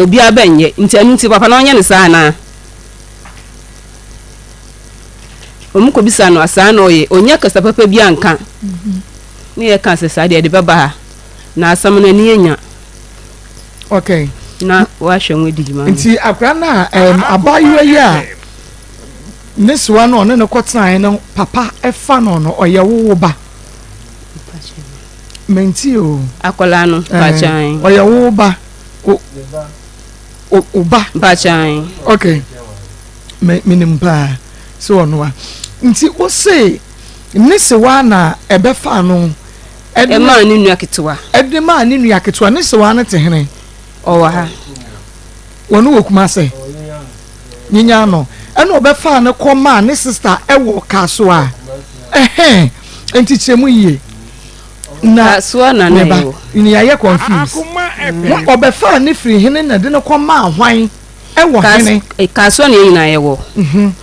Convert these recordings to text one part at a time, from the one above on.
Obiara bɛnyɛ nti ɛno nti papa no ɔnyɛ no saa anaa? Wɔn kɔbisa no a saa na ɔyɛ ɔnya kasa papa bi anka ne yɛ ka sɛ saa deɛ ɛde bɛba ha na asɛm no ani anya. Okay. Na wahwɛ ho adi dwuma. Nti akora no a um, abaayewa yi a ne soa no ɔne no kɔtenaeɛ no papa ɛfa no no ɔyɛ wo wo ba. Menti o. Akwadaa no mpakyɛn. Ɔyɛ wo ba. O o ba. Mpakyɛn. Okay. Me menim paa sɛ ɔno a. Nti wo se ne sewa na ɛbɛfa no. Ɛmaa ne nua ketewa. Ɛde maa ne nua ketewa. Ne sewa no te hene? Ɔwɔ ha. Wɔn wɔ Kumase. Nyinya no. Ɛna ɔbɛfaa no kɔ maa ne sista ɛwɔ Kasoa. Ɛhɛn. Nti kyerɛ mu yie. Na Kasoa na na ɛwɔ. Ne yɛayɛ confuse. Ɔbɛfaa ne firi hene na ɛde no kɔ maa hwan ɛwɔ hene? Kasoa na yɛn nyinaa yɛwɔ.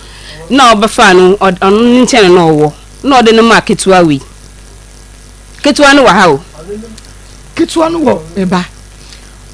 Na ɔbɛfaa no ɔno ne nkyɛn na ɔwɔ. Na ɔde no maa ketewa wei. Ketewa no wɔ ha o. Ketewa no wɔ me ba.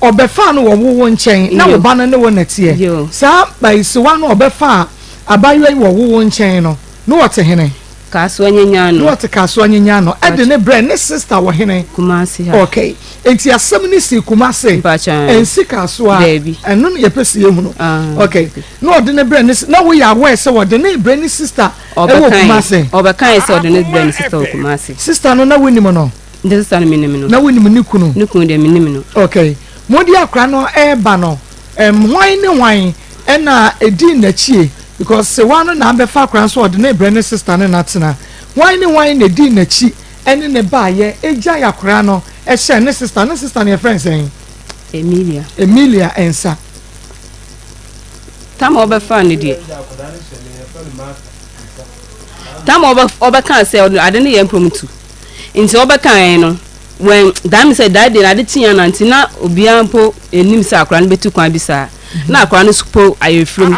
Ɔbɛfaa no wɔ wo wo nkyɛn na wo ba no ne wo na ɛteɛ. Saa bayisewa no ɔbɛfaa abayewa yi wɔ wo wo nkyɛn no, na ɔte hene? Kasoa Nyanya no. Na ɔte Kasoa Nyanya no. Ɛde ne brɛ ne sista wɔ hene? Kumasi ha. Okay. Enti asɛm no sii Kumasi? Mpakyɛ. Ɛnsi Kasoa? Daabi. Ɛno na yɛpɛ sɛ yɛhunu. Okay. Na ɔde ne brɛ ne na woyɛ aware sɛ ɔde ne brɛ ne sista ɛwɔ Kumasi? Ɔbɛkae sɛ ɔde ne brɛ ne sista wɔ Kumasi. Sista no na wonim no? Ne sista no menim no. Na wonim ne kunu? Ne kunu deɛ menim no. Okay. Mode akora no ɛreba no, hwan ne hwan ɛna ɛdii n'akyie? Because sewa no na abɛfa akora no sɛ ɔde ne brɛ ne sista ne no atena. Hwan ne hwan na ɛdii n'akyi ɛne ne baayɛ ɛgyae akora no ɛhyɛɛ ne sista, ne sista no yɛfrɛ no sɛn? Emilia. Emilia nsa. Tam a ɔbɛfaa no deɛ. Tam a ɔbɛkaa sɛ ade no yɛ mpromutu. Nti ɔbɛkaeɛ no, when that means sɛ that day no ade kyeeɛ na nti na obiara mpo nnim sɛ akwadaa no bɛtu kwan bi saa. Na akwadaa no mpo ayɛ firim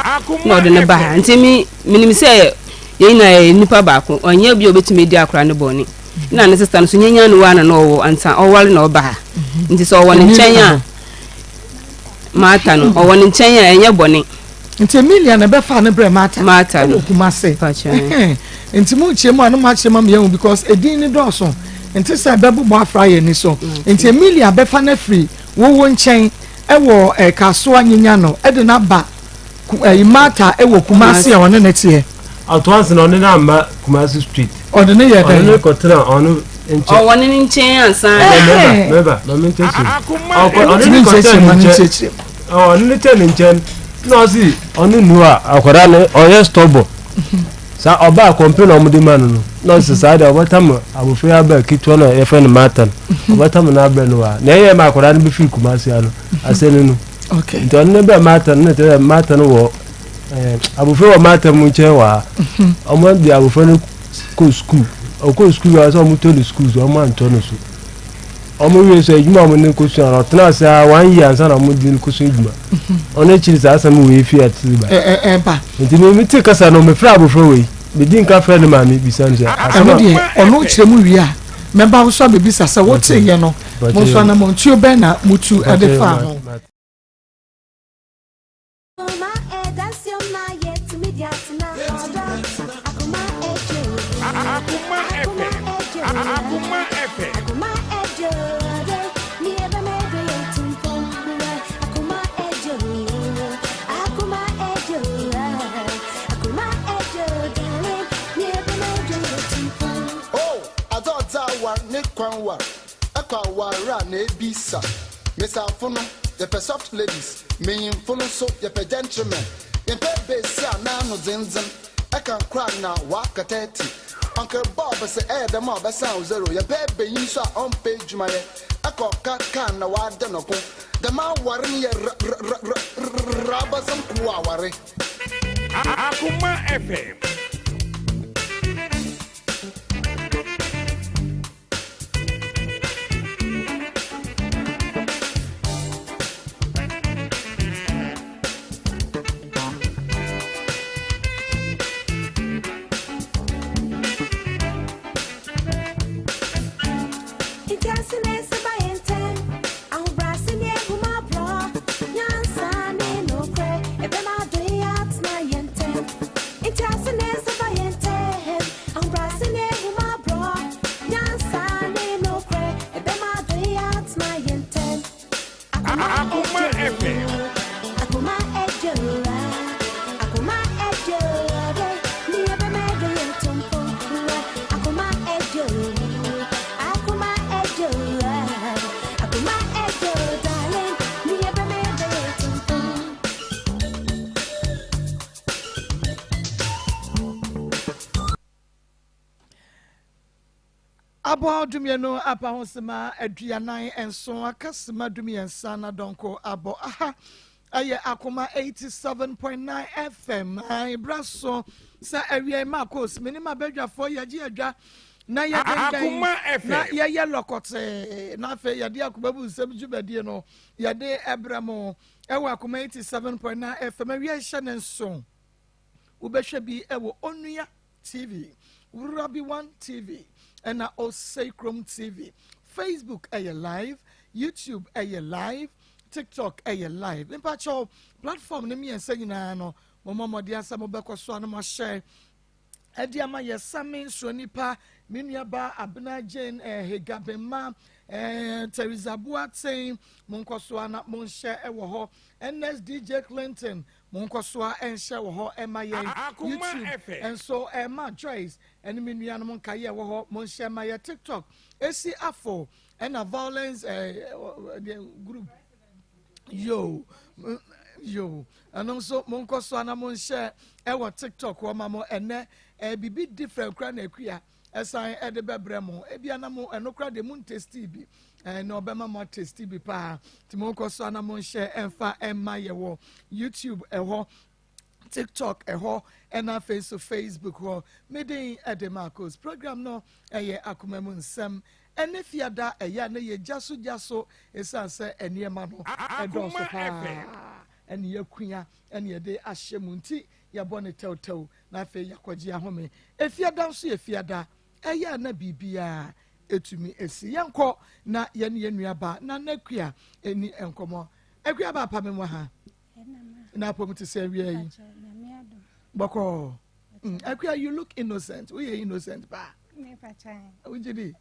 na ɔde no ba ha. Nti me menim sɛ yɛn nyinaa yɛyɛ nipa baako. Ɔnyɛ obi a ɔbɛtumi adi akwadaa no bɔne. Na ne sista no nso nyanya no wa na na ɔwɔ ansa ɔware na ɔba ha. Nti sɛ ɔwɔ ne nkyɛn a Martha no ɔwɔ ne nkyɛn a ɛnyɛ bɔne. Nti Emilia na ɛbɛfaa no brɛɛ Martha. Martha no. Ɛwɔ Kumase. Nti mo kyerɛ mu a na mo akyerɛ ma yɛn because edin ne dɔɔso. Nti sɛ ɛbɛbobɔ afra yɛn ani so. Nti Emilia bɛfa no afiri wowo nkyɛn ɛwɔ eh, Kasoa Nyinya no ɛde no aba ɛyi Martha ɛwɔ Kumase a ɔne ne teɛ. Ɔtoa so na ɔne no amma Kumasi street. Ɔde no yɛ dɛn? Ɔne no kɔtena ɔno nkyɛn. Ɔwɔ ne nkyɛn ansa. Mɛba mɛba ma me nkyɛkyerɛ mu. Ɔkɔ ɔne no kɔtena ne nkyɛn. Ɔne no tɛ ne nkyɛn na ɔsi ɔne nu a akwadaa no ɔyɛ stubborn. Saa ɔbaa kɔmpe na ɔmo de ma no no na ɔsi saa deɛ ɔbɛtam abofra yi aba ketewa na yɛfrɛ no Martha no ɔbɛtam no abrɛ no wa na ɛyɛ ma akwadaa no bɛfiri Kumasi ano asɛ no no. Nti ɔne no brɛ Martha no na kyerɛ sɛ Martha no wɔ Abofra wɔ Martha mu nkyɛn wɔ ha. Wɔn de abofra no kɔ sukuu. Ɔkɔ sukuu a sɛ wɔn tɔ no sukuu so wɔn antɔ no so. Wɔn wie so adwuma a wɔn ne kɔ sua no ɔtena ase a one year ansa na wɔn de no kɔ sua adwuma. Ɔno akyiri saa asɛm wɔ efi ase ba. Ɛba. Nti mi mi te kasa no mi frɛ abofra wɔ yi. Mi di nka frɛ ne maame bisa no sɛ. Ɛno deɛ ɔno kyerɛ mu wie a mɛba wo so abɛbisa sɛ wote yɛ no mo nso anamɔntuo bɛn na motu de faa ho. Mesafo no, yɛpɛ soft ladies. Mmenyimfo no nso, yɛpɛ gentlemen. Yɛmmpɛ basia a n'ano dzendzen, ɛka nkor a na ɔaka 30. Uncle Bob se ɛyɛ dɛm a ɔbɛsan wo zero. Yɛpɛ banyin so a ɔmmpɛ edwuma yɛ, ɛkɔ ɔka kaa na ɔada no ko. Dɛm awar no yɛ ra-ra-ra-ra-ra abɔdzem kuw aware. Akoma FM. FM. Akuma ejora, akuma ejora, ni ebe medo ye tompo. Akuma ejora, akuma ejora, akuma ejora, darling, ni ebe medo ye tompo. Abɔ 12 aba ho sema 47, aka sema 13 na dɔnko abɔ. Aha ɛyɛ Akoma 87.9 FM. Ibra so sɛ awia Marcos menim abadwafoɔ yɛgye adwa na yɛdendɛn Akoma FM. na yɛyɛ lɔkɔtee, na afei yɛde akoma bu nsɛm dwumadie no yɛde ɛbrɛ mo ɛwɔ Akoma 87.9 FM. Awia hyɛ ne nso wobɛhwɛ bi ɛwɔ Onua TV, Wurabi One TV, ɛna Osei Krom TV. Facebook ɛyɛ live, YouTube ɛyɛ live, TikTok ɛyɛ live. Mpakyɛw, platform ne mmiɛnsa nyinaa no, mo mmɔden asɛ mobɛkɔ so a no moahyɛ ɛde ama yɛ. Same nsuo nipa, me nuaba Abena Jane, Hegabema, Teresa Boateng, monkɔ so a na monhyɛ ɛwɔ hɔ. Nsdj Clinton, monkɔ so a ɛnhyɛ wɔ hɔ ɛma yɛn. Akoma YouTube FM. Nso ɛma Joyce ɛne me nuanom nkaeɛ ɛwɔ hɔ, monhyɛ ma yɛ. TikTok esi afo ɛna violence ɛɛ group yo yo, ɛno nso monkɔ so ana monhyɛ ɛwɔ TikTok hɔ ma mo. Ɛnɛ bibi different kora na Akua ɛsan ɛde bɛbrɛ mo. Ebi ana mo ɛno kora de mo ntesti bi, na ɔbɛma mo atesti bi paa, nti monkɔ so ana monhyɛ ɛmfa ɛmma yɛ wɔ YouTube ɛhɔ, TikTok ɛhɔ, ɛna afei so Facebook hɔ. Medin ɛde Marcos. Program no ɛyɛ Akoma Mu Nsɛm. Ɛne Fiada ɛyɛ a ne yɛ gya so gya so, ɛsiane sɛ nneɛma no ɛdɔɔso Akoma paa FM. ɛne yɛkua ɛne yɛde ahyɛ mu, nti yɛbɔ ne tɛwtɛw na afei yɛakɔgye ahome. Efiada nso yɛ Fiada, ɛyɛ a na biribiara ɛtumi esi. Yɛnkɔ na yɛne yɛn nuaba na n'Akua ɛni nkɔmɔ. Akua ba apa me wɔ ha na apɔm te sɛ awia yi bɔkɔɔ. Akua, you look innocent. Woyɛ innocent paa, wogye di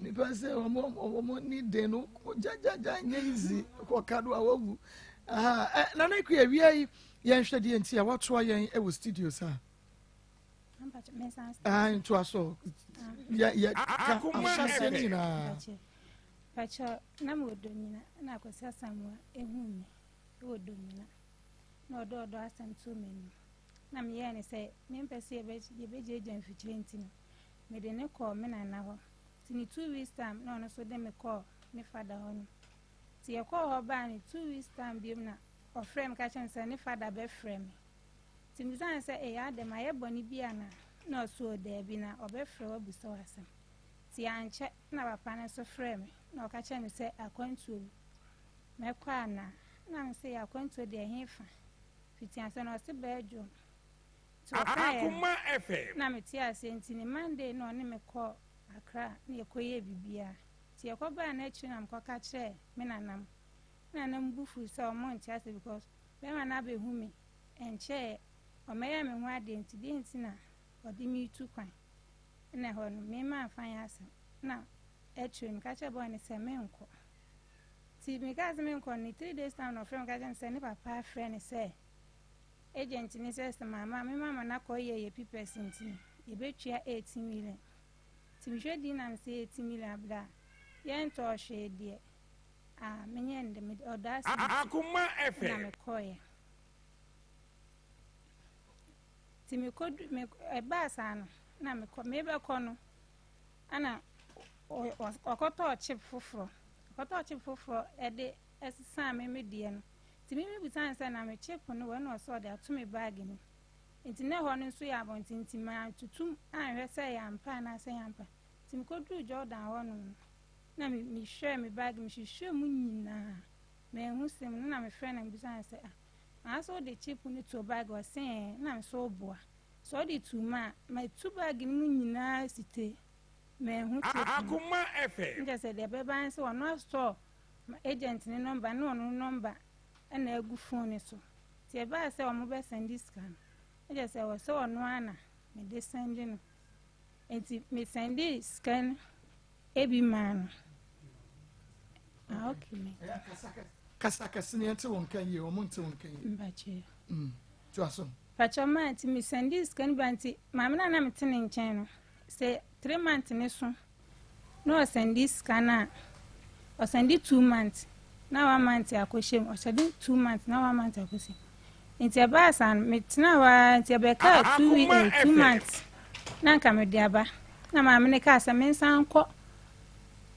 nipa sɛ ɔmo ni den no gyagyagya nyɛ easy kɔka do a wawu. Aha, Nana Akua, awia yi yɛnhwɛ deɛ nti a watoa yɛn ɛwɔ studio saa. Ah, ntoa so, yɛ ka Akoma ahyɛseɛ no FM. nyinaa. Pakyɛ, na mewɔ Donyina na Akwasi Asamoa ehu me wɔ Donyina na ɔdɔ asɛm too m'anim na meyɛɛ ne sɛ mempɛ sɛ yɛbɛgyaagya mfikyire, nti no mede ne kɔɔ me nana hɔ. Nti ne 2 weeks time na ɔno nso de me kɔɔ ne fada hɔ no. Nti yɛkɔɔ hɔ baa ne 2 weeks time biom na ɔfrɛ me ka kyerɛ me sɛ ne fada bɛfrɛ me. Nti mesane sɛ ɛyɛ adɛm ayɛ bɔne bi ana, na ɔso daabi, na ɔbɛfrɛ wabusa wɔ asɛm. Nti ankyɛ na papa no nso frɛ me na ɔka kyerɛ me sɛ akwantuo bi mɛkɔ ana, na me sɛ yɛ akwantuo deɛ ɛhe fa fiti ase, na ɔse Belgium. Nti ɔkaeɛ no Akoma FM. na mete ase. Nti ne Monday na ɔne me kɔɔ Accra na yɛkɔyɛɛ biribiara. Nti yɛkɔbaa no akyiri na mekɔka kyerɛɛ me nanam. Me nanam bu fuu sɛ ɔmo nte ase because bɛrima no abɛhu me ɛnkyɛɛ ɔmɛyɛ me ho adeɛ, nti deɛ nti na ɔde me tu kwan na ɛhɔ no mema amfa nyɛ asɛm. Na akyire meka kyerɛ bɔɔ ne sɛ menkɔ. Nti meka sɛ menkɔ no ne 3 days time na ɔfrɛ me ka kyerɛ me sɛ ne papa afrɛ ne sɛ agent ne sɛ mama me mama no akɔyɛ yɛ papers, nti yɛbɛtua 18 million. Nti mehwɛ din na mesɛ 18 million abla a yɛntɔɔ hwee deɛ a menyɛ ndɛ mede ɔdɔ ase nti Akoma na FM. mekɔɔyɛ. Nti mekɔdu me ɛbaa saa no na mekɔ mebɛkɔ no ana ɔkɔtɔɔ chip foforɔ, ɔkɔtɔɔ chip foforɔ ɛde ɛsesaa me me deɛ no. Nti me mebusa no sɛ na me chip no wɔ, na ɔsɛ ɔde ato me baage no mu. Nti na ɛhɔ no nso yɛ abɔnten, nti mantutum anhwɛ sɛ ɛyɛ ampa anaasɛ ɛyɛ ampa. Nti mekɔduruu Jordan hɔnom no na mehwɛɛ me baage, mehwehwɛɛ mu nyinaa manhu sim no. Na mefrɛ no mebisa no sɛ, ah, maa sɛ wode chip no to baage? Ɔse ɛɛ. Na me sɛ woboa sɛ wode to mu a, matu baage no mu nyinaa site manhu chip no. Akoma FM. Nkyɛ sɛ deɛ ɛbɛba ne sɛ ɔno asɔ agent ne number ne ɔno number ɛna agu phone ne so. Nti ɛbaa sɛ ɔmo bɛsɛnde sika no, nkyɛ sɛ ɛwɔ sɛ ɔno ara na mede sɛnde no. Nti mesɛnde sika no ebi maa no. Ah, okay, me. Kasa kɛse na yɛnte wo nka yie, wɔn nte wo nka yie. Mpakyɛ. Toa so. Pakyɛ maa nti me sɛndii sika no ba nti maame no a na mete ne nkyɛn no sɛ 3 months ne so na ɔsɛndi sika no a, ɔsɛndi 2 months na one month akɔhyɛ mu, ɔsɛndi 2 months na one month akɔhyɛ mu. Nti ɛbaa saa no, metena hɔ ara nti ɛbɛkaa 2 week 2 months na nka mede aba, na maame no kaa sɛ mensan nkɔ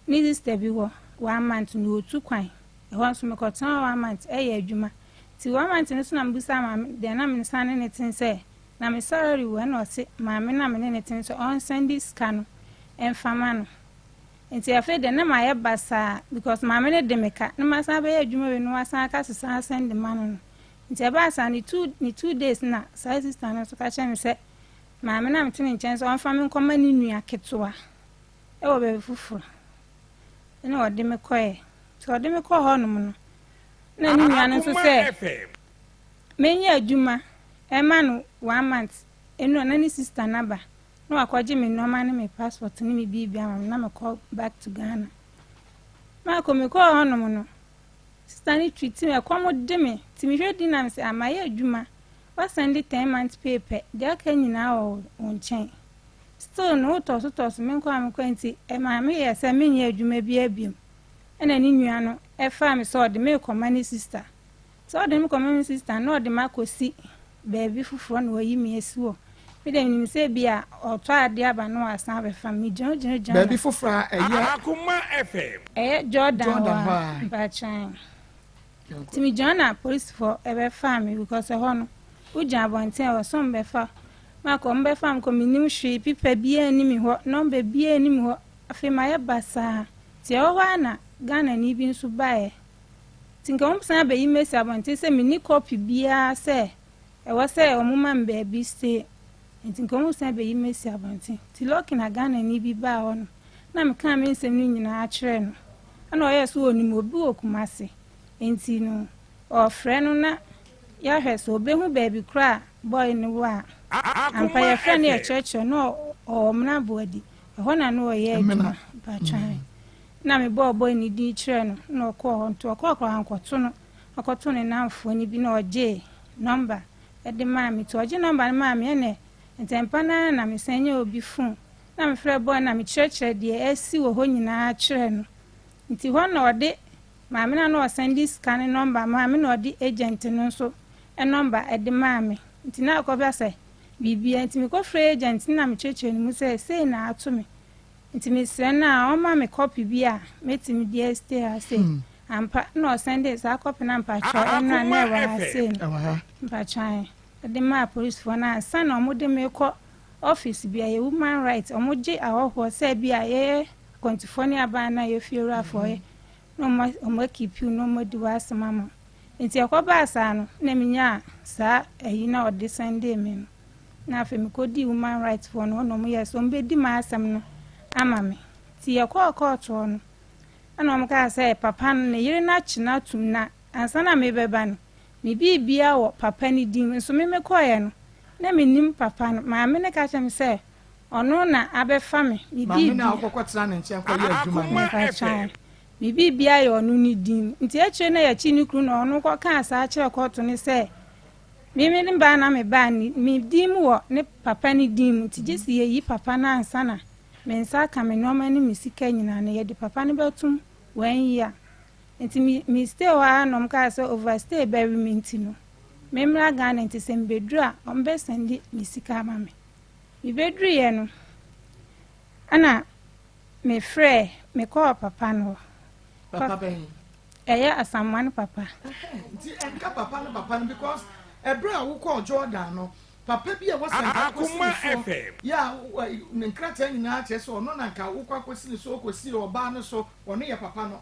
ne sister bi hɔ one month na ɔtu kwan. Ɛhɔ nso mekɔtena hɔ one month ɛyɛ adwuma. Nti one month no so na mebusa maame deɛ na me nsa ne ne ten sɛ na me salary wɔ, ɛna ɔse maame na me ne ne ten sɛ ɔnsɛnde sika no ɛmfama no. Nti afei deɛ na mayɛ basaa because maame no de me ka na masan bɛyɛ adwuma wei no, wasan aka sesa asɛnde ma no. Nti ɛbaa saa ne 2 days na saa sister no nso ka kyerɛ me sɛ maame na mete ne nkyɛn sɛ ɔmfa me nkɔma ne nua ketewa ɛwɔ baabi foforɔ, ɛna ɔde me kɔɛ. Nti ɔde me kɔɔ hɔnom no, na ne nua no nso sɛ menyɛ adwuma ɛma no one month ɛnu na ne sister naba na wakɔgye me nneɛma ne me passport ne me biribi ama me na mekɔ back to Ghana. Maakɔ mekɔɔ hɔnom no, sister no treat me, ɛkɔm de me nti mehwɛ di nam sɛ amayɛ adwuma, wasan de 10 months pay pɛ deɛ aka nyinaa wɔ wo nkyɛn, still no wotɔ so tɔ so menkɔ a mekɔ. Nti ɛmaa meyɛ sɛ menyɛ adwuma bi abiom, ɛna ne nua no ɛfaa me sɛ ɔde me kɔma ne sister, sɛ ɔde me kɔma ne sister na ɔde me akɔsi baabi foforɔ na wayi me asi hɔ. Me de menim sɛ bi a ɔtɔ adeɛ aba na wasan abɛfa me. Gyina gyina gyina. Baabi foforɔ a ɛyɛ? Akoma FM. Ɛyɛ Jordan. Jordan hɔ hɔ a a. Mpatwan nti megyina na polisifoɔ ɛbɛfaa me because ɛhɔ no wogyina abɔnten a wɔsɔ mbɛfa makɔ mbɛfa me kɔ. Menim hwee, pipa biara nni me hɔ, number biara nni me hɔ. Afei mayɛ basaa. Nti ɛwɔ hɔ a na Ghanani bi nso baeɛ, nti nka wɔn san abɛyi me asi abɔnten sɛ menni copy biara sɛ ɛwɔ sɛ wɔn ma me baabi stay, nti nka wɔn san abɛyi me asi abɔnten. Nti lucky na Ghanani bi baa hɔ no na mekaa me nsɛm no nyinaa kyerɛ no, ɛna ɔyɛ so onim obi wɔ Kumase, nti no ɔfrɛ no na yɛahwɛ sɛ ɔbɛhu baabi koraa a boy no wɔ a. Ampa yɛfrɛ no, yɛkyerɛkyerɛ no, ɔwɔ mmena boadi ɛhɔ na no ɔyɛ adwuma mpatwan na mebɔɔ boy no din kyerɛ no na ɔkɔɔ hɔ. Nti ɔkɔɔ kɔ ankɔto no, ɔkɔto ne namfoɔ no bi na ɔgyee number ɛde maa me. Nti ɔgye number no maa me, ɛnɛ ntɛmpa naa na mesan nyɛ obi phone na mefrɛ boy na mekyerɛkyerɛ deɛ asi wɔ hɔ nyinaa kyerɛ no. Nti hɔ na ɔde maame no a na ɔsan de sika ne number maa me na ɔde agent no nso number ɛde maa me. Nti na akɔba sɛ biribia nti mekɔfrɛ agent no na mekyerɛkyerɛ no mu sɛ sei na ato me, nti mesrɛ no a ɔma me copy bi a mɛtumi de astay ha sei. Ampa na ɔsan de saa copy no mpakyɛw ɛno a na ɛwɔ ha sei no Ɛwɔ ha. Mpatwan ɛde maa polisifoɔ no ansa na ɔmode me kɔ office bi a yɛ human right, ɔmo gye ahɔhoɔ sɛ bi a yɛyɛ akwantufoɔ ne aban na yɛ fiewurafoɔ yɛ na ɔmo akipiw na ɔmo adi wɔ asɛm ama. Nti ɛkɔbaa saa no na menyaa saa ayi na ɔde sɛndee me no, na afei mekɔdii human rights foɔ no hɔ na ɔmo yɛ sɛ ɔmo bɛdi m'asɛm no ama me. Nti yɛkɔɔ court hɔ no, ɛna ɔmo kaa sɛ papa no ne yere no akye no atum na ansa na mebɛba no me biribia wɔ papa no din. Nso me mekɔɔɛ no na menim papa no, maame no ka kyerɛ me sɛ ɔno na abɛfa me me Maame na biribia. wokɔkɔ tena ne nkyɛn kɔyɛ adwuma no. Akoma Mpatwan FM. me biribia yɛ ɔno ne din. Nti akyire na yɛkyi ne kunu na ɔno kɔkaa saa kyerɛ kɔɔto no sɛ me ne baa na me baa ne me din mu wɔ ne papa ne din mu, nti gye si yɛyi papa no ansa na me nsa aka me nneɛma ne me sika nyinaa no yɛde papa no bɛtum wɔn a. Nti me stay hɔ ara na ɔmo kaa sɛ overstay bɛwe me, nti no memmra Ghana, nti sɛ mbɛduru a ɔmo bɛsɛnde me sika ama me. Mebɛduruiɛ no ɛna mefrɛ mekɔɔ papa no hɔ. Papa bɛn? Ɛyɛ Asamoah no papa. Nti ɛnka papa no papa no because ɛberɛ a wokɔɔ Jordan no, papa bi a wɔsɛ nka akɔsi Akoma ne so FM. yɛ a ne nkrataa nyinaa kyerɛ sɛ ɔno na nka wokɔ akɔsi ne so, ɔkɔsi ɔbaa no so, ɔno yɛ papa no.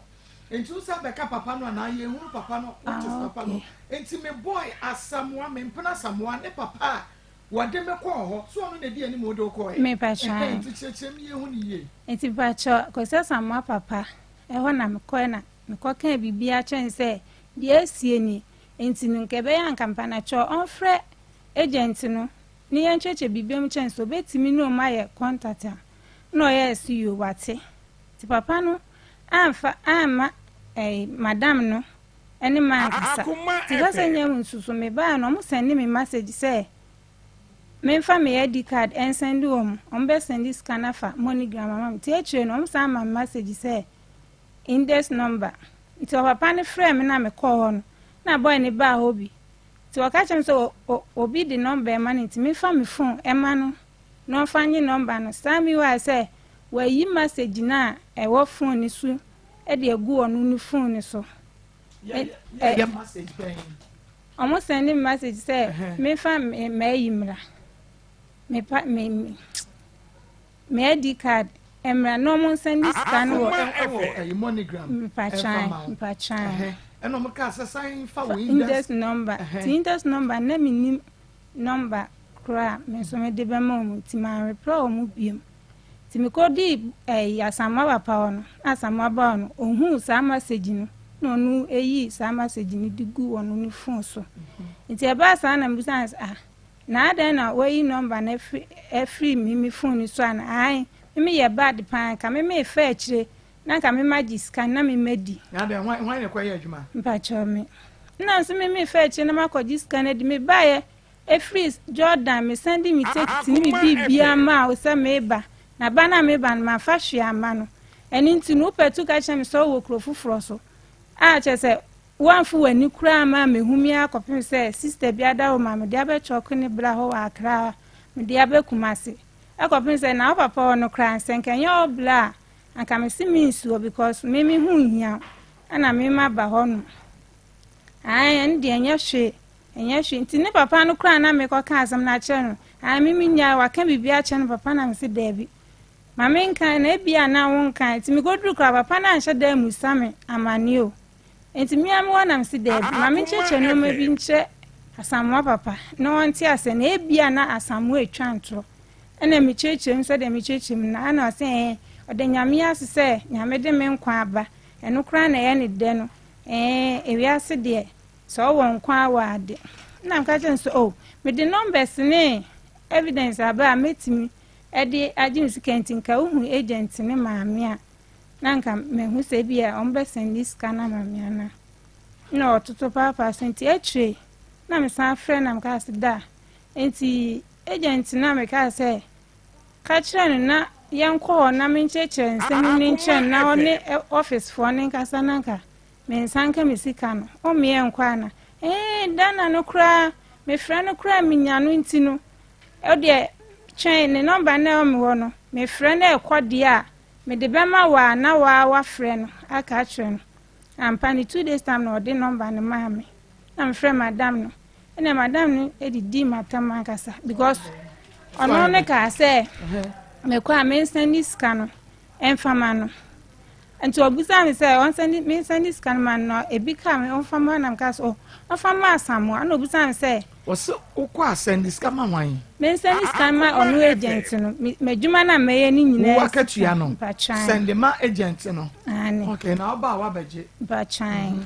Nti wo sa bɛka papa no anaa yɛhunu papa no, which is papa no? Nti me boy Asamoah, me mpena Asamoah ne papa a wɔde me kɔɔ hɔ so, ɔno na ɛdi anim wode wokɔɛ? Mepa kyɛw. Nti kyerɛkyerɛ mi yɛhu ne yie. Nti pakyɛ Kwasi Asamoah papa ɛhɔ na mekɔɛ na mekɔkaa biribiara kyɛn sɛ deɛ asie ni, nti no nka ɛbɛyɛ anka mpanakyɛ ɔmfrɛ agent no ne yɛnkyerɛkyerɛ biribiara mu kyɛn sɛ obɛtumi ne ɔmo ayɛ contact a, na ɔyɛɛ so yio, wate. Nti papa no amfa amma madam no. Ɛne mankasa. Nti kasa nya mu nso so mebaeɛ no ɔmo sɛnde me message sɛ memfa me ID card ɛnsɛnde wɔn, ɔmo bɛ sɛnde sika no afa MoneyGram ama me. Nti akyire no ɔmo san ma me message sɛ index number. Nti ɔpapa no frɛɛ me na mekɔɔ hɔ no, na boy no baa hɔ bi. Nti ɔka kyerɛ me sɛ obi de number ɛma no nti memfa me phone ɛma no na ɔmfa nye number no. Saa meanwhile sɛ wayi message no a ɛwɔ phone no so de agu ɔno ne phone no so. Yɛ message bɛn? Ɔmo send me message sɛ memfa m'ayi mmra. Mepa me me me ID card mmra na ɔmo nsɛnde sika no wɔ ɛwɔ ɛyi MoneyGram. Mpatwan mpatwan. Ɛna ɔmo kaa sɛ san fa wo index number. Ti index number na mi nim number koraa me nso me de bɛma ɔmo nti maa reply ɔmo biem. Nti mekɔdii ɛyi Asamoah papa hɔ no, na Asamoah ba hɔ no, ohuu saa message no, na ɔno eyii saa message no de gu ɔno ne phone so. Nti ɛbaa saa na mebisa no sɛ, ah, na adɛn na wayi number no afiri afiri me me phone no so ana? Ae, me meyɛ bad paa, nka me mefa akyire na nka me magye sika no na me madi. Na adɛn, hwan hwan na ɛkɔyɛ adwuma? Mpakyɛw me. Nna nso me mefa akyire na makɔgye sika no adi. Mebaeɛ Ɛfiri Jordan, mesan de me tekiti ne me biribiara maa wo sɛ mereba, na ba no a mereba no, mamfa hwee amma no. Ɛno nti no, wopɛ tu ka kyerɛ me sɛ wowɔ kuro foforɔ so a, kyerɛ sɛ, woamfo w'ani koraa amma ammɛhu me ara kɔpem sɛ sista bi ada wo ma mede abɛkyɔke ne bra hɔ wɔ Accra ha, mede aba Kumasi, ɛkɔpem sɛ na wo papa hɔ no koraa, sɛ nka ɛnyɛ wo bra a, anka mese mensi hɔ because me me ho nhia wo, ɛna me maba hɔ nom. Ae, ɛno deɛ ɛnyɛ hwee. Ɛnyɛ hwee. Nti ne papa no koraa na mekɔka asɛm no akyerɛ no. Ae, me menyae, waka biribi akyerɛ no papa na mese daabi. Ma menka na ebia na wonka. Nti mekoduru koraa papa no anhyɛ da ammisa me amanneɛ o. Nti me ara mewɔ na mese daabi. Ma menkyerɛkyerɛ nneɛma bi nkyerɛ Asamoah papa na ɔnte aseɛ na ebia na Asamoah retwa ntorɔ. Ɛna mekyerɛkyerɛ mu sɛdeɛ mekyerɛkyerɛ mu no ɛna ɔse ɛɛ ɔda Nyame ase sɛ Nyame de me nkwa aba. Ɛno koraa na ɛyɛ ne dɛ no. Ɛɛ ewiase deɛ Sɛ ɔwɔ nkwa a wɔ ade. Ɛna meka kyerɛ no sɛ, oh, mede numbers ne evidence aba a mɛtumi de agye me sika nti nka wohu agent ne maame a na nka mahu sɛ ebi a wɔbɛsɛnde sika no ama me anaa. Na ɔtoto paapaa so nti akyire na mesan frɛ na meka sɛ da nti agent no a meka sɛ ka kyerɛ no na yɛnkɔ hɔ na menkyerɛkyerɛ nsɛm no nkyerɛ no na ɔne office foɔ no nkasa na nka Me nsa nka me sika no, wo meɛ nkɔ ana? Eeh Dana no koraa mefrɛ no koraa menya no nti no wodeɛ twɛn ne nɔmba no a ɛwɔ me hɔ no mefrɛ no ɛkɔ deɛ a mede bɛma wo a na waa wafrɛ no aka akyerɛ no. Ampa ne 2 days time na ɔde nɔmba no maa me na mefrɛ madam no ɛna madam no didii m'atam ankasa because ɔno ne kaa sɛ mekɔ a mensa ne sika no ɛmfa ma no. Nti ɔbisaa me sɛ ɔnsɛnde mensɛnde sika no ma no na ebi kaa me ɔmfa ma na mekaa sɛ oh ɔmfa ma Asamoah ɛna ɔbisaa me sɛ. Ɔse wokɔ a sɛnde sika ma hwan? Mensɛnde sika no ma ɔno agent no m'adwuma no a mɛyɛ no nyinaa Wo akatua no mpatwan sɛnde ma agent no. Aane. Okay na ɔba a wabɛgye. Mpatwan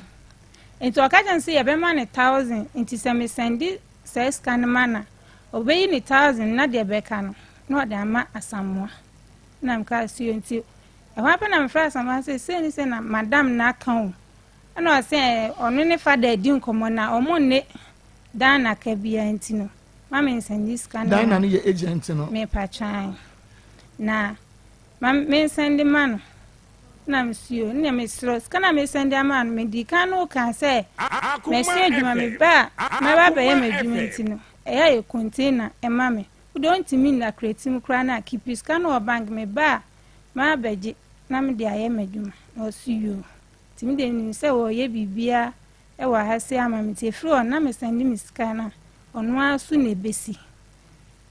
nti ɔka kyerɛ me sɛ yɛbɛma no thousand nti sɛ mesɛnde saa sika no ma no a ɔbɛyi ne thousand na deɛ ɛbɛka no na ɔde ama Asamoah na mekaa sɛ yoo nti Ɛhɔ ara pɛ na mefrɛɛ Asamoah sɛ sei ne sei na madam no aka o. Ɛna ɔse ɛɛ ɔno ne fada adi nkɔmmɔ na ɔmo nne Dana ka biara nti no ma me nsɛnde sika no. Dana no yɛ agent no. Mepatwan na ma me nsɛnde ma no. Na mesuo ne mesrɛ sika na mesɛnde ama no medi kan no kaa sɛ masua adwuma me ba a mɛba abɛyɛ m'adwuma nti no ɛyɛ ayɛ container ɛma me wode ɔntumi nna kreti mu koraa na kipi sika no wɔ bank me ba a Mabɛgye na mede ayɛ m'adwuma. Na ɔse yoo. Nti me deɛ menim sɛ wɔreyɛ biribiara wɔ ha sei ama me nti ɛfiri hɔ no na mesɛnde me sika no a ɔno ara so na ɛbɛsi.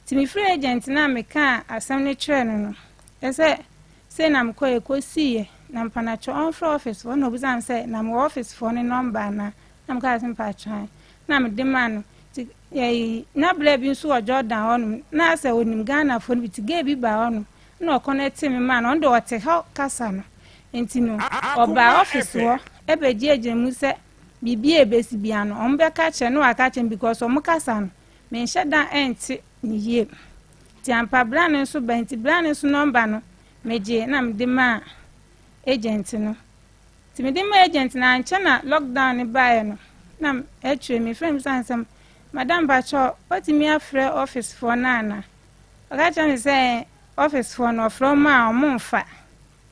Nti mefiri agent no a mekaa asɛm no kyerɛɛ no no ɛsɛ sei na mekɔɛ kɔsiiɛ na mpanakyɛ ɔmfrɛ office foɔ na ɔbisa me sɛ na mewɔ office foɔ no nɔmba anaa na mekaa sɛ mpakyɛ na mede maa no nti ɛyi na berɛ bi nso wɔ Jordan hɔnom na asɛ ɔnim Ghanafoɔ no bi nti gay bi baa hɔnom na ɔkɔnɛtee me maa no, ɔno deɛ ɔte hɔ kasa no nti no ɔbaa office hɔ ɛbɛgye mu sɛ biribi a ɛbɛsi bia no ɔmo bɛka kyerɛ no waka kyerɛ me because ɔmo kasa no menhyɛ da ɛnte ne yie nti ampa bra no nso ba nti bra no nso nɔmba no megye na mede maa agent no. Nti mede maa agent no ankyɛ na lockdown no baeɛ no na akyire mefrɛ no bisaa no sɛ madam mpakyɛw watumi afrɛ office foɔ no ana? Ɔka kyerɛ me sɛ office foɔ no ɔfrɛ wɔn a wɔn mfa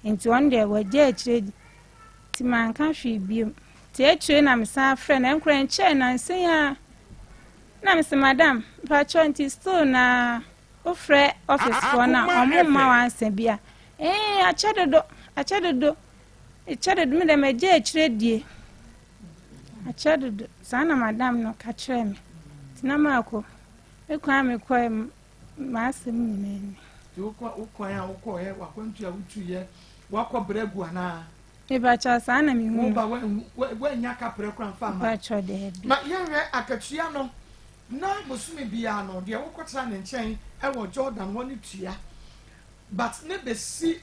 nti ɔno deɛ wagya akyire di nti manka hwee biom. Nti akyire na mesan frɛ no ɛnkora nkyɛɛ nansa yi ara na mese madam mpakyɛw nti still na wofrɛ office foɔ no a wɔn mma wansa bi a ee akyɛ dodo akyɛ dodo Ekyɛ dodo me dɛ magya akyire die. Akyɛ dodo saa na madam no ka kyerɛɛ me. Nti na maakɔ. Me kwan a mekɔɛ m'asɛm nyinaa ni. Nti wokɔ wo kwan a wokɔɛ w'akwantu a wotuiɛ woakɔ brɛ gu anaa? Mepakyɛw saa na mehu no. Woba woanhu woannya kaprɛ koraa mfa amma. Mepakyɛw daabi. Ma yɛnhwɛ akatua no na bosome biara no deɛ wokɔtra ne nkyɛn wɔ Jordan hɔ no tua but ne bɛsi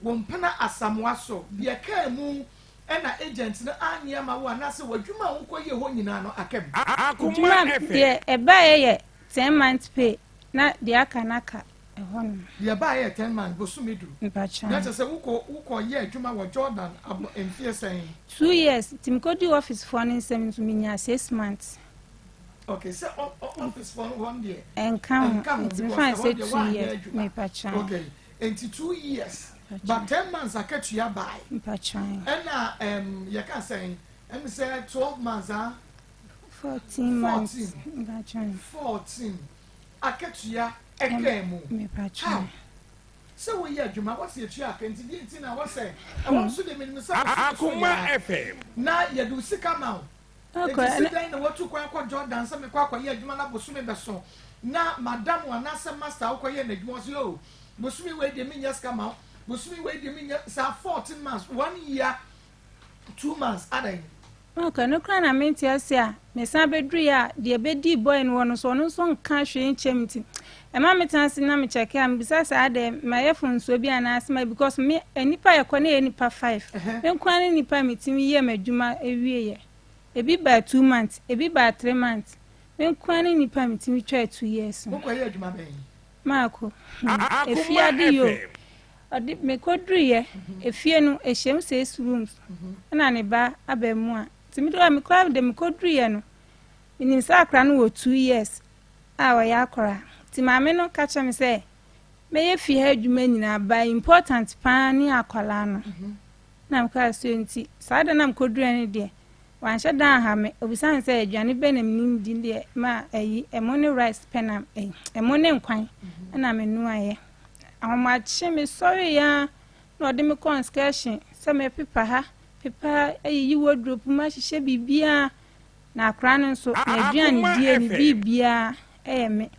Wo mpena Asamoah so deɛ kaa mu na agent no annye ama wo anaasɛ w'adwuma a wokɔ yie hɔ nyinaa no aka mu? Adwuma deɛ ɛbaeɛ yɛ ten months pay na deɛ aka no aka ɛhɔ nom. Deɛ ɛbaeɛ yɛ ten months, bosome du. Mpakyɛw. Na kyerɛ sɛ wokɔ wokɔ yɛ adwuma wɔ Jordan abɔ mfeɛ sɛn? 2 years, nti mekɔdii office foɔ no nsam nso menyaa 6 months. Okay, sɛ office foɔ no hɔ no deɛ. Ɛnka ho, nti mefa no sɛ 2 years, mepakyɛw. Okay. Nti 2 years but 10 months akatua bae. Mpatwan. Ɛna yɛka sɛn ɛmi sɛ 12 months ah. 14 months. 14. Mpatwan. 14 akatua ɛkaa mu. Mpatwan. How sɛ woyɛ adwuma wɔsi etua aka nti deɛ nti na wɔsɛ ɛwɔ nso de menim sɛ wɔsɛ so Akoma yɛ FM. na yɛde wo sika ma wo. Okay. Eti si dan na watu kwan kɔ Jordan sɛ mekɔ akɔyɛ adwuma na bosome bɛso na madam anaasɛ master wokɔyɛ n'adwuma ɔsɛ o bosome wei deɛ menyɛ sika ma wo, bosome wei deɛ menyɛ saa 14 months, 1 year 2 months adan? Okay, no kora na mente ase a mesan bɛduru a deɛ bɛdii boy no wɔ no so ɔno nso nka hwee nkyɛm nti ɛma metena ase na mekyɛke a mebisa sɛ adɛ mayɛ fonsuo bi anaasɛ ma because me nipa yɛkɔ ne yɛ nipa five, me nkoa ne nipa a metumi yɛ m'adwuma awieɛ. Ebi baa 2 months, ebi baa 3 months, me nkoa ne nipa a metumi twaa 2 years no. Wokɔyɛ adwuma bɛn? Maako Akoma efiade yo FM. Ɔde mekɔduruyɛ efie no ehyɛm six rooms ɛna ne ba aba mu a nti mi de wa mekɔ de mekɔduruyɛ no menim sɛ akora no wɔ 2 years a ɔyɛ akora nti maame no ka kyerɛ me sɛ mɛyɛ fie ha adwuma nyinaa ba important paa ne akwaraa no na mekɔ asuo nti saa da na mekɔduruyɛ no deɛ wanhyɛ da aha me. Obisa me sɛ aduane bɛ na menim di deɛ ma ayi ɛmo ne rice pɛ na ɛyi ɛmo ne nkwan ɛna menoayɛ. Ahomakye mesɔre ya na ɔde me kɔ excursion sɛ mɛpepa ha pepa ha ayiyi wardrobe mu ahyehyɛ biribiara na akora no nso n'aduane die ne biribiara ɛyɛ me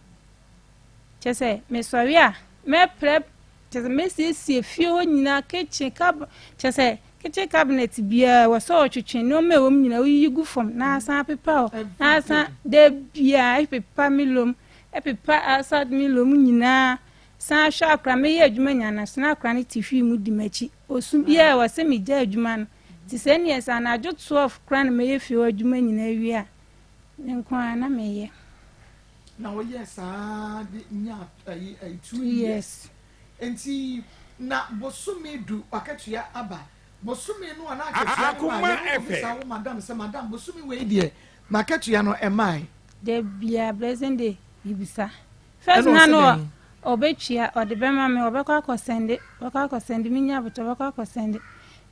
kyɛ sɛ mesɔre a mɛprɛ kyɛ sɛ mɛsiesie fie hɔ nyinaa, kitchen cab kyɛ sɛ kitchen cabinet biara wɔ sɛ ɔtwetwe nneɛma a ɛwɔ mu nyinaa oyiyi gu fam na asan apepa hɔ na asan da biara ɛpepa milom ɛpepa outside milom nyinaa san ahwɛ akora. Mɛyɛ adwuma nyana so na akora no te hwii mu di m'akyi osu biara wɔ sɛ megya adwuma no nti sɛ neɛ sɛ anadwo 12 koraa na mɛyɛ fie hɔ adwuma nyinaa wie a me nko ara na mɛyɛ. Na woyɛ saa de nya ayi ayi two two years? Years. Nti na bosome 10 wakatua aba bosome no a na akatua no Akoma ma yɛ FM. wokɔbisa wo madam sɛ madam bosome wei deɛ makatua no ɛmae? Da biara blessing day bibisa first Ɛna na ɔsɛ no dɛn? Ɔbɛtua ɔde bɛma me ɔbɛkɔ akɔsɛnde ɔbɛkɔ akɔsɛnde menya abotɔ ɔbɛkɔ akɔsɛnde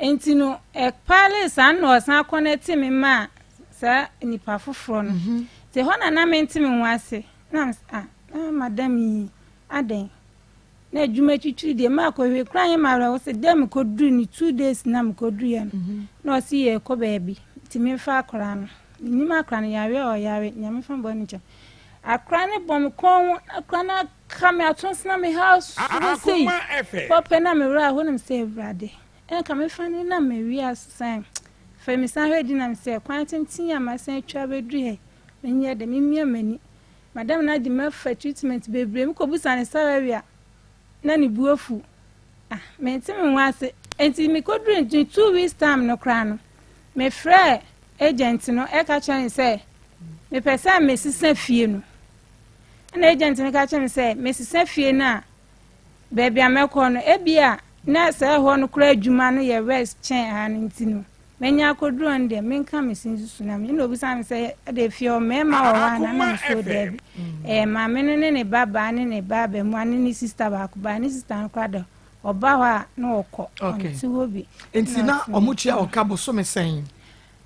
nti no ɛpaale saa na ɔsan akɔnɛte me ma saa nipa foforɔ no nti hɔ na na mente me ho ase na ah na madam yi adɛn na adwuma twitwiri deɛ ma akɔhwɛ kora nyɛ ma awerɛho sɛ dɛ mekɔduru ne 2 days na mekɔduru yɛ no na ɔsi yɛ kɔ baabi nti memfa akora no menim akora no yare a ɔyare Nyame fa bɔ ne nkyɛn akora no bɔ me kɔn ho akora no aka me atonsena me ha soro sei. Akoma FM. Pɔpɛ na mewura hɔ nam sɛ Awurade ɛnka mefa no na mawie asesan fɛ mesan hwɛ di nam sɛ kwan tenten a masan atwa bɛduru ha menyɛ dɛ memia m'ani madam no agye mafa treatment bebree mekɔbusa ne salary a na ne bu afu. Ah, mente me ho ase nti mekɔduru nti 2 weeks time no koraa no mefrɛ agent no ɛka kyerɛ ne sɛ mepɛ sɛ mesesa fie no ɛna agent no ka kyerɛ me sɛ mesesa fie no a baabi a mɛkɔ no ebi a na sɛ ɛhɔ no koraa adwuma no yɛ rest kyɛn ha no nti no. Manya akɔduru hɔ no deɛ, menka me se nsusu na me. Ɛna ɔbisaa me sɛ, ɛdeɛ fie hɔ mmarima wɔ hɔ anaa? Na me so daabi. Ɛyɛ maame no ne ne ba baa ne ne ba abɛmoa ne ne sista baako baa. Ne sista no koraa deɛ, ɔba hɔ a na ɔkɔ. Ɔnte hɔ bi. Nti na wɔtua ɔka bosome sɛn?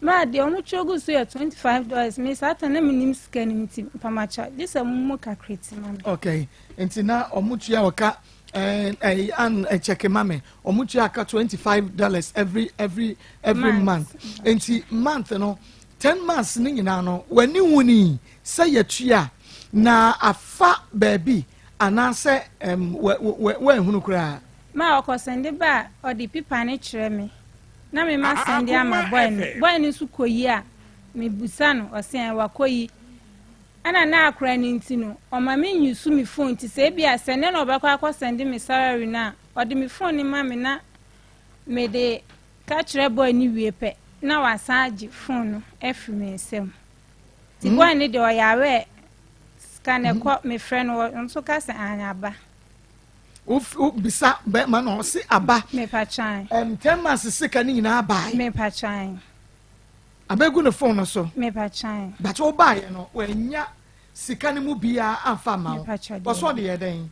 Maa deɛ wɔtwerɛ gu so yɛ $25. Me saa time na mennim sika no nti mpamakyɛ gye sɛ mo mu kakrati ma me. Okay, nti na wɔtua ɔka ɛɛ ɛɛ an ɛkyɛke ma me wɔn tua aka $25 every month. Nti month no 10 months ne nyinaa no w'ani wuni sɛ yɛtua na afa baabi anaasɛ wɛ wɛ wɛnhunu koraa? Ma ɔkɔsɛnde ba a, ɔde pipa ne kyerɛ me na me ma sɛnde ama boy no. Boy no nso kɔ yi a mebusa no, ɔsɛn wakɔ yi. Ɛna na akora no nti no ɔma me nyusu me phone, nti sɛ ebi a sɛ ne na ɔbɛkɔ akɔ sɛnde me salary no a, ɔde me phone ne ma me na mede ka kyerɛ boy no wie pɛ na wasan agye phone no afiri me nsam. Nti boy no deɛ, ɔyɛ awɛ sika na ɛkɔ. Mefrɛ no, ɔno nso ka sɛ anya aba. Wobisa bɛrima na ɔse aba. Mepatwan. 10 months sika no nyinaa bae. Mepatwan. Abɛgu ne phone no so. Mepatwan. But wobaeɛ no, wanya sika no mu biara amfa ama wo. Mepatwa deɛ. Wɔsɔ de yɛ dɛn?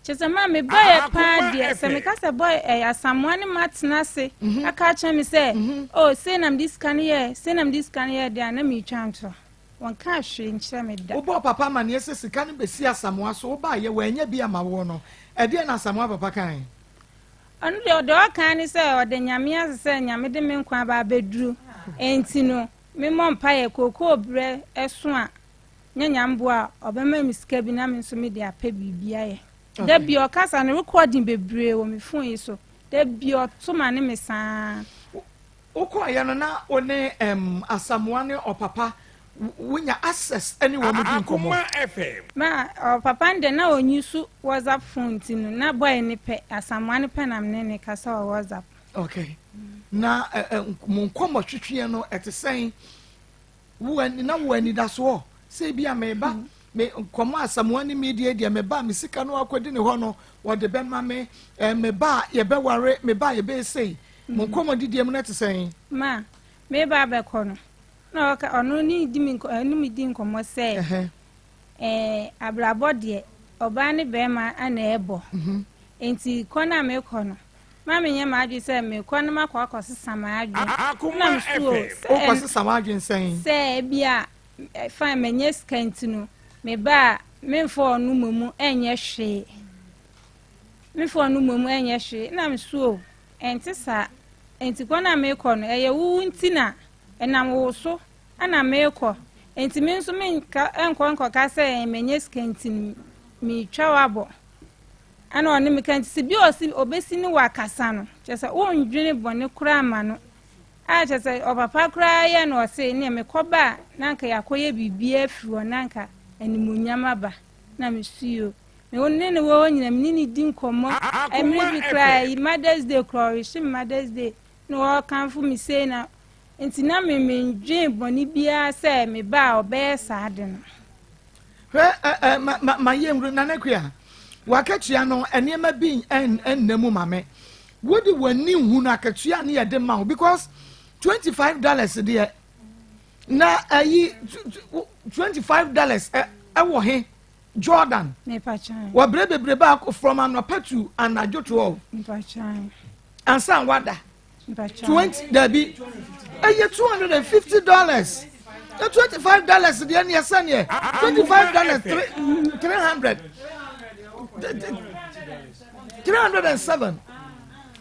Kyɛ sɛ maa mebɔyɛ paa deɛ, sɛ meka sɛ bɔy ɛyɛ Asamoa ne ma tena ase aka akyerɛ me sɛ o sei na mede sika no yɛ, sei na mede sika no yɛ deɛ a, na meretwa ntorɔ. Wɔnka hwee nkyerɛ me da. Wobɔɔ papa amanneɛ sɛ sika no bɛsi Asamoa so, wobaeɛ wanya bi ama woɔ no, ɛdeɛ na Asamoa papa kae? Ɔno deɛ, ɔde ɔka ne sɛ ɔde Nyame ase sɛ Nyame de me nkwa aba abɛduru, enti no memmɔ mpaeɛ kookoo berɛ ɛso a nyɛ Nyame boa a, ɔbɛma me sika bi na me nso mede apɛ biribi ayɛ. Da bi ɔkasa no, recording bebree wɔ me phone yi so. Da bi ɔto ma ne me saa. Wokɔɔyɛ no na wo ne Asamoa ne ɔpapa wonya access ne wɔn di nkɔmmɔ? Ma ɔpapa no deɛ, na ɔnyi so WhatsApp phone, nti no na boy ne pɛ, Asamoa ne pɛ na ne ne kasa wɔ WhatsApp. Okay, na mo nkɔmmɔ twetweɛ no ɛte sɛn? Wo ani na wo anidasoɔ sɛ ebi a meba me nkɔmmɔ Asamoa ne me deɛ meba me sika no akɔdi ne hɔ no, wɔde bɛma me meba a yɛbɛware, meba a yɛbɛyɛ sei, mo nkɔmmɔ didiɛ mu no ɛte sɛn? Ma meba abɛkɔ no, na ɔka ɔno ne di me ɛne me di nkɔmmɔ sɛ abrabɔ deɛ, ɔbaa ne bɛrima ana ɛbɔ, nti kɔ no a mekɔ no, ma menyɛ m'adwene sɛ mekɔ no makɔ akɔsesa m'adwene na mesuo sɛ Wokɔsesa w'adwene sɛn? Sɛ ebi a fine, manya sika nti no meba a, memfa ɔno mmom ɛnyɛ hwee, memfa ɔno mmom ɛnyɛ hwee. Na mesuo ɛnte saa, nti kɔ no a mekɔ no, ɛyɛ wowu nti na ɛnam wo so ɛna mekɔ, nti me nso menka ɛnkɔ nkɔka sɛ manya sika nti no metwa wabɔ. Ɛna ɔne me ka, nti sɛ bi a ɔsi ɔbɛsi ne wɔ akasa no, kyerɛ sɛ wondwene bɔne koraa ma no a, kyerɛ sɛ ɔpapa koraa yɛ no, ɔse ne mekɔba a na nka yɛakɔyɛ biribiara afiri hɔ na nka animonyam aba. Na mesuo me wo ne ne wɔ hɔ nyina, me ne ne di nkɔmmɔ mmerɛ bi koraa yi, Mothers Day koraa ɔrehye me Mothers Day na ɔrekamfo me sei, na nti na me mendwen bɔne biara sɛ meba a ɔbɛyɛ saa de no. Hwɛ ɛ ɛ ma ma ma yɛ nwuro Nana Akua wakatua no, nneɛma bi ɛnna mu ma me wode w'ani hu no, akatua ne yɛde ma wo, because $25 deɛ na ayi $25 ɛwɔ he Jordan wɔbrɛ bebrebe akɔ from anɔpa to anadwo 12 ansa wada 20 dabi, ɛyɛ $250 na $25 deɛ neɛ sɛneɛ $25 300 307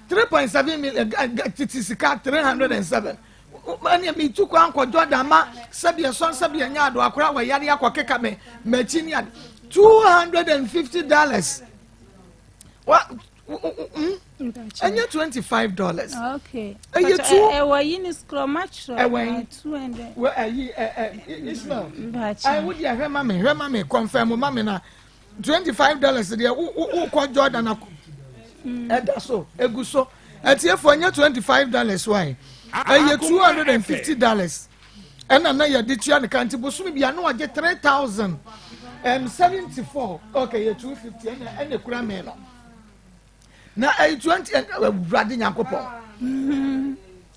3.7 million titi sika 307. Ɛnea metu kwan kɔ Jordan ma sɛbi ɛsɔn sɛbi ɛnyɛ ado akora wɔ yare akɔ keka me m'akyi ne ade, $250 wa ɛnyɛ $25. Ɛyɛ two. Ɛwɔ yi ni sukuu ɔma kyerɛ. Ɛwɔ yi 200. Wɔ ɛyi ɛ ɛ Ismail ɛ wo deɛ, hwɛ ma mi, hwɛ ma mi, confirm ma mi na $25 deɛ wo wo kɔ Jordan akɔ ɛda so egu so. Ɛtiɛfo, ɛnyɛ $25 wa yi, ɛyɛ $250 ɛna na yɛde tua ne ka, nti bosomi bi ano agye 3,074. Okay, yɛ 250 ɛna ekura mi no na ɛyɛ 20. Ɛwurade Nyankopɔn.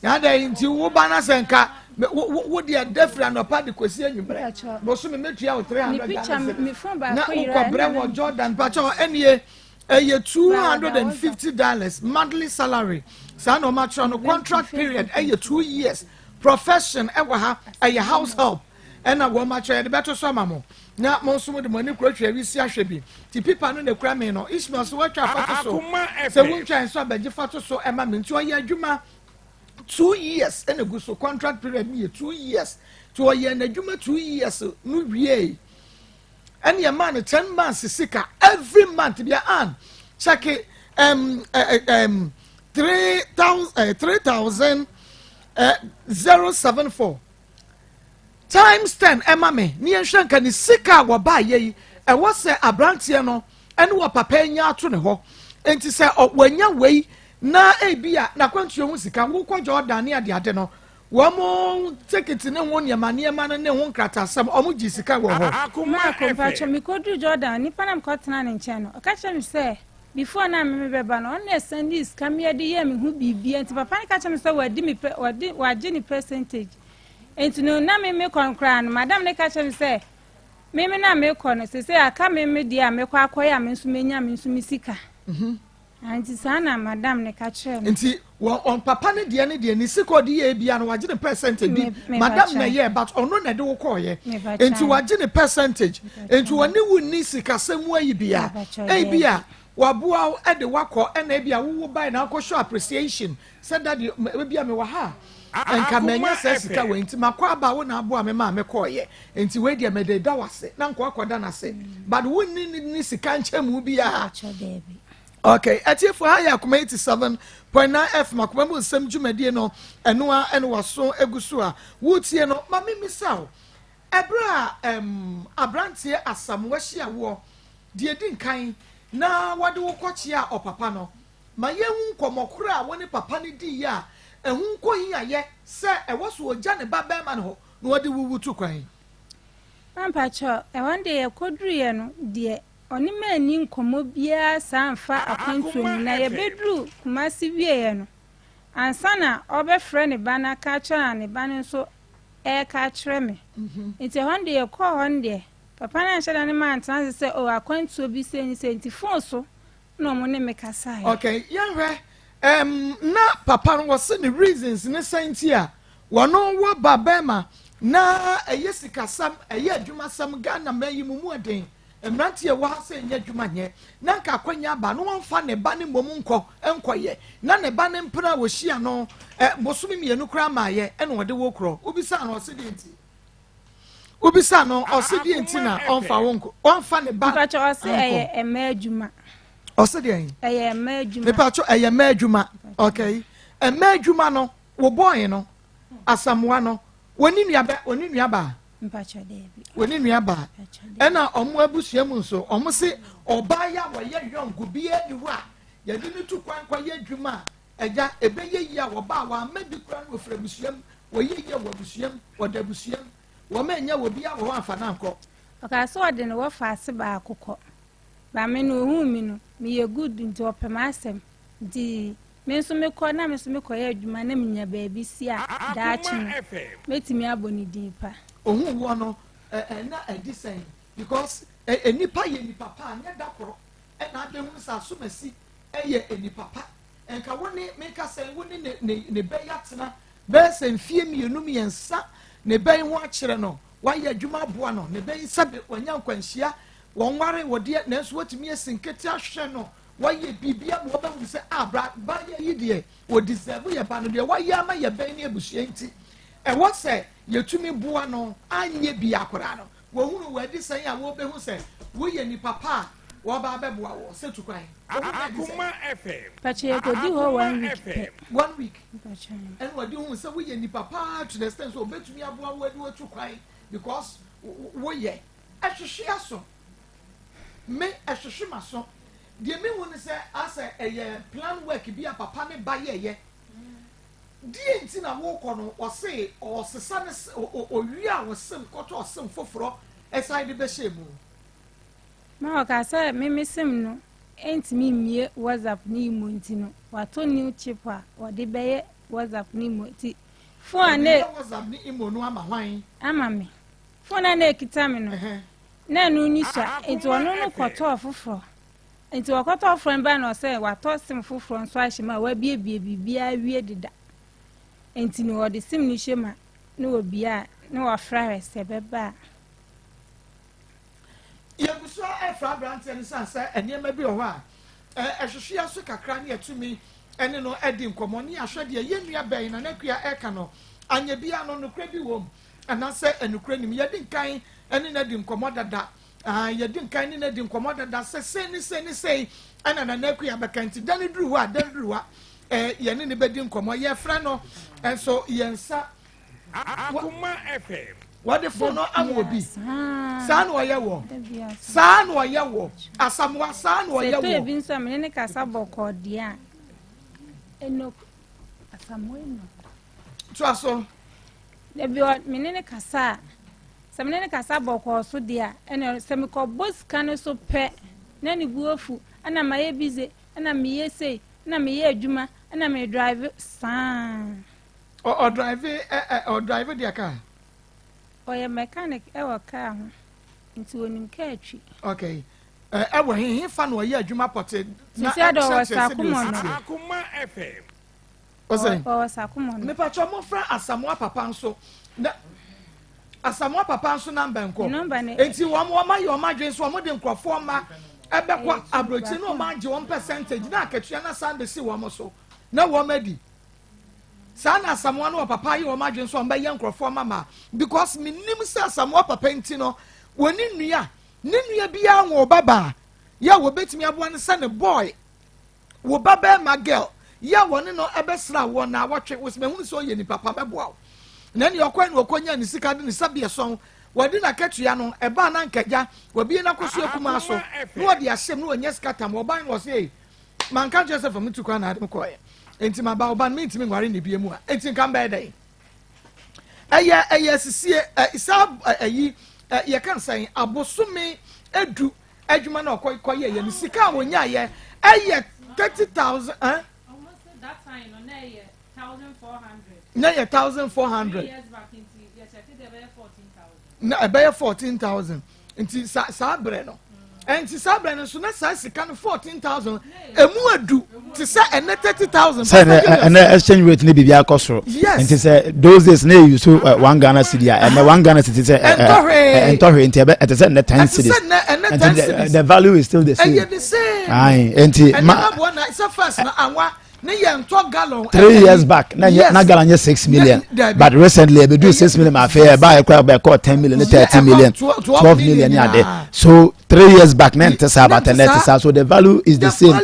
Adɛn nti wo ba no sɛ nka wo deɛ da firi anɔpa de kɔsi anwummerɛ bosome mɛtua wo 300 Ghana cedis na wokɔbrɛ wɔ Jordan. Pakyɛ, ɛnie ɛyɛ $250 monthly salary, saa na ɔma kyerɛ no. Contract period ɛyɛ 2 years. Profession ɛwɔ ha ɛyɛ house help, ɛna wɔn akyerɛ yɛde bɛto so ama mo na mo nso mo de mo ani kuro hwɛ wisi ahwɛ bi ti pipa no na ekura mi no. Ismail so wɔatwa afa to so sɛ wontwa nso abɛgye fa to so ɛma mi. Nti ɔyɛ adwuma 2 years ɛna egu so. Contract period mi yɛ 2 years, ti ɔyɛ n'adwuma 2 years no wie, ɛna yɛ maa no 10 months sika every month bi an check 3,000, 3,074 times 10 ɛma me ne yɛnhwɛ nka ne sika a wɔbaa yɛ yi ɛwɔ sɛ aberanteɛ no ɛne wɔ papa anya ato ne hɔ. Nti sɛ wɔanya wei na ebi a n'akwantuo ho sika wokɔ Jordan ne adeade no, wɔn mo ticket ne ho nneɛma nneɛma no ne ho nkratasɛm, wɔn gye sika wɔ hɔ. Maako, mpakyɛ, mekɔduru Jordan, nipa na mekɔtena ne nkyɛn no, ɔka kyerɛ me sɛ before na me bɛba no, ɔno na ɛsɛn de sika mi de yɛ me ho biribia. Nti papa no ka kyerɛ me sɛ wadi me pɛ, wadi wagye ne percentage. Nti no na me mekɔ no koraa no, madam ne ka kyerɛ me sɛ me me na mekɔ no sese aka me me deɛ a mekɔ akɔyɛ a me nso menya me nso me sika. Nti saa na madam ne ka kyerɛ me. Nti wɔn papa ne deɛ ne deɛ ne sika ɔde yɛ ebia no, wagye ne percentage bi. Madam na yɛ, but ɔno na ɛde wo kɔɔyɛ, nti wagye ne percentage. Nti wɔne wo ni sikasɛm mu ayi bia ebi a waboa wo ɛde wakɔ, ɛna ebi a wowo bae na akɔ show appreciation sɛ, "Daddy, ebi a mewɔ ha nka manya saa sika wei, nti makɔ aba, wo na aboa me maa me kɔɔyɛ, nti wei deɛ mede da wase," na nkɔ akɔda n'ase, but wo ni ne sika nkyɛn mu biara. Okay, ɛtiefo, ha yɛ Akoma 87.9 FM, Akoma mu nsɛm dwumadie no, ɛno a ɛne waso egu so a wotie no. Ma mi misa o, ɛberɛ a aberanteɛ Asamoah hyia woɔ deɛ di nkan na wɔde wo kɔkyea ɔpapa no, ma yɛhu nkɔmmɔ koro a wo ne papa no di yɛ a ɛho nkɔhi ayɛ sɛ ɛwɔ so ɔgya ne ba bɛrima no hɔ na wɔde wuwu tu kwan. Mampakyɛ, ɛhɔ deɛ yɛkɔduruiɛ no deɛ, ɔne ma ani nkɔmmɔ biara saa mfa akwantuo mu. Na yɛbɛduru Kumase wieɛ no, ansa na ɔbɛfrɛ ne ba no aka akyerɛ, na ne ba no nso ɛreka akyerɛ me. Nti ɛhɔ no deɛ, yɛkɔɔ hɔ no deɛ, papa no anhyɛ da ne ma antena ase sɛ o akwantuo bi sɛ ni sɛ. Nti phone so na ɔmo ne me kasaeɛ. Okay, yɛnhwɛ na papa no wɔse ne reasons ne sɛn nti a wɔno wɔ ba bɛrima na ɛyɛ sikasɛm, ɛyɛ adwumasɛm. Ghana ma yi mu mu ɛden, mmeranteɛ wɔ ha sɛ nyɛ adwuma nyɛ na nka akwanya aba no, wɔmfa ne ba ne mmom nkɔ nkɔyɛ na ne ba ne mpena a wɔhyia no bosome 2 koraa maayɛ, ɛna ɔde wo korɔ. Wobisa no, ɔse deɛ nti? Wobisa no, ɔse deɛ nti na ɔmfa wo nkɔ, ɔmfa ne ba? Mpakyɛ, ɔse ɛyɛ mmaa adwuma. Ɔse deɛ? Ɛyɛ mmaa adwuma. Mepatwɛ, ɛyɛ mmaa adwuma. Okay, mmaa adwuma no, wo bɔɔye no Asamoa no, wɔne nua wɔne nua baa? Mpakyɛ, daabi. Wɔne nua baa, ɛna ɔmo abusua mu nso, ɔmo se ɔbaa yi a wɔyɛ yɔnko biara ni hɔ a yɛde no tu kwan kɔyɛ adwuma a ɛgya ɛbɛyɛ yie a wɔbaa wɔama bi kura no, wɔfiri abusua mu, wɔyɛ yie wɔ abusua mu, wɔda abusua mu, wɔn anya wɔ bi a wɔ hɔ afa no ankɔ. Ɔkaa sɛ ɔde ne wɔfa ase baako kɔ ba me no, ohuu mi no meyɛ good nti ɔpɛ m'asɛm, nti me nso mekɔ na me nso mekɔyɛ adwuma na menya baabi si a daakye no mɛtumi abɔ ne din pa. Ohun wɔ no ɛ na ɛdi sɛn? Because ɛ nipa yɛ nipa pa nyɛ da koro ɛna abɛhu sɛ asomasi ɛyɛ nipa pa. Nka wo ne meka sɛ wo ne ne ne ne bɛyɛ atena bɛyɛ sɛ mfie 2 3, ne bɛn ho akyerɛ no, wayɛ adwuma aboa no, ne bɛn sɛbe wanya nkwanhyia, wɔn ware wɔ deɛ, nanso watumi asi nkete ahwɛ no, wayɛ biribi ama wɔbɛhu sɛ abra ba yɛ yi deɛ, wɔ deserve yɛ ba no deɛ wayɛ ama yɛ bɛn ne abusua, nti ɛwɔ sɛ yɛtumi boa no. Anyɛ bi akwaraa no wɔhunu wɔ adi sɛn a wɔbɛhu sɛ woyɛ nipa pa a wɔba abɛboa wɔ sɛ tu kwan? Akoma FM. Pakyɛ, yɛkɔdi hɔ one week pɛ. One week ɛna wɔde hu sɛ woyɛ nipa paa to the extent sɛ wɔbɛtumi aboa wo adi wɔtu kwan, because woyɛ ɛhwehwe aso me, ɛhwehwe ma so deɛ mi hu ne sɛ asɛ ɛyɛ plan work bi a papa ne ba yɛyɛ deɛ nti na wɔrekɔ no. Ɔse ɔsesa ne owie a ɔsem kɔtɔ ɔsem foforɔ ɛsan de bɛhyɛ mu. Ma ɔka sɛ meme sim no ntumi mmie WhatsApp ne imo, nti no watɔ new chip a wɔde bɛyɛ. WhatsApp ne imo nti phone a na WhatsApp ne imo no ama hwan? Ama me. Phone a na ekita me no na ɛno ni sua nti ɔno no kɔtɔɔ foforɔ nti ɔkɔtɔɔ foforɔ no ba na ɔsɛ watɔ sim foforɔ nso ahyɛ mu a wabiebie biribiara wie deda nti no ɔde sim no hyɛ mu a na wɔbie a na wafra hwɛ sɛ ɛbɛba a. Yɛgu so ara refrɛ aberanteɛ no sane sɛ nneɛma bi wɔ hɔ a ɛhwehwe yɛn so kakra ne yɛatumi ne no adi nkɔmmɔ ne yɛahwɛ deɛ yɛn nua bɛn Nana Akua reka no. Anyɛ biara no, nokorɛ bi wɔ mu anaasɛ nokorɛ nnim. Yɛadi nkan ne no adi nkɔmmɔ dada. Ah, yɛadi nkan ne no adi nkɔmmɔ dada sɛ sei ne sei ne sei ɛna Nana Akua bɛka nti da no duru hɔ a, da no duru hɔ a eh, yɛne no bɛdi nkɔmmɔ. Yɛfrɛ no nso yɛn nsa Akoma FM. Wɔde fon no ama obi. Saa na ɔyɛ wɔ. Saa na ɔyɛ wɔ. Asamoah saa na ɔyɛ wɔ. Sɛ ebi nso a mene ne kasa bɔkɔɔ deɛ a Enoch Asamoah Enoch. Toa so. Dabi ɔ mene ne kasa a sɛ mene ne kasa bɔkɔɔ so deɛ a ɛna sɛ mekɔbɔ sika no so pɛ na ne bu afu ɛna mayɛ bize ɛna meyɛ sei ɛna meyɛ adwuma ɛna me drive saa. Ɔdrive ɛ ɛ ɔdrive deɛ kaa. Ɔyɛ mechanic ɛwɔ kaa ho nti onim kaa twi. Okay ɛ ɛwɔ he he fa na ɔyɛ adwuma pɔte na ɛkyerɛkyerɛ sɛdeɛ osi teɛ. Akoma FM. Ɔsɛ. Ɔwɔ Sakomɔ no. Mepatwɔ mofra Asamoah papa nso na Asamoah papa nso namba nkɔ. Enti wɔn wɔn ayɛ wɔn adwene so wɔn de nkurɔfoɔ mma ɛbɛkɔ aburokyire na wɔn agye wɔn percentage na akatua na san besi wɔn so na wɔn adi. Saa na Asamoah ne ɔpapa ayɛ wɔn adwene sɛ wɔbɛyɛ nkurɔfoɔ mama because menim sɛ Asamoah papa nti no wɔne nua ne nua biara wɔ ba baa yɛ a wɔbɛtumi aboa no sɛ ne boy wo ba bɛrima girl yɛ a wɔne no ɛbɛsra wɔ na awɔtwe wɔsi mahunu sɛ ɔyɛ nipa pa mɛboa wo na ɛne ɔkɔɛ na ɔkɔnya ne sika de ne sɛbeɛ sɔn wɔde n'akatua no ɛbaa na nkagya wɔbie n'akɔso akumaa so na wɔde ahyɛm na wɔnya sika tam wɔban wɔ sɛ Manka nkyerɛ sɛ fa me tu kwan na ade me kɔɛ. Enti maba wo ba no mentumi nware ne bie mu a. Enti nka mbɛyɛ dɛn? Ɛyɛ ɛyɛ asisie ɛ saa ɛyi ɛ yɛka nsɛn abosome edu adwuma na ɔkɔ kɔyɛ yɛ no sika a wɔnyaayɛ ɛyɛ 30,000 ɛn. Na yɛ 1,400. Na ɛbɛyɛ 14,000. Nti sa saa berɛ no nti saa berɛ no nso na saa sika no 14,000 emu adu te sɛ ɛnɛ 30,000. Sɛ ɛnɛ ɛnɛ exchange rate ne biribi akɔ soro. Yes. Nti sɛ those days na eyi so one Ghana cedi a ɛnɛ one Ghana cedi sɛ ɛntɔ hwee ɛntɔ hwee nti ɛbɛ ɛte sɛ ɛnɛ 10 cedis. Ɛte sɛ ɛnɛ ɛnɛ 10 cedis. The value is still the same. Ɛyɛ the same. Ayi nti ma. Ɛnɛ babuo na sɛ first na anwa. Ne yɛ ntɔ gallon. 3 years back na yes. Na gallon yɛ 6 million, but recently ebi do 6 million ma afei ɛba yɛ kora bɛ kɔ 10 million ne 30 million, 12 million ni ade. So 3 years back na nte saa, but ɛnɛ te saa, so the value is the same.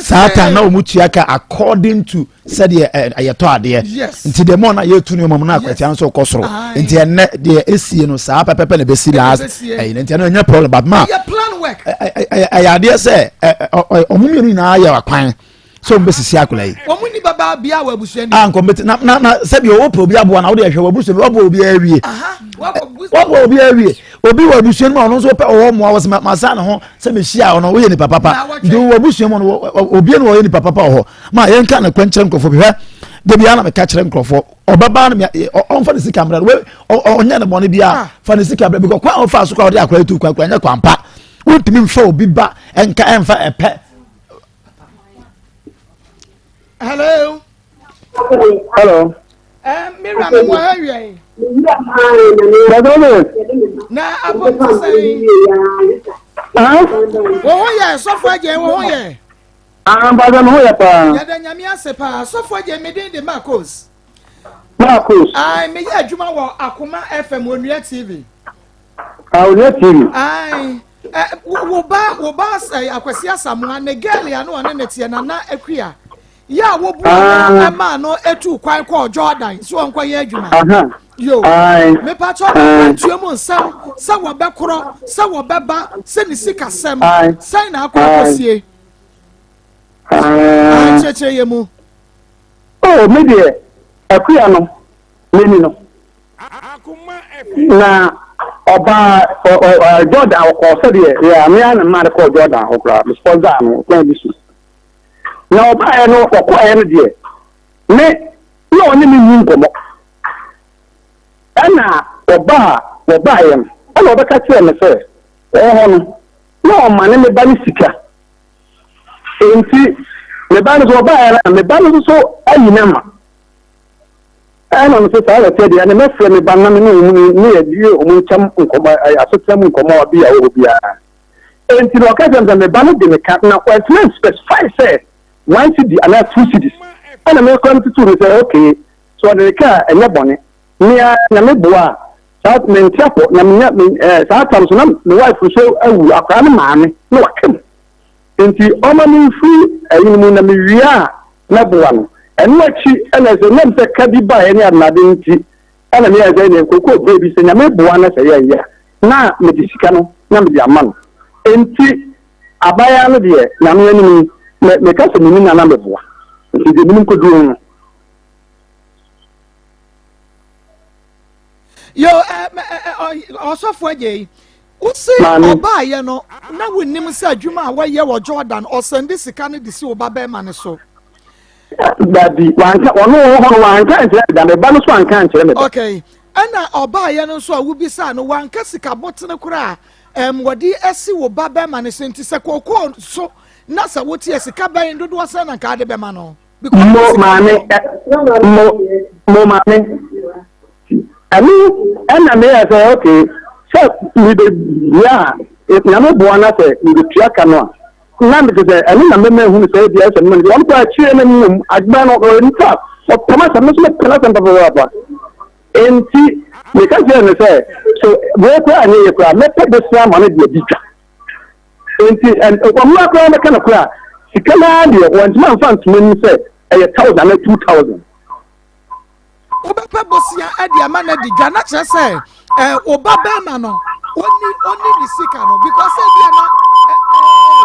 Saa time na wɔn tua ka according to sɛdeɛ ɛ ɛyɛtɔ adeɛ. Nti the more na yɛtu nneɛma mu na akwatia nso kɔ soro, nti ɛnɛ deɛ esie no saa pɛpɛpɛ na ebesi last ɛyi, nti ɛno ɛnyɛ problem, but ma ɛyɛ adeɛ sɛ ɛ ɛ ɔmo mmienu nyinaa yɛ akwan sɛ wɔn bɛsisi akwadaa yi. Wɔn ni baba bia wɔ abusua ni. A nkɔmɛti na na na sɛbi o pɛ obi aboa na o de ɛhwɛ wɔ abusua mi waboa obi awie. Waboa obi awie, obi wɔ abusua mu a ɔno nso pɛ ɔwɔ mmoa wɔ sɛ ma sa ne ho sɛ mɛ hyia ɔno woyɛ nipa papa nti wɔ abusua mu no obi na ɔyɛ nipa papa wɔ hɔ ma yɛn ka ne kwan kyerɛ nkurɔfoɔ bi hwɛ debi ana mɛka kyerɛ nkurɔfoɔ ɔbɛba no ɔnfa ne sika mmerɛ no ɔnyɛ ne bɔne biara fa ne sika mmerɛ because kwan a ɔfa so kora ɔde akora etu kwan kora nyɛ kwan pa wontumi nfa obi ba ɛnka ɛnfa ɛpɛ. Hello. Hello. Mira mi mu ha wia yi. Na apom ti sɛn. Wo ho yɛ sɔfo agye, wo ho yɛ. Mpatsɛ mi ho yɛ paa. Yɛda Nyame ase paa. Sɔfo agye, mi din de Marcos. Marcos. Ayi, mi yɛ adwuma wɔ Akoma FM, Onua TV. Ah, Onua TV. Ayi. Wo ba wo ba Akwasi Asamoah ne girl ya no ɔne ne teɛ Nana Akua yɛ a wobu no ɛmaa no etu kwan kɔɔ Jordan so ɔnkɔ yɛ adwuma. Yo, mepatwa ɔkwantua mu nsɛm sɛ wɔbɛkorɔ sɛ wɔbɛba sɛ ne sikasɛm sɛn na akɔ akɔsie akyerɛkyerɛ yɛ mu. Oh, me deɛ Akua no m'ani no na ɔbaa Jordan ɔkɔɔ sɛdeɛ yɛ me ara na mmaa no kɔɔ Jordan hɔ koraa me sponsor no kwan bi so na ɔbaeɛ no ɔkɔeɛ no deɛ me. Na ɔne me nni nkɔmmɔ. Ɛna ɔbaa wɔbaeɛ no, ɛna ɔbɛka kyerɛɛ me sɛ ɔwɔ hɔ no, na ɔmane me ba no sika. Enti me ba no so ɔbaeɛ no, me ba no nso so ayi no ama. Ɛna me sɛ saa na ɛteɛ deɛ, ɛne mɛfrɛ me ba no na me ne wɔn ne yɛdie wɔn nkyɛm nkɔmmɔ, asetena mu nkɔmmɔ bi a ɛwɔ hɔ biara. Enti na ɔka kyerɛ me sɛ me ba no de me ka, na wantumi anspecify sɛ one cedi anaa two cedis. Ɛna me koraa metutuu no sɛ okay, sɛ ɔde ne ka a ɛnyɛ bɔne. Me ara Nyame boa a, saa mente apɔ na menya me eh, saa tam so na me wife nso awu, akwadaa no maame na waka mu. Enti ɔma me mfiri ɛyi no mu na mewie a mɛboa no. Ɛno akyi ɛna sɛ nam sɛ ka bi baeɛ ne adenade nti ɛna meyɛɛ sɛ ɛneɛ nkookoo berɛ bi sɛ Nyame boa na sɛ yɛyɛ a na mede sika no na mede ama no. Enti abaayewa no deɛ Nyame anim yi me meka sɛ menim no a na meboa. Nti deɛ menim kɔduru no. Yo, eh, eh, eh, ɔsɔfo agye yi, wose ɔbaayɛ no na wonim sɛ adwuma a wɔyɛ wɔ Jordan ɔsɛnde sika no de si wo ba bɛrima no so. Dabi, wanka ɔno wɔ hɔ no wanka nkyerɛ me da, me ba no so anka nkyerɛ me da. Okay, ɛna ɔbaayɛ no nso a wobisaa no wanka sika botene koraa ɛm wɔde asi wo ba bɛrima no so nti sɛ kookoo so na sɛ woteɛ sika bɛn dodoɔ sɛ na nka ade bɛma no. Mo maame ɛ mo mo maame ɛno ɛna meyɛ sɛ okay sɛ mebɛdua a nyame boa na sɛ mebɛtua ka no a na mete sɛ ɛno na mɛma ehunu sɛ ebi ɛsɛ mma no ɔno kɔ akyire no mmom adwuma no ɔyɛ nipa ɔpam asɛm no so mepɛ n'asɛm papaapa enti meka kyerɛ no sɛ so wei koraa anyɛ yɛ koraa mɛpɛ bosea ama no de adi dwa Enti ɔno koraa bɛka no koraa sika no ara deɛ wɔntumi amfa ntoma mu sɛ ɛyɛ thousand anaa 2000. Wobɛpɛ bosea de ama no adi dwa na kyerɛ sɛ ɛɛ wo ba bɛrima no ɔni ɔni ne sika no because ebi ana ɛɛ.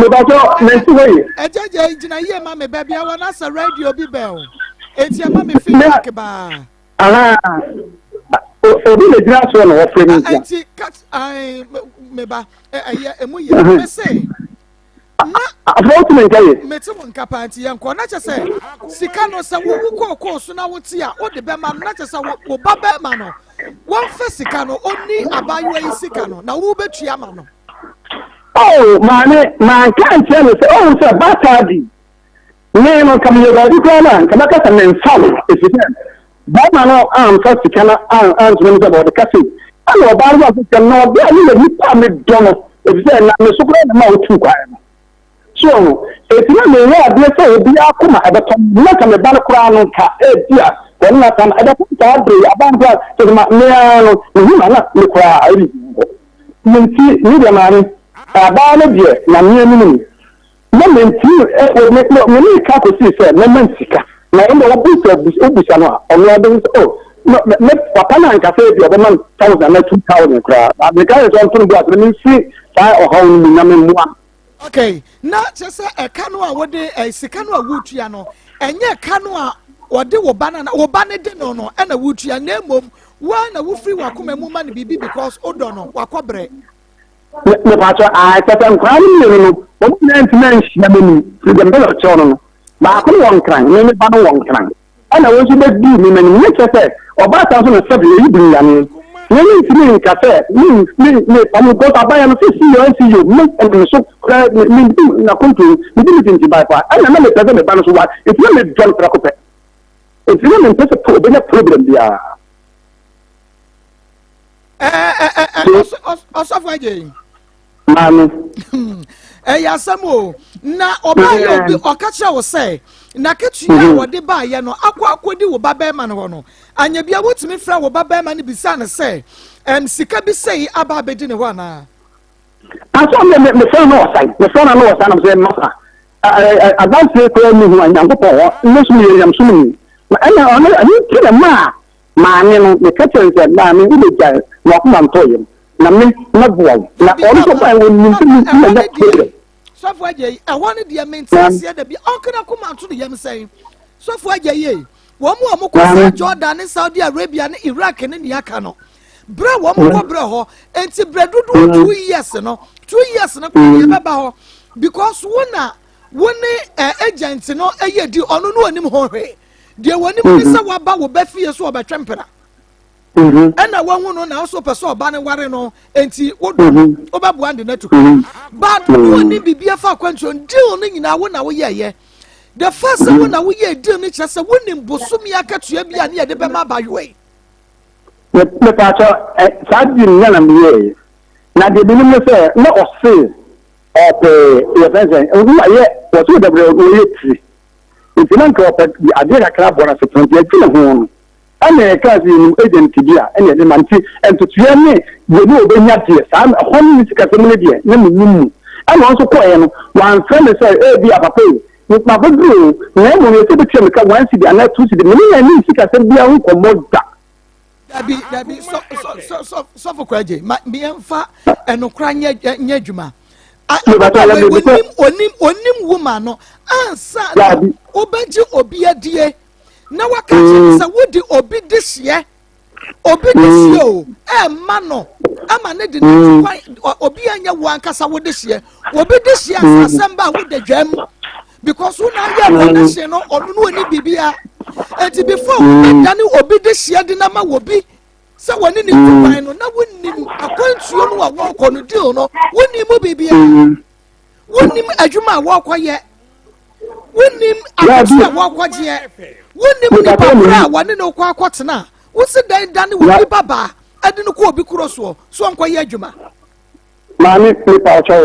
Mebatɔ mɛnti hɔ yi. Ɛgyɛgyɛ gyina yie ma me baabi a wɔn asɛ radio bi bɛn o eti ɛma me feedback baa. Ahaa obi na gyina soɔ na wɔfrɛ me ntia. Nti kat ae me ba ɛyɛ emu yɛ me se na. Afɔ wote me nka ye. Mete wo nka paa nti yɛn kɔ na kyɛ sɛ sika no sɛ wowu kookoo so na wote a wode bɛma no na kyɛ sɛ wo ba bɛrima no wɔmfa sika no ɔnni abaayewa yi sika no na wobɛtua ma no. Oh maame manka nkyerɛ no sɛ ɔhu sɛ bataa bi Me no, nka meyɛ baabi koraa no a, nka mɛka sɛ memfa no, ɛfiri sɛ barima no amfa sika no antoma mu sɛ ɔde ka sei. Ɛna ɔbaa no amfa sika no, na ɔbaa no yɛ nipa a medɔ no, ɛfiri sɛ ɛnam me so koraa na ma ɔtuu kwan no. So ɔho, enti na meyɛ adeɛ sɛ obiara koma ɛbɛtɔ no, na nka me ba no koraa no nka ebi a wɔne no asa no ɛbɛtɔ saa bere yi, abaa no koraa kyerɛ sɛ ma me ara no mehu ma na me koraa ɛbi hɔ. Me nti, me deɛ maame, abaa no deɛ na me anim ni. Na mentumi ɛ, me, me, me ne ka kɔsii sɛ mɛma no sika. Na ɛnna ɔbusa, wobusa no a, ɔno ara bɛhu sɛ, oh, no, me, me papa no anka sɛ ebi ɔbɛma no thousand anaa 2000 koraa. Na meka yɛ sɛ ɔnto no bo ase na memfiri saa ɔhaw no mu na memmoa no. Okay, na kyerɛ sɛ ɛka no a wode ɛ sika no a wotua no, ɛnyɛ ɛka no a wɔde wo ba no wo ba no de no no ɛna wotua na mmom wo ara na wofiri w'akoma mu ma no biribi because wodɔ no wakɔ brɛ. Mepakyɛ, ae, kyerɛ sɛ nkwadaa no mmienu no, wɔn nyinaa ntumi anhyia m'anim, firi deɛ mepɛ sɛ ɔkyerɛw no no. Baako no wɔ Nkran, me me ba no wɔ Nkran, ɛna wɔn nso bɛduu me m'anim. Ne kyerɛ sɛ, ɔbaatan nso na sɛbe ɛyi bunyane. Me mentumi nka sɛ me me me pam because abayɛ no sɛ si yɛ nsi yɛ me ɛna me so koraa me me di n'akonto me di me tinti bae paa ɛna na mepɛ sɛ me ba no so wa nti na medɔ no prɛko pɛ nti na mempɛ sɛ obɛnya problem biara. Ɔsɔfo agye yi. Maame. Ɛyɛ asɛm o. Na ɔbaa yɛ obi ɔka kyerɛ wo sɛ n'akatua a wɔde baayɛ no akɔ akɔdi wo ba bɛrima no hɔ no. Anya bia wotumi frɛ wo ba bɛrima no bisa no sɛ ɛm sika bi sɛyi aba abɛdi ne hɔ anaa. Asɔ me me mefrɛ no ɔsan mefrɛ no no ɔsan na mesɛ masa adanseɛ koraa nni ho a Nyankopɔn hɔ ne so meyɛ nyamsom ni na ɛna ɔno ɛno nti na maa Maame no, meka kyerɛɛ no sɛ, Maame, wobɛgyae ma w'akoma ntɔ wo yam, na me, mɛboa wo. Na Dabi, ɔno nso papa, bae, ɔnim sɛ papa, me ɛhɔ manya no deɛ, problem. sɔfo agya yi, ɛhɔ no deɛ, mente Maame, aseɛ da bi, ɔnka n'akoma nto ne yam sɛn? Sɔfo agya yi, ei, wɔn a wɔkɔ saa maame, Jordan ne Saudi Arabia ne Iraq ne nea aka no, berɛ a wɔn kɔ berɛ hɔ, enti berɛ dodoɔ 2 years no, 2 years no koraa deɛ ɛbɛba hɔ, because wo na wo ne eh, agent no ɛyɛ di, ɔno no onim ho hwee. Deɛ wɔnim ne sɛ waba wo ba fie so ɔbɛtwe mpena. Ɛna wahu no na nso pɛ sɛ ɔba no ware no nti wodɔ no wobɛboa de no atu kwan. But wɔnim biribi afa akwantuo deal no nyinaa wo na woyɛɛyɛ. The first sɛ wo na woyɛɛ deal no kyerɛ sɛ wonim bosome akatua bi a ne yɛde bɛma abayewa yi. Mepaakyɛ saa deal no nyɛ na meyɛɛyɛ. Na deɛ menim ne sɛ na ɔse ɔpɛ yɛfrɛ sɛ ɔno ayɛ wɔse ɔdabrɛ ɔyɛ tiri nti na nka ɔpɛ adeɛ kakra bɔ no asetena nti ɛdwene ho no ɛna ɛkaa sɛ yɛnim agent bi a ɛna ɛde ma nti ntotoeɛ ne deɛ ne ɔbɛnya deɛ saa ɛhɔ ne ne sikasɛm no deɛ na menim mu ɛna ɔnso kɔɛ no wamfrɛ me sɛ ebi a papa yi mabɛduru o na mmom yɛsɛ bɛtua me ka one cedi anaa two cedi mene yɛn ne sikasɛm biara ho nkɔmmɔ da. Dabi dabi sɔ sɔ sɔ sɔ sɔfo kwagye ma yɛnfa ɛnokora nyɛ nyɛ adwuma. Onim onim onim woman no ansa na wobɛgye obi adie na waka kyerɛ no sɛ wode obi de hyeɛ obi de hyeɛ o ɛmma no ama ne de ne ti kwan obi anyɛ wo ankasa wo de hyeɛ obi de hyeɛ asasɛm ba a wode dwam because wo na ayɛ connection no ɔno no ɔni biribia nti before wobɛdane obi de hyeɛ de na ma wɔ bi sɛ wɔne ne tu kwan no na wonim akwantuo no a wɔrekɔ no deal no wonim mu biribia wonim adwuma a wɔrekɔyɛ wonim akɔsi a wɔrekɔgyeɛ wonim nipa koro a wɔne no kɔ akɔtena a wosi dan dane obi babaa ɛde no kɔ obi kuro soɔ so ɔnkɔyɛ adwuma. Maame mepa ɔkyɛw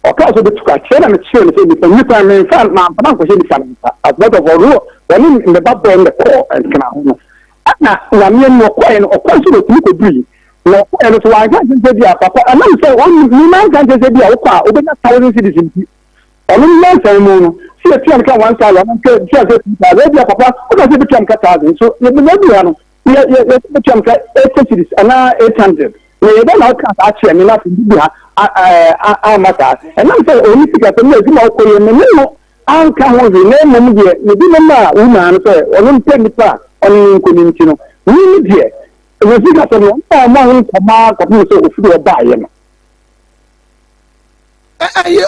Ɔkaa sɛ obetu ka kyerɛ na mekyerɛɛ no sɛ nipa nni kwan memfa mamfa no ankɔhyɛ nipa no nsa. As a matter of fact, ɔno ɔne ne ba bɔɔ no na ɛkɔɔ Nkran no. Ɛna Nyame anim ɔkɔeɛ no, ɔkwan so na ɔtumi kɔdurui. Na ɔkɔeɛ no so wanka nkyerɛ sɛ bi a papa, ɛnam sɛ ɔnnim, me manka nkyerɛ sɛ bi a wokɔ a wobɛnya 1000 cedis nti, ɔno ne nyansa mu no, sɛ yɛtua no ka 1000 anaa sɛ yɛtua no ka 2000, ebia papa woka sɛ yɛbɛtua no ka 1000 nso yɛbɛnya ha no, yɛ yɛ yɛ bɛtua me ka 80 cedis anaa 800 na yɛ dɛn na ɔka saa kyerɛ me na afei bibi ha amma saa ɛnam sɛ ɔni sika sɛm na adwuma ɔkɔ yɛ me ne no anka ho hwee na mmom deɛ mede no maa wo maa no sɛ ɔno mpɛ nipa a ɔne no nkɔ no nti no me ne deɛ wɔ sika sɛm no ɔno a ɔma ho nkɔmɔ ara kɔpem sɛ ɔfiri ɔbaeɛ no. Ɛyi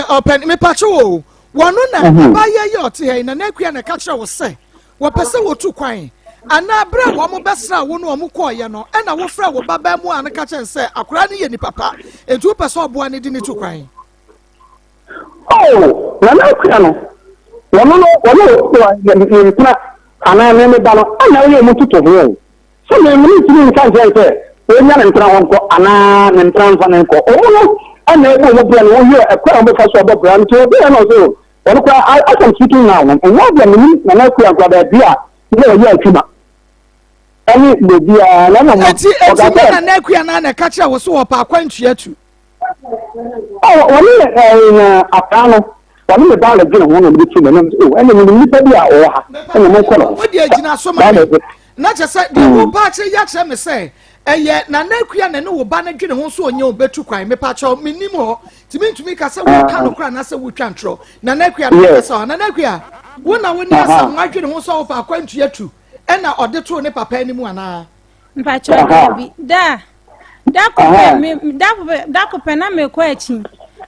ɔpɛni mepakye wo wɔno na abaayɛ yi ɔte ha yi na n'akua na ɛka kyerɛ wo sɛ wɔpɛ sɛ wɔtu kwan anaa berɛ a wɔn bɛsra wo no wɔn kɔɔyɛ no ɛna wofrɛ wo ba bɛn mu a no ka kyerɛ sɛ akwaraa no yɛ nipa pa nti wopɛ sɛ ɔboa no de ne tu kwan. Oh, na n'akua no wɔno no wɔne ne mpena anaa ne ne ba no ɛna ɔyɛ ɔmo tutu ho. Sɛ me mentumi nka nkyerɛ no sɛ ɔnya ne mpena hɔ nkɔ anaa ne mpena mfa no nkɔ. Ɔmo no na ɛbɔ ɔmo bra no wɔhwɛ ɛkwan a wɔbɛfa so abɔ bra no nti ɔbɛyɛ na ɔsɛ ɔno koraa as I'm speaking now no ɛnyɛ adeɛ a menim Nana Akua koraa baabi a na ɔyɛ adwuma ɛne baabiara na mmom Eti eti nyɛ Nana Akua naa na ɛka kyerɛ wo so wɔpɛ akwantua tu. Wɔne ɛɛ akwadaa no wɔne me ba na dwene ho na wɔde tu m'anim o ɛna menim nipa bi a ɔwɔ ha ɛna mo nkɔ no ho. Wode agyina so ma me na kyerɛ sɛ deɛ wo ba akyerɛ yi akyerɛ me sɛ ɛyɛ Nana Akua na ne wo ba no dwene ho so ɔnyɛ ɔbɛtu kwan mepakyɛw menim hɔ nti mentumi ka sɛ woka no kora anaasɛ wotwa ntorɔ Nana Akua na kasa hɔ Nana Akua wo na wo ne asɛm wadwene ho sɛ wopɛ akwantua tu ɛna ɔde too ne papa anim anaa. Mpakyɛw daabi da da ko pɛ me da ko pɛ da ko pɛ na mekɔ akyi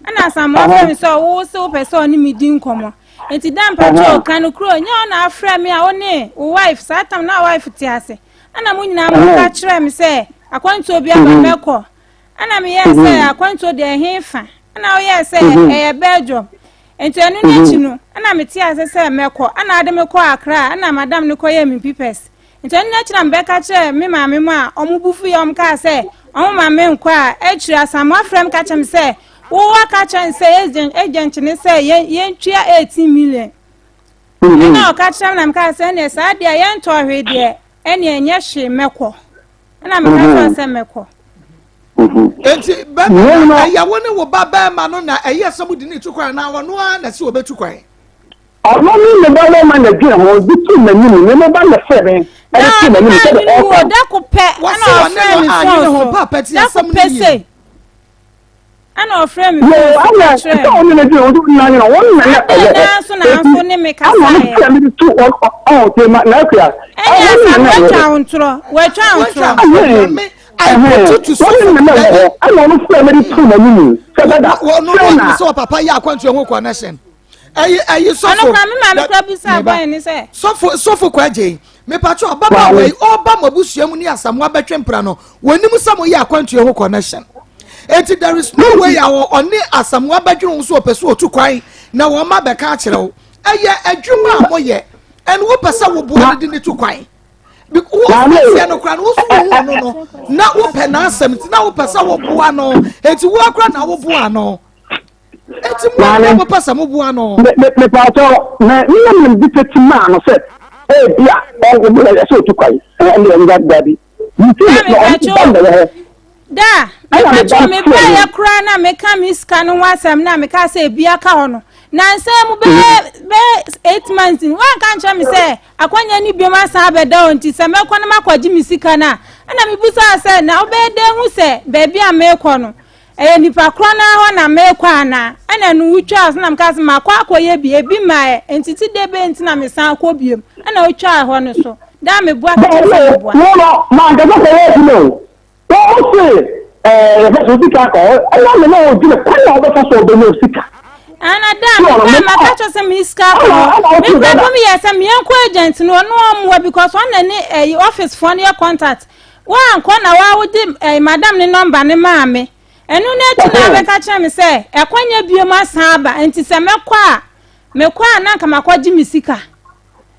ɛna Asamoah frɛ me sɛ ɔwo se wopɛ sɛ ɔne me di nkɔmmɔ nti da mpakyɛw ka no kuro nyɛ ɔna afrɛ me a wo ne wo wife saa tam na wife te ase ɛna mo nyinaa mo ka kyerɛ me sɛ akwantuo bi aba mɛkɔ ɛna meyɛɛ sɛ akwantuo deɛ ɛhe fa ɛna woyɛɛ sɛ ɛyɛ Belgium nti ɛno n'akyi no ɛna mete ase sɛ mɛkɔ ɛna ade me kɔ Accra ɛna madam no kɔyɛɛ me papers Nti ɛno akyi na mebɛka kyerɛɛ me maame mu a wɔn bo fuiɛ wɔn kaa sɛ wɔn ma me nkɔ a akyire Asamoah frɛ me ka kyerɛ me sɛ wo aka kyerɛ no sɛ agent agent ne sɛ yɛn yɛntua 18 million ɛna ɔka kyerɛ me na mekaa sɛ ɛneɛ saa deɛ yɛntɔ hwee deɛ ɛneɛ ɛnyɛ hwee mɛkɔ ɛna meka kyerɛ sɛ mɛkɔ. Enti bɛrima no ɛyɛ wo ne wo ba bɛrima no na ɛyɛ sɛ mode ne tu kwan anaa ɔno ara na ɛsɛ ɔbɛtu kwan? Ɔno ne ne ba bɛrima na dwen ho de too m'anim, ne ne ba na frɛ me de too m'anim sɛdeɛ ɔreka no. Da ko pɛ ɛna ɔfrɛ me fon so, da ko pɛ sei ɛna ɔfrɛ me fon so ka kyerɛ me. Sɛ ɔne ne dwen ho de ɔnyina nwene wɔn na na ɛwɔ hɔ. Adɛn nso na nso ne me kasaeɛ. Ɛna ɔno frɛ me de to ɔn te ma na akua. Ɛna asa wɔatwa wo ntorɔ, wɔatwa wo ntorɔ. Wɔn na na ɛwɔ hɔ ɛna ɔno frɛ me de too m'anim sɛ dada frɛ na. Wɔn no sɛ ɔpapa yɛ akwantuo ho connection. Ɛyi ɛyi sɔfo. Ɔno kora me maame kora bisa bɔyɛ ne sɛ. Sɔfo sɔfo kɔ agye yi. Mepatwa ɔbabaawa yi ɔba mo abusua mu ne Asamoah bɛtwe mpra no wɔnim sɛ mo yɛ akwantuo ho connection. Eti there is no way a ɔne Asamoah bɛdwene ho so ɔpɛ so ɔtu kwan na wɔn ma bɛka akyerɛ wo. Ɛyɛ adwuma a moyɛ ɛna wopɛ sɛ woboa no de ne tu kwan. Wo aseɛ no kora no wo so wohu no no na wopɛ n'asɛm nti na wopɛ sɛ woboa no eti wo akora na woboa no. Eti mo a mo pɛ sɛ mo boa no. Mepatɔ na ne na menim de tete maa no sɛ ebi a ɛsɛ otu kwan ɛne ɛnga dabi. Nti na ɔno ba na wɔ hɔ. Da mepatɔ mebaeɛ koraa na meka me sika no ho asɛm na meka sɛ ebi aka hɔ no nansa mu bɛyɛ bɛyɛ 8 months ni wanka nkyerɛ me sɛ akwanya ne biom asan abɛda hɔ nti sɛ mɛkɔ na makɔgye me sika no a ɛna mebusaa sɛ na wobɛyɛ dɛn hu sɛ baabi a merekɔ no ɛyɛ nipa korɔ no ara hɔ na merekɔ anaa? Ɛna ɛno wotwaa so na mekaa sɛ makɔ akɔyɛ bi, ebi mmaeɛ, nti ti de bɛn nti na mesan kɔ biom? Ɛna wotwaa ɛhɔ no so. Daa meboa ka kyerɛ sɛ meboa. Wo no, mankasa kɔyɛ adwuma o. Wo se ɛɛ yɛfɛ so sika akɔ hɔ, ɛna me na ɔdwene kwan a wobɛfa so ɔbɛnya wo sika. Ana da meba maka kyerɛ sɛ me sika akɔ hɔ. Me kura bom yɛ sɛ meɛnkɔ agent no ɔno ɔmmoa because ɔna ne ɛyi office foɔ no yɛ contact. Woankɔ na woa wode eh, madam ne nɔmba no maa me. Ɛno no akyi na abɛka kyerɛ me sɛ ɛkɔnyɛ biom asan aba nti sɛ mɛkɔ a mekɔ a na nka makɔgye me sika.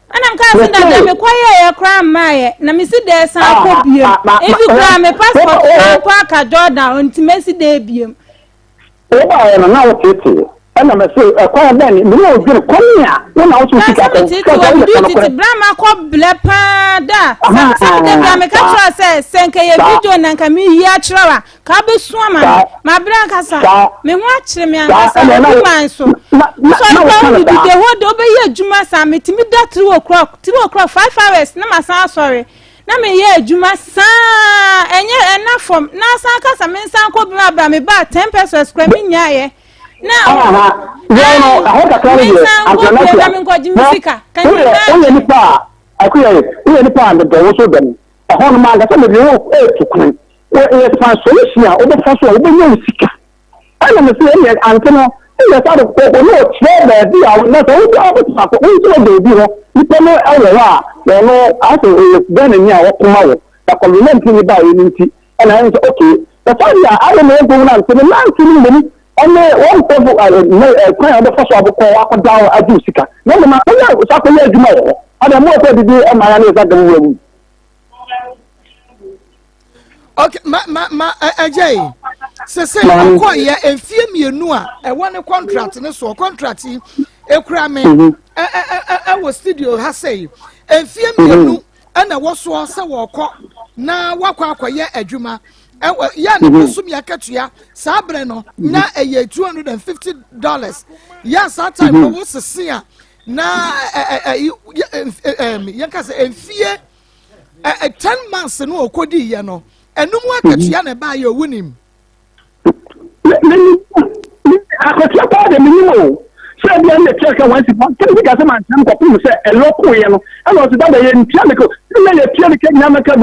Ɛna mekaa sɛ dada mekɔyɛeɛ koraa mmaeɛ na mesi dɛ san kɔ biom. Ebi koraa me passport koraa mpo aka Jordan nti mesi dɛ biom. Wobaeɛ no na woteetee ɛna mese ɛkwan bɛn ne mene odwene kwan a wo na wosɛ sika kɔ sɛ sɛ wode ka nokorɛ. Bra ma kɔ blɛ paa da sɛ mede bra meka kyerɛ sɛ sɛ nka yɛ video na nka meyi akyerɛ wa ka wobɛsu ama me mabrɛ ankasa me ho akyere me ankasa obi man so sɔre kɔ wo didi the whole day wobɛyɛ adwuma saa metumi da 3 o'clock 3 o'clock 5 hours na masan asɔre Na meyɛ adwuma saa ɛnyɛ ɛna fam na asan kasa me nsan kɔ bi ma bra me ba 10 pesos kura me nyaayɛ na wɔn no ɛhɔ kakra no me deɛ nsan kɔ bi na me nkɔgye me sika kan woyɛ woyɛ nipa a akuyɛ woyɛ nipa a medɔ wo so dɛm ɛhɔ no ma ankasa mede wo ɛɛtu kwan yɛ fa solution a wobɛfa so a wobɛnya wo sika ɛna me sɛ ɛneɛ ante no ɛyɛ sa de kɔkɔ na ɔkyerɛ baabi a na sɛ wode wobɛtumi akɔ wo nso wagya obi hɔ nipa no ɛwɔ hɔ a wɔno asɛ ɔyɛ Ghana ni a wɔkoma wo na COVID-19 ne baeɛ no nti ɛna ɛne sɛ okay na saa deɛ a ayɛ na ɛnkɔ hu nante no nante no mmom ɛne wɔmpɛ kwan a wɔbɛfa so abokɔ akɔda hɔ agye wo sika na mmom akɔyɛ sa akɔyɛ adwuma wɔ hɔ ada mo ɛsɛ didi ɛma ya ne ɛsa gam wura mu. Okay, ma ma ma ɛgya yi sese ɔkɔ yɛ mfie 2 a ɛwɔ ne contract ne soɔ contract yi ekura me ɛ ɛ ɛ ɛwɔ studio ha sɛ yi mfie 2 ɛna ɛwɔ soɔ sɛ wɔkɔ na wakɔ akɔyɛ adwuma ɛwɔ yɛ ne bosom yɛ akatua saa abirɛ no na ɛyɛ $250 yɛ saa time no wo sese a na ɛ ɛ ɛ ɛ yɛn ka sɛ mfie ɛ 10 months no ɔkɔdi yɛ no ɛnum akatua na ɛbaa yɛ owu nim. Akatua paa de menim o sɛ bia ne tua ka wansi pa sɛ bi ka sɛ mantam kɔpem sɛ ɛlɔ koeɛ no ɛna ɔsɛ dada yɛ ntua me ko sɛ yɛ tua me ka nyina mɛka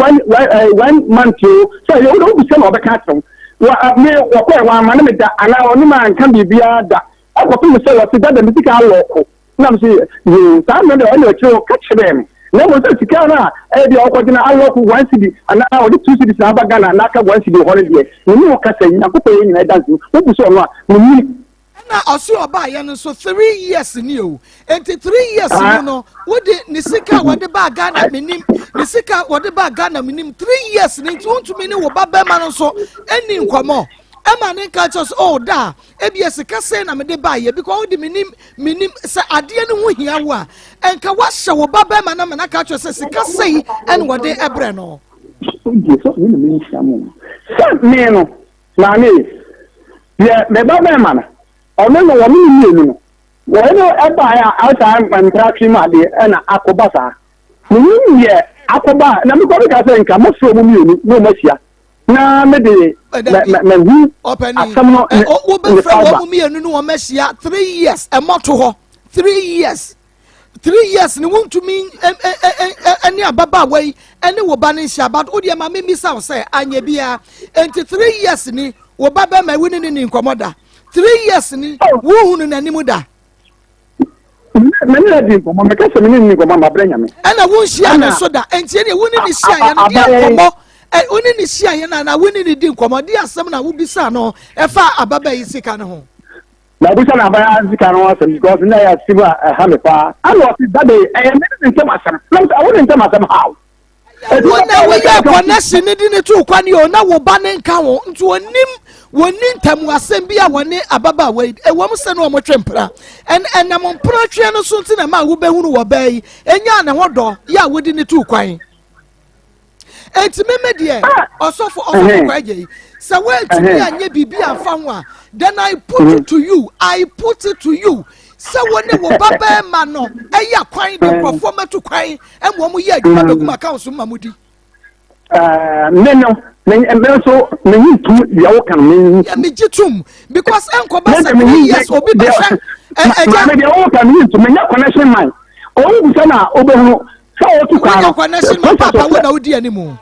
one month o sɛ yɛ wode wobisɛ na ɔbɛka akyerɛ wo wa me wɔkɔɛ wɔama ne me da anaa ɔne ma anka biribiara da ɛkɔpem sɛ wɔse dada me sika alɔko nam sɛ yoo saa mmerɛ deɛ ɔne ɔkyerɛ wɔ ka kyerɛɛ me na mmom sɛ sika no a ɛyɛ deɛ ɔkɔgyina alɔko 1 cedi anaa ɔde 2 cedis na aba Ghana na aka 1 cedi hɔ no deɛ mene wo kasa yi Nyankopɔn yɛ nyina ɛdanse wobu sɛ ɔno a menim. Ɛna ɔsi ɔbaayɛ no nso 3 years ni o nti 3 years mu no wode ne sika a wɔde baa Ghana menim ne sika a wɔde baa Ghana menim 3 years ni nti wontumi ne wo ba bɛrima no nso ɛni nkɔmɔ ɛma ne nka kyerɛ sɛ oh da ebia sika sɛn na mede baayɛ because wode menim menim sɛ adeɛ no ho hia wo a ɛnka wahyɛ wo ba bɛrima no ma na ka kyerɛ sɛ sika sɛyi ɛna wɔde ɛbrɛ no. Sɛ me no maame deɛ me ba bɛrima no ɔno no wɔn ne mmienu no wɔn no ɛbaeɛ a asa mpratwe mu adeɛ ɛna akɔba saa menim deɛ akɔba na mekɔ meka sɛ nka mofrɛ mu mmienu na ɔmo ahyia na mede mahu asɛm no. Wobɛfrɛ wɔn mu mmienu no wɔn ahyia 3 years ɛmɔto hɔ 3 years 3 years ni wontumi ɛne ababaawa yi ɛne wo ba no nhyia but wodeɛ ma memisa wo sɛ anyɛ biara nti 3 years ni wo ba bɛma wo ne ne ni nkɔmmɔ da 3 years ni wohunu n'anim da. Me ne no di nkɔmmɔ, meka sɛ me ne no ni nkɔmmɔ a, mabrɛ Nyame. Ɛna wonhyia ne so da, ɛnti ɛneɛ wo ne ne hyiaeɛ no deɛ nkɔmmɔ, wo ne ne hyiaeɛ no anaa wo ne ne di nkɔmmɔ, deɛ asɛm na wobisaa no ɛfa ababaa yi sika no ho? Mabisa no abaayewa sika no ho asɛm because na ɛyɛ asɛm a ɛha me paa. Ɛna ɔse dade ɛyɛ me ne ne ntam asɛm. Na mesɛ wo ne ntam asɛm how? Wo na woyɛɛ connection no de no too kwan o, na wo ba no nka ho, nti onim wɔnni ntam asɛm bi a wɔne ababaawa yi, ɛwom sɛ na wɔtwe mpena, ɛn ɛnam mpena tweɛ no so nti na ɛma wobɛhunu wɔ baa yi, ɛnyaa ne ho dɔ yɛ a wode no too kwan. Enti meme deɛ, ɔsɔfo ɔsɔfo Kwagye yi, sɛ woantumi anyɛ biribi amfa ho a, then I put it to you, I put it to you, sɛ wo ne wo babarima no ɛyɛ kwan de nkurɔfoɔ mɛto kwan ɛma wɔn yɛ adwuma bɛgu mu account so ma mo di. Me no me nso menyi ntum deɛ woka no menyi. Yɛ megye tom because ɛnkɔba sɛ 3 years obi bɛhwɛ ɛgya. Maame deɛ woka menyi ntum menya connection man ɔwo bisa na wobɛhunu sɛ wɔtu kwan no. Wonya connection man papa wo na wodi anim.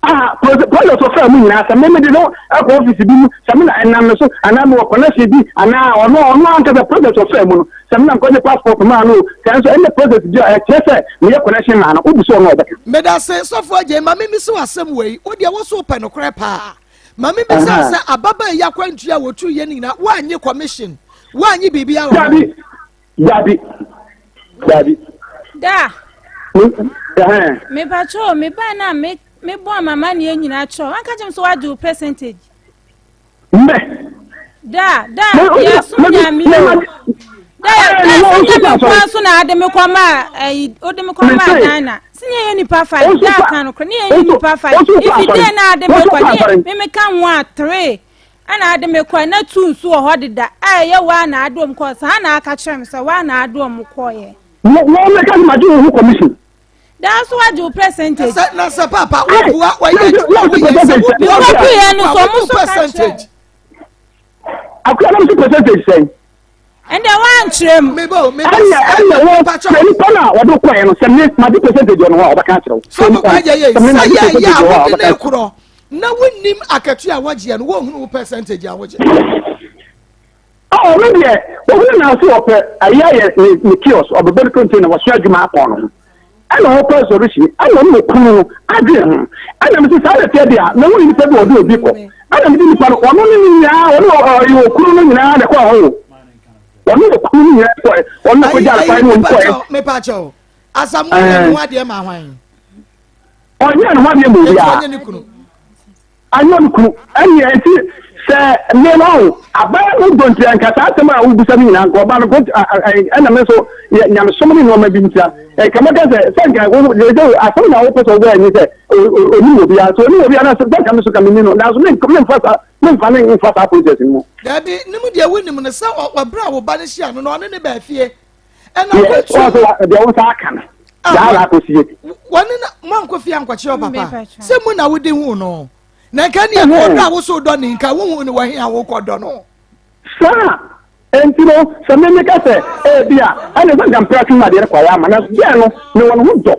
Ah, process ɔfaa mu nyinaa sɛ me mede no akɔ office bi mu sɛ me na ɛnam me so anaa mewɔ connection bi anaa ɔno ɔno ankasa process ɔfaa mu no sɛ me na mekɔgye passport maa no o sɛ nso ɛnyɛ process bi a ɛkyerɛ sɛ meyɛ connection maa no wobu so ɔno a ɔbɛka. Medase sɔfo Agyei ma me misi wo asɛm wei wo deɛ wo so wopɛ nokorɛ paa ma me bisa wo sɛ ababaa yi akwantuo a wɔtu yɛ no nyinaa woannye commission woannye biribiara wɔ ho? Dabi dabi dabi. Da. Mepakyɛw me ba na me me bɔ amamanneɛ nyinaa kyerɛ wanka kyerɛ me sɛ wagye wo percentage. Mbɛ. Da da yɛsom nyame o. Da da sɛ nyɛ me nkoa so na ade me kɔ ma ɛyi ode me kɔ ma Ghana. Sɛ nyɛ yɛ nipa five da ka no korɛ ne yɛ nipa five. Ifi den na ade me kɔ ne me me ka ho a three. Ɛna ade me kɔɛ na tu nso wɔ hɔ deda a ɛyɛ waa na ade wɔn kɔɔ saa na aka kyerɛ me sɛ waa na ade wɔn kɔɔyɛ. Wɔn mɛka sɛ magye wo ho commission. Daa so wagye wo percentage. Sɛ na sɛ papa wo bua wɔyɛ adwuma wo yɛ sɛ wo bua wo yɛ no so ɔmo so ka kyerɛ. Akua na mo so percentage sɛn. Ɛnna wankyerɛ mu. Mebo mebo ɛnna ɛnna wo sɛ nipa no a wɔde kɔɛ no sɛ me magye percentage wɔ ne ho a ɔbɛka akyerɛ wo. Sɔfo kwan yɛ yɛ sɛ yɛ yɛ a wode ne korɔ na wonim akatua a wɔgyeɛ no wɔnhunu wo percentage a wogye. Ɔ ɔno deɛ wɔhunu na ɔse ɔpɛ ayi ayɛ ne ne kiosk ɔbɛbɔ ne container wɔso adwuma akɔn no ho ɛna ɔpɛ solution ɛna ɔno na okunu no adwene ho ɛna mese saa na ɛteɛ deɛ a mahu nipa bi ɔde obi kɔ ɛna mede nipa no ɔno ne ne nyinaa ɔno ɔyɛ okunu no nyinaa na ɛkɔ hɔ o ɔno okunu no nyinaa kɔɛ ɔno na kɔgya akwan no ɔmo kɔɛ. Mepa kyɛw Asamoah yɛ ne ho adeɛ ma hwan? Ɔnyɛ ne ho adeɛ ma obiara. Ɔnyɛ ne kunu. Anyɛ ne kunu. Ɛnneɛ nti sɛ me no ɔho aban no dɔ nti anka saa asɛm a wobisa no nyinaa nka ɔba no nko ɛna me nso yɛ nyamesom ne nneɛma bi ntia nka mɛka sɛ sɛ nka sɛ asɛm na wopɛ sɛ wobɔ ani sɛ onim obiara sɛ onim obiara na sɛ nka me so ka menni no nanso memfa saa memfa ne mfa saa process no mu. Dabi ne mu deɛ wonim no sɛ ɔbrɛ a wo ba no hyia no na ɔne ne baa fie ɛna Yes, wotu ɔsɛ wa deɛ wo nsa aka no. Ah, Daa wa- na akɔsie. wɔne na moankɔ fie ankɔkyerɛ wo papa Mepa kyɛw. sɛ mu na wode hu no na nka neɛ Ɛhɛn. ɔdɔ a wo so dɔ ne nka wohu ne wɔ he a wokɔdɔ no Saa nti no sɛ me meka sɛ ebi a ɛne sɛ nka mpɛ atwom adeɛ no kɔayɛ ama nanso gɛɛ no mewɔ ne ho dɔ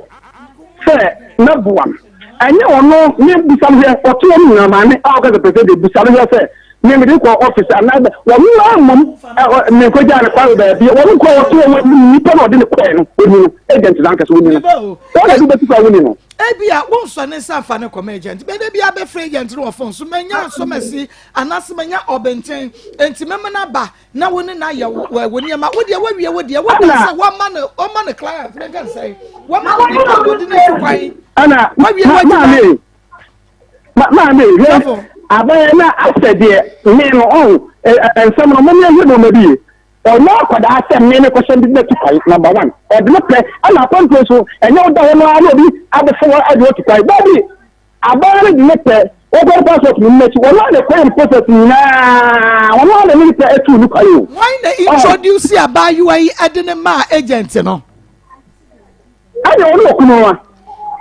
sɛ mɛboa no ɛnyɛ ɔno me bisa no hwɛ ɔte hɔ no nyinaa maame a ɔka sɛ pɛ sɛ de bisa no hwɛ sɛ me mede kɔ office anaa wɔn ara mmom menkɔgyaa no kwan wɔ baabi wɔn kɔ ɔte hɔ nipa na ɔde ne kɔɛ no ɔni no agent no ankasa ɔni no wɔn na de bɛtu kɔ a woni no. Ebia wonsɔ ne nsa mfa no kɔma agent bɛda bi abɛfrɛ agent no wɔ phone so manya asɔmasi anaasɛ manya ɔbɛnten enti mɛma no aba na wo ne no ayɛ wo nneɛma wo deɛ woawie wo deɛ woda sɛ wɔma no wɔma no client menka ne sɛn wɔma no nipa a wɔde no si kwan ɛna wawie w'adwuma maame hwɛ aban na asɛ deɛ me no ɔho nsɛm no mo ne ɛhwɛ nneɛma bi ye ɔnyɛ akwadaa sɛ me ne kɔhyɛ de bɛtu kwan number one ɔde no pɛ ɛna akwantuo nso ɛnyɛ woda hɔ no ara na obi abɛfa wɔ ade otu kwan baabi aban no de ne pɛ wɔkɔ passport no n'akyi wɔn a na kwan process nyinaa wɔn a na ne pɛ etu ne kwan o. Wɔn na introduce abaayewa yi ɛde ne maa agent no. Ɛna ɔne okunu no a.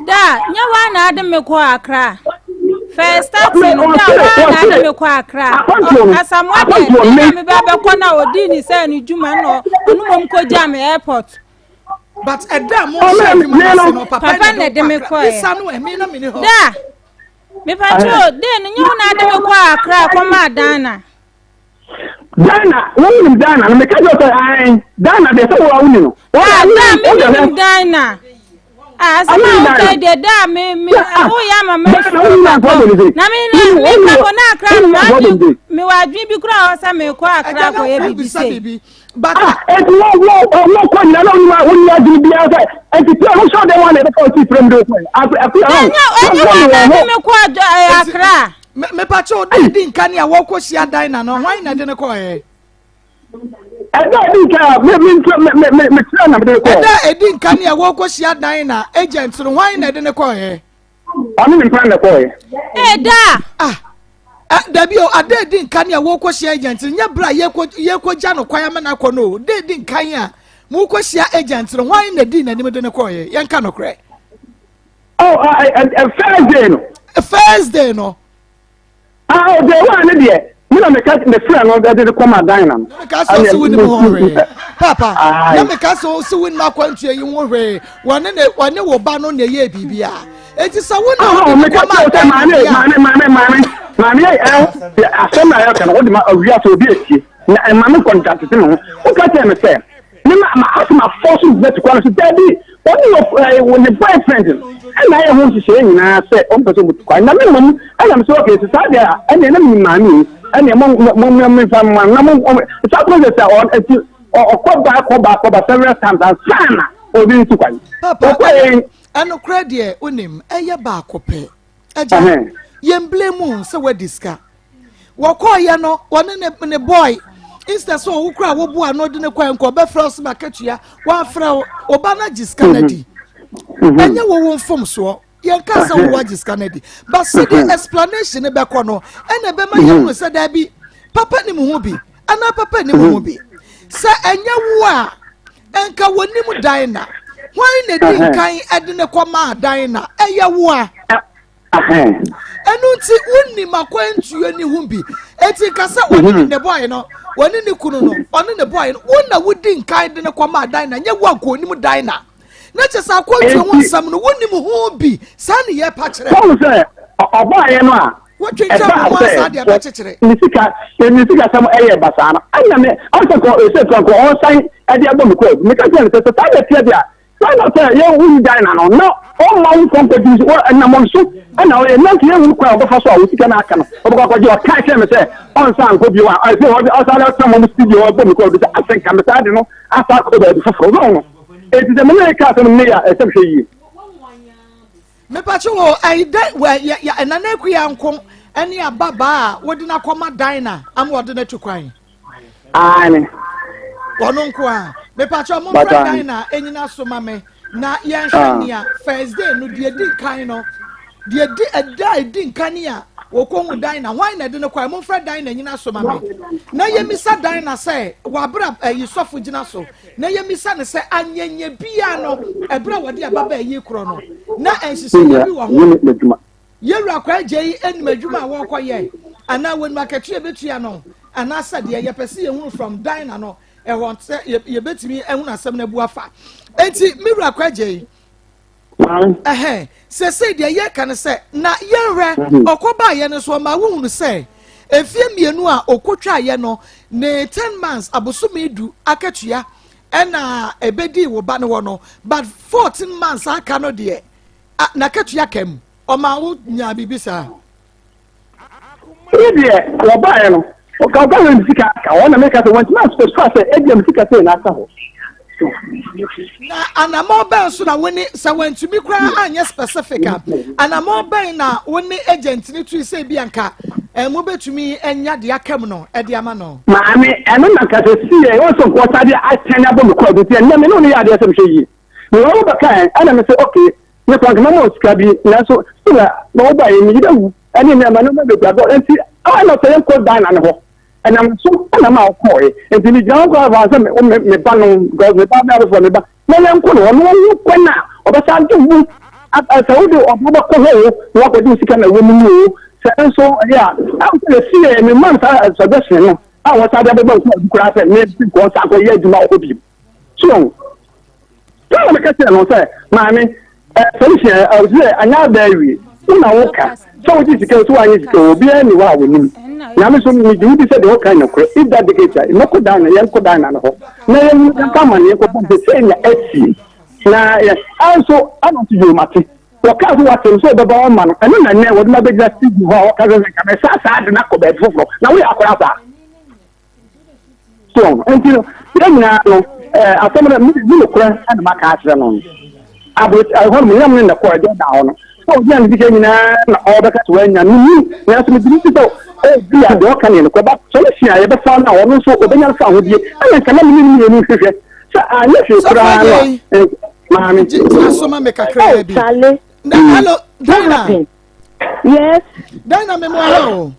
Da, nyɛ waa na ade me kɔ Accra. First starting no, da waa na ade me kɔ Accra. Asamoah deɛ, me na me ba bɛkɔ na ɔdii ne sɛ ne dwuma na ɔno mmom kɔgyaa me airport. But ɛda a mo hyɛ adwuma no ase no, papa na ɛde me kɔɛ. Bisa no ɛmi na mi ni hɔ. Da, mepatro, de no nyɛ wo na ade me kɔ Accra kɔmaa Dana. Dana, wonim Dana no, meka kyerɛ sɛ ae, Dana deɛ sɛ wo a woni no. Ah, da me menim Dana. Ah, asɛm a woka deɛ da me me woyɛ ama me suro na me na me kɔ na akra no ma me wɔ adwene bi koraa hɔ sɛ mekɔ akra kɔyɛ biribi sei. Ah, eti wo wo wo kɔ nyina na wonni wonni adwene biara sɛ eti pia wo sɔ dɛn wa na ɛbɛfa osi frame de kɔ akua ho. Ɛnyɛ ɛnyɛ wɔn na de me kɔ akra. Mepakyɛ wo da di nka ne a wɔkɔ hyia Dinah no hwan na ɛde no kɔɛ? Ɛda edi nka a me me me me me kyerɛ na mede kɔɔ. Ɛda edi nka ne a wɔkɔ hyia Dinah agent no hwan na ɛde no kɔɛ? Ɔne ne mpena na ɛkɔɛ. Ɛda. Ah. Dabi o, ada edi nka ne a wɔkɔ hyia agent no nyɛ bere a yɛkɔ yɛkɔ gya no kwan ama no akɔ no o. Da edi nkan a mokɔ hyia agent no hwan na di n'anim de no kɔɛ? Yɛnka nokorɛ. Oh, first day no. First day no. Ah, oh, day one ne deɛ. Me na meka mefrɛ no de de kɔma dan na no. Na meka sɛ ɔsi wo nim ho hwee. Papa, na meka sɛ ɔsi wo nim akwantua yi ho hwee. Wɔne ne wɔne wo ba no na ɛyɛ biribi a. Eti sɛ wo na wode ne kɔma dan na bi a. Maame, maame, maame, maame, ɛ asɛm na yɛka no wode ma awia sɛ obi etie. Na ɛma me kɔntantete me ho. Woka kyerɛ me sɛ ne ma ma asɛm afɔ so gyina tukwa no so daabi ɔne wɔ wɔ ne boyfriend no ɛna ayɛ ho nhyehyɛeɛ nyinaa sɛ ɔmpɛ sɛ ɔbɛtu kwan na me mmom ɛna me sɛ okay sɛ saa deɛ a ɛneɛ na menim maame yi ɛneɛ mo mo mo memfa mma na mo saa process a ɔn ɛti ɔkɔ ba kɔ ba kɔ ba several times ansa na ɔde ntu kwan ɔkɔ yɛn. Ɛnokorɛ deɛ wonim ɛyɛ baako pɛ Agya, yɛn blame mu sɛ wadi sika. Wɔkɔɔyɛ no, wɔne ne ne boy instead sɛ ɔwo kora woboa no de ne kɔɛ nka ɔbɛfrɛ wo sɛ makatua wɔafrɛ wo ɔba no agye sika no adi. Mhm. Ɛnyɛ wo wo mfomsoɔ yɛnka sɛ wowɔ agye sika no adi but sɛdeɛ mhm. explanation no bɛkɔ no ɛna ɛbɛma yɛhunu sɛ daabi papa nim ho bi anaa papa nim ho bi sɛ ɛnyɛ wo a Nka wɔnim Dina. Hwan na di nkan de ne kɔmaa Dina? Ɛyɛ wo a. Ɛno nti wonim akwantuo ne ho bi. Eti nka sɛ wɔne ne ne bɔe no, wɔne ne kunu no, ɔne ne bɔe no, wo na wodi nkan de ne kɔmaa Dina, nyɛ wo a nka onim Dina. Na kyɛ sɛ akwantuo ho nsɛm no, wonim ho bi. Saa ne yɛpa kyerɛ. Paul sɛ ɔbaeɛ no a Wotwentwɛn wo ho ansa de abɛkyekyere. Ne sika ne sikasɛm ɛyɛ basaa no ɛna me ɔsɛ kɔ ɛsɛ kɔ kɔ ɔsan ɛde abɔ me kɔ meka kyerɛ no sɛ sɛ saa na ɛteɛ deɛ a saa na sɛ yɛ woyi dan na no na ɔmma wo nkɔ nkɔgye so ɛnam ɔno so ɛna ɔyɛ na nti yɛhunu kwan a ɔbɛfa so a wo sika no aka no ɔbɛkɔ akɔgye ɔka kyerɛ me sɛ ɔnsan nkɔ bio a ɛsɛ ɔsan ɔsan mɔ studio ɔbɔ me kɔ ɔbi sɛ asɛ nka me saa de no asa akɔ baabi foforɔ no no enti sɛ me ne ka asɛm ne yɛ a ɛsɛ mehwɛ yie. Mepatwo wo ɛyi dɛ wɛ yɛ yɛ Nana Akua nko ɛne ababaa a wode no akɔma Dinah ama ɔde no atu kwan. Aane. Ɔno nko a. Mepatwo mo mfrɛ Dinah enyina so ma me na yɛnhwɛ ah. nea first day no deɛ di nkan no deɛ di ɛda a edi nkan a wɔkɔhu Dinah hwan na ɛde no kwan mo mfrɛ Dinah nyina so ma me na yɛmisa Dinah sɛ wabra ɛyi sɔfo gyina so na yɛmmisa no sɛ, Anyɛnyɛ biara no, ɛberɛ a wɔde ababaa yi rekorɔ no, na nhyehyɛeɛ bi wɔ ho? Yɛwura Kwaa Gyei nim adwuma a wɔrekɔyɛ, anaa wɔnim akatua a ɛbɛtua no, anaasɛ deɛ yɛpɛ sɛ yɛhunu from Dinah no ɛhɔ sɛ yɛbɛtumi ahunu asɛm no abu afa. Enti, me wura Kwaa Gyei, Ɛhɛn, seesei deɛ yɛreka ne sɛ, na yɛnhwɛ, mhm. ɔkɔbaeɛ no nso ɔmaa wohunu sɛ mfeɛ mmienu a ɔkɔtwaeɛ no ne ten months abosome du akatua ɛna ɛbɛdii wo ba no hɔ no but 14 months aka no deɛ n'akatua ka mu ɔmaa wo nyaa biribi saa. Eyi deɛ wɔbaeɛ no, ɔka ɔka sɛ sika aka hɔ na meka sɛ wɔntumi aspecify sɛ ebia me sika sei na aka hɔ. Na anamɔ bɛn so na wo ne sɛ wɔntumi koraa anyɛ specific a anamɔ bɛn na wo ne agent no tui sɛ ebi anka ɛmo bɛtumi anya deɛ aka mu no ɛde ama no. Maame ɛno na nka sɛ si yɛ wɔn sɛ nkɔɔ saa deɛ atɛn abɔ me kɔɔ bi nti ɛnna me ne wo yɛ adeɛ sɛ mehwɛ yie. Na wɔn bɛka ɛna me sɛ okay Me kora nka mɛma wo sika bi nanso still a na wo baeɛ me yere awu ɛne nneɛma nneɛma bebree abɔ nti ɛna sɛ yɛnkɔ dan na ne hɔ ɛnam so ɛna ma wokɔɔe nti me gyina hɔ koraa fa sɛ me me ba no because me ba bɛ abɛfo me ba na yɛnkɔ ne hɔ na wɔn kwan a ɔbɛsa de wo sɛ wode ɔbɔ bɛkɔ hɔ o na wakɔgye wo sika na ɛwɔ mu no o sɛ nso ɛyɛ a ɛwɔ sɛ yɛsi yɛ me ma no saa suggestion no a wɔsa de abɛbɔ nso koraa sɛ me nkɔ nsa akɔyɛ adwuma wɔ hɔ bio so Saa na meka kyerɛɛ no sɛ, Maame, eh, solution ɛ, ɔse sɛ anyɛ abɛ awie, wo na woka sɛ wogye sika o, sɛ woanyɛ sika o, obiara nni hɔ a onim. Nyame so megye wo di sɛ deɛ ɔka nokorɛ. If that the case a, mɛkɔ Dina, yɛnkɔ Dina no hɔ na yɛn yɛnka amaneɛ nkɔbɔ sɛ sei na asie. Na yɛ nso ɛna ɔte yoo mate. Wɔkaa sɛ wɔate no sɛ ɔbɛba ɔma no, ɛno na nnɛ wɔde no abɛgyina studio hɔ a wɔka sɛ nka mɛsa saa de no akɔ baabi foforɔ na woyɛ akwadaa saa. So nti no yɛn nyinaa no ɛɛ asɛm no me me nokorɛ ɛna maka akyerɛ no no aburo ɛhɔ nom nyam ne na kɔ ɛdɛ da hɔ no sɛ ɔdi a ne sika nyinaa na ɔbɛka sɛ wanya no nim nanso me gyina sɛ ebi a deɛ ɔka ne yɛ nokorɛ ba solution a yɛbɛfa no a ɔno nso ɔbɛnya no fa ahodie ɛna nka na me ne no mmienu hwehwɛ sɛ anyɛ hwee koraa no a maame. Gyina so ma me kakra bi. Na hello Dina. Yes. Dina me mu aha o.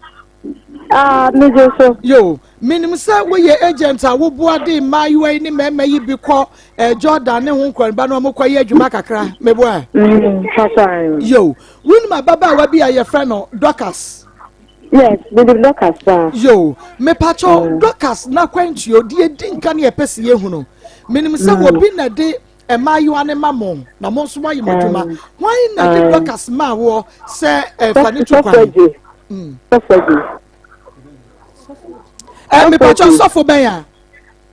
Ah, me gye so. Yo, menim sɛ woyɛ agent a woboa de mmaayewa yi ne mmarima yi bi kɔ eh, Jordan ne ho nkɔnba na wɔn kɔ yɛ adwuma kakra. Meboa. Mm, Yo, wonim ababaawa bi a yɛfrɛ no Dorcas. Yes, menim Dorcas paa. Yo, mepatwɔ mm. Dorcas n'akwantuo deɛ di nka ne yɛpɛ si yɛhu no. Menim sɛ mm. obi na de mmaayewa ne ma mo na mo nso moayɛ mo adwuma. Mm. Hwan na de Dorcas maa woɔ sɛ ɛfa eh, ne tu kwan? Sɔfo agye. Ɛ mepatwɔ sɔfo bɛn a?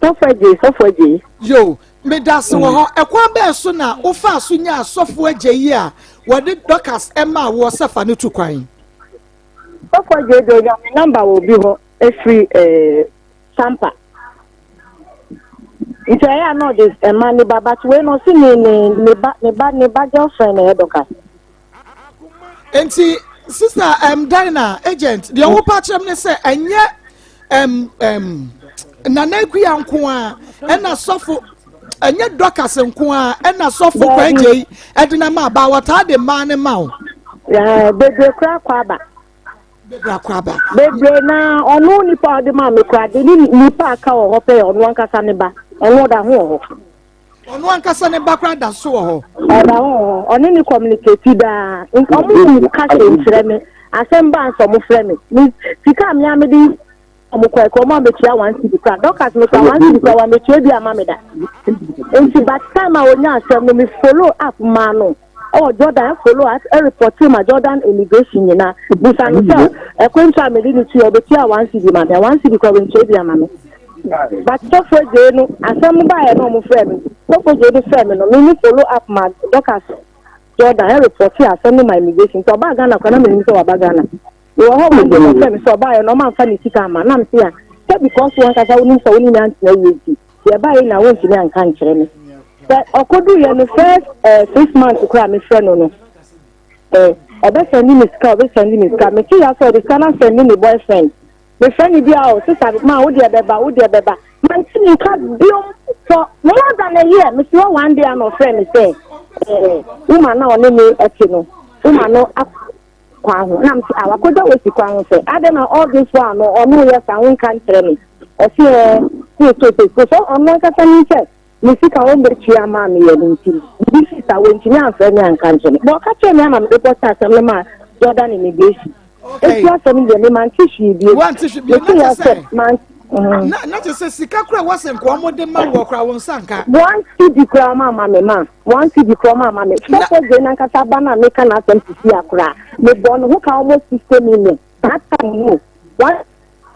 Sɔfo agye, sɔfo agye. Yo, medase wɔ hɔ. Ɛkwan bɛn so na wofaa so nyaa sɔfo agye yi a wɔde Dorcas maa woɔ sɛ fa ne tu kwan? Sɔfo Adjei de onya me number wɔ obi hɔ efiri eh, Sampa. Nti ɛyɛ a na ɔde ɛma ne ba but wei no ɔsi ne ne ne ba ne ba ne ba girlfriend na ɛyɛ Dorcas. Nti sister um, Dinah agent deɛ ɔwɔ pa kyerɛ m ne sɛ ɛnyɛ um, um, Nana Akua nko a ɛna sɔfo ɛnyɛ Dorcas nko a ɛna sɔfo Kwagye yi ɛde na ma ba wɔtaa de mmaa ne ma o. Bebree kura kɔ aba. Bebree akɔ aba. Bebree na ɔno nipa a ɔde maa me kura de ne nipa aka wɔ hɔ pɛ ɔno ankasa ne ba ɔno ɔda ho wɔ hɔ. Ɔno ankasa ne ba kora da so wɔ hɔ. Ɔda ho wɔ hɔ ɔne ne communicate daa ɔmo nka hwee nkyerɛ me asɛm ba nso ɔmo frɛ me me sika a me a mede Ɔmo kɔɛ kora ɔmo ametua one cedi kora Dorcas me kora one cedi kora wametua bi ama me da nti but time a onya asɛm no me follow up maa no ɛwɔ Jordan follow up ɛrepɔte ma Jordan immigration nyinaa bisa no sɛ ɛkwantu a mede no tua obetua one cedi ma me one cedi kora wentua bi ama me but sɔfo egyee no asɛm no baeɛ na ɔmo frɛ me sɔfo egyee no frɛ me no me ne follow up ma Dorcas Jordan ɛrepɔte asɛm no ma immigration nti ɔbaa Ghana kora na menim sɛ waba Ghana. Mewɔ hɔ one day ɔfrɛ me sɛ ɔbaeɛ no ɔma mfa ne sika ama na mese a sɛ because wo ankasa wonim sɛ wo ne me antena yie nti deɛ ɛbaeɛ nyinaa wontumi anka nkyerɛ me sɛ ɔkɔduruiɛ no first eh, 6 months koraa mefrɛ no no eh, ɔbɛsɛnde me sika ɔbɛsɛnde me sika mete ya sɛ ɔde sika no asɛnde ne boyfriend mefrɛ no bi a o sesa ma wo deɛ bɛba wo deɛ bɛba mante ne nka biom for more than a year mete hɔ one day a na ɔfrɛ me sɛ eh, woman na ɔne me ɛte no woman no kwan ho na mese ah wakɔgya wasi kwan ho sɛ adɛn na all this while no ɔno yɛ saa wonka nkyerɛ me ɔse ɛɛ sei so sei so so ɔno ankasa nim sɛ me sika wɔmbɛtua maa meyɛ no nti bibi si saa wɔntumi amfrɛ me anka nkyerɛ me bɛ ɔka kyerɛ me ama mede kɔhyɛ asɛm no maa Jordan immigration eti asɛm no deɛ me mante hwee bio wante hwee bio mete na yɛ kyɛ sɛ sɛ mante na na kyɛ sɛ sika kora wɔsɛ nka wɔn de ma wɔ kora wɔn nsa nka one cedi koraa ɔma ama me ma one cedi koraa ɔma ama me sɔfo gye nankasa ba na meka n'asɛm sisi akora mebɔ ne ho ka almost 60 million saa time no one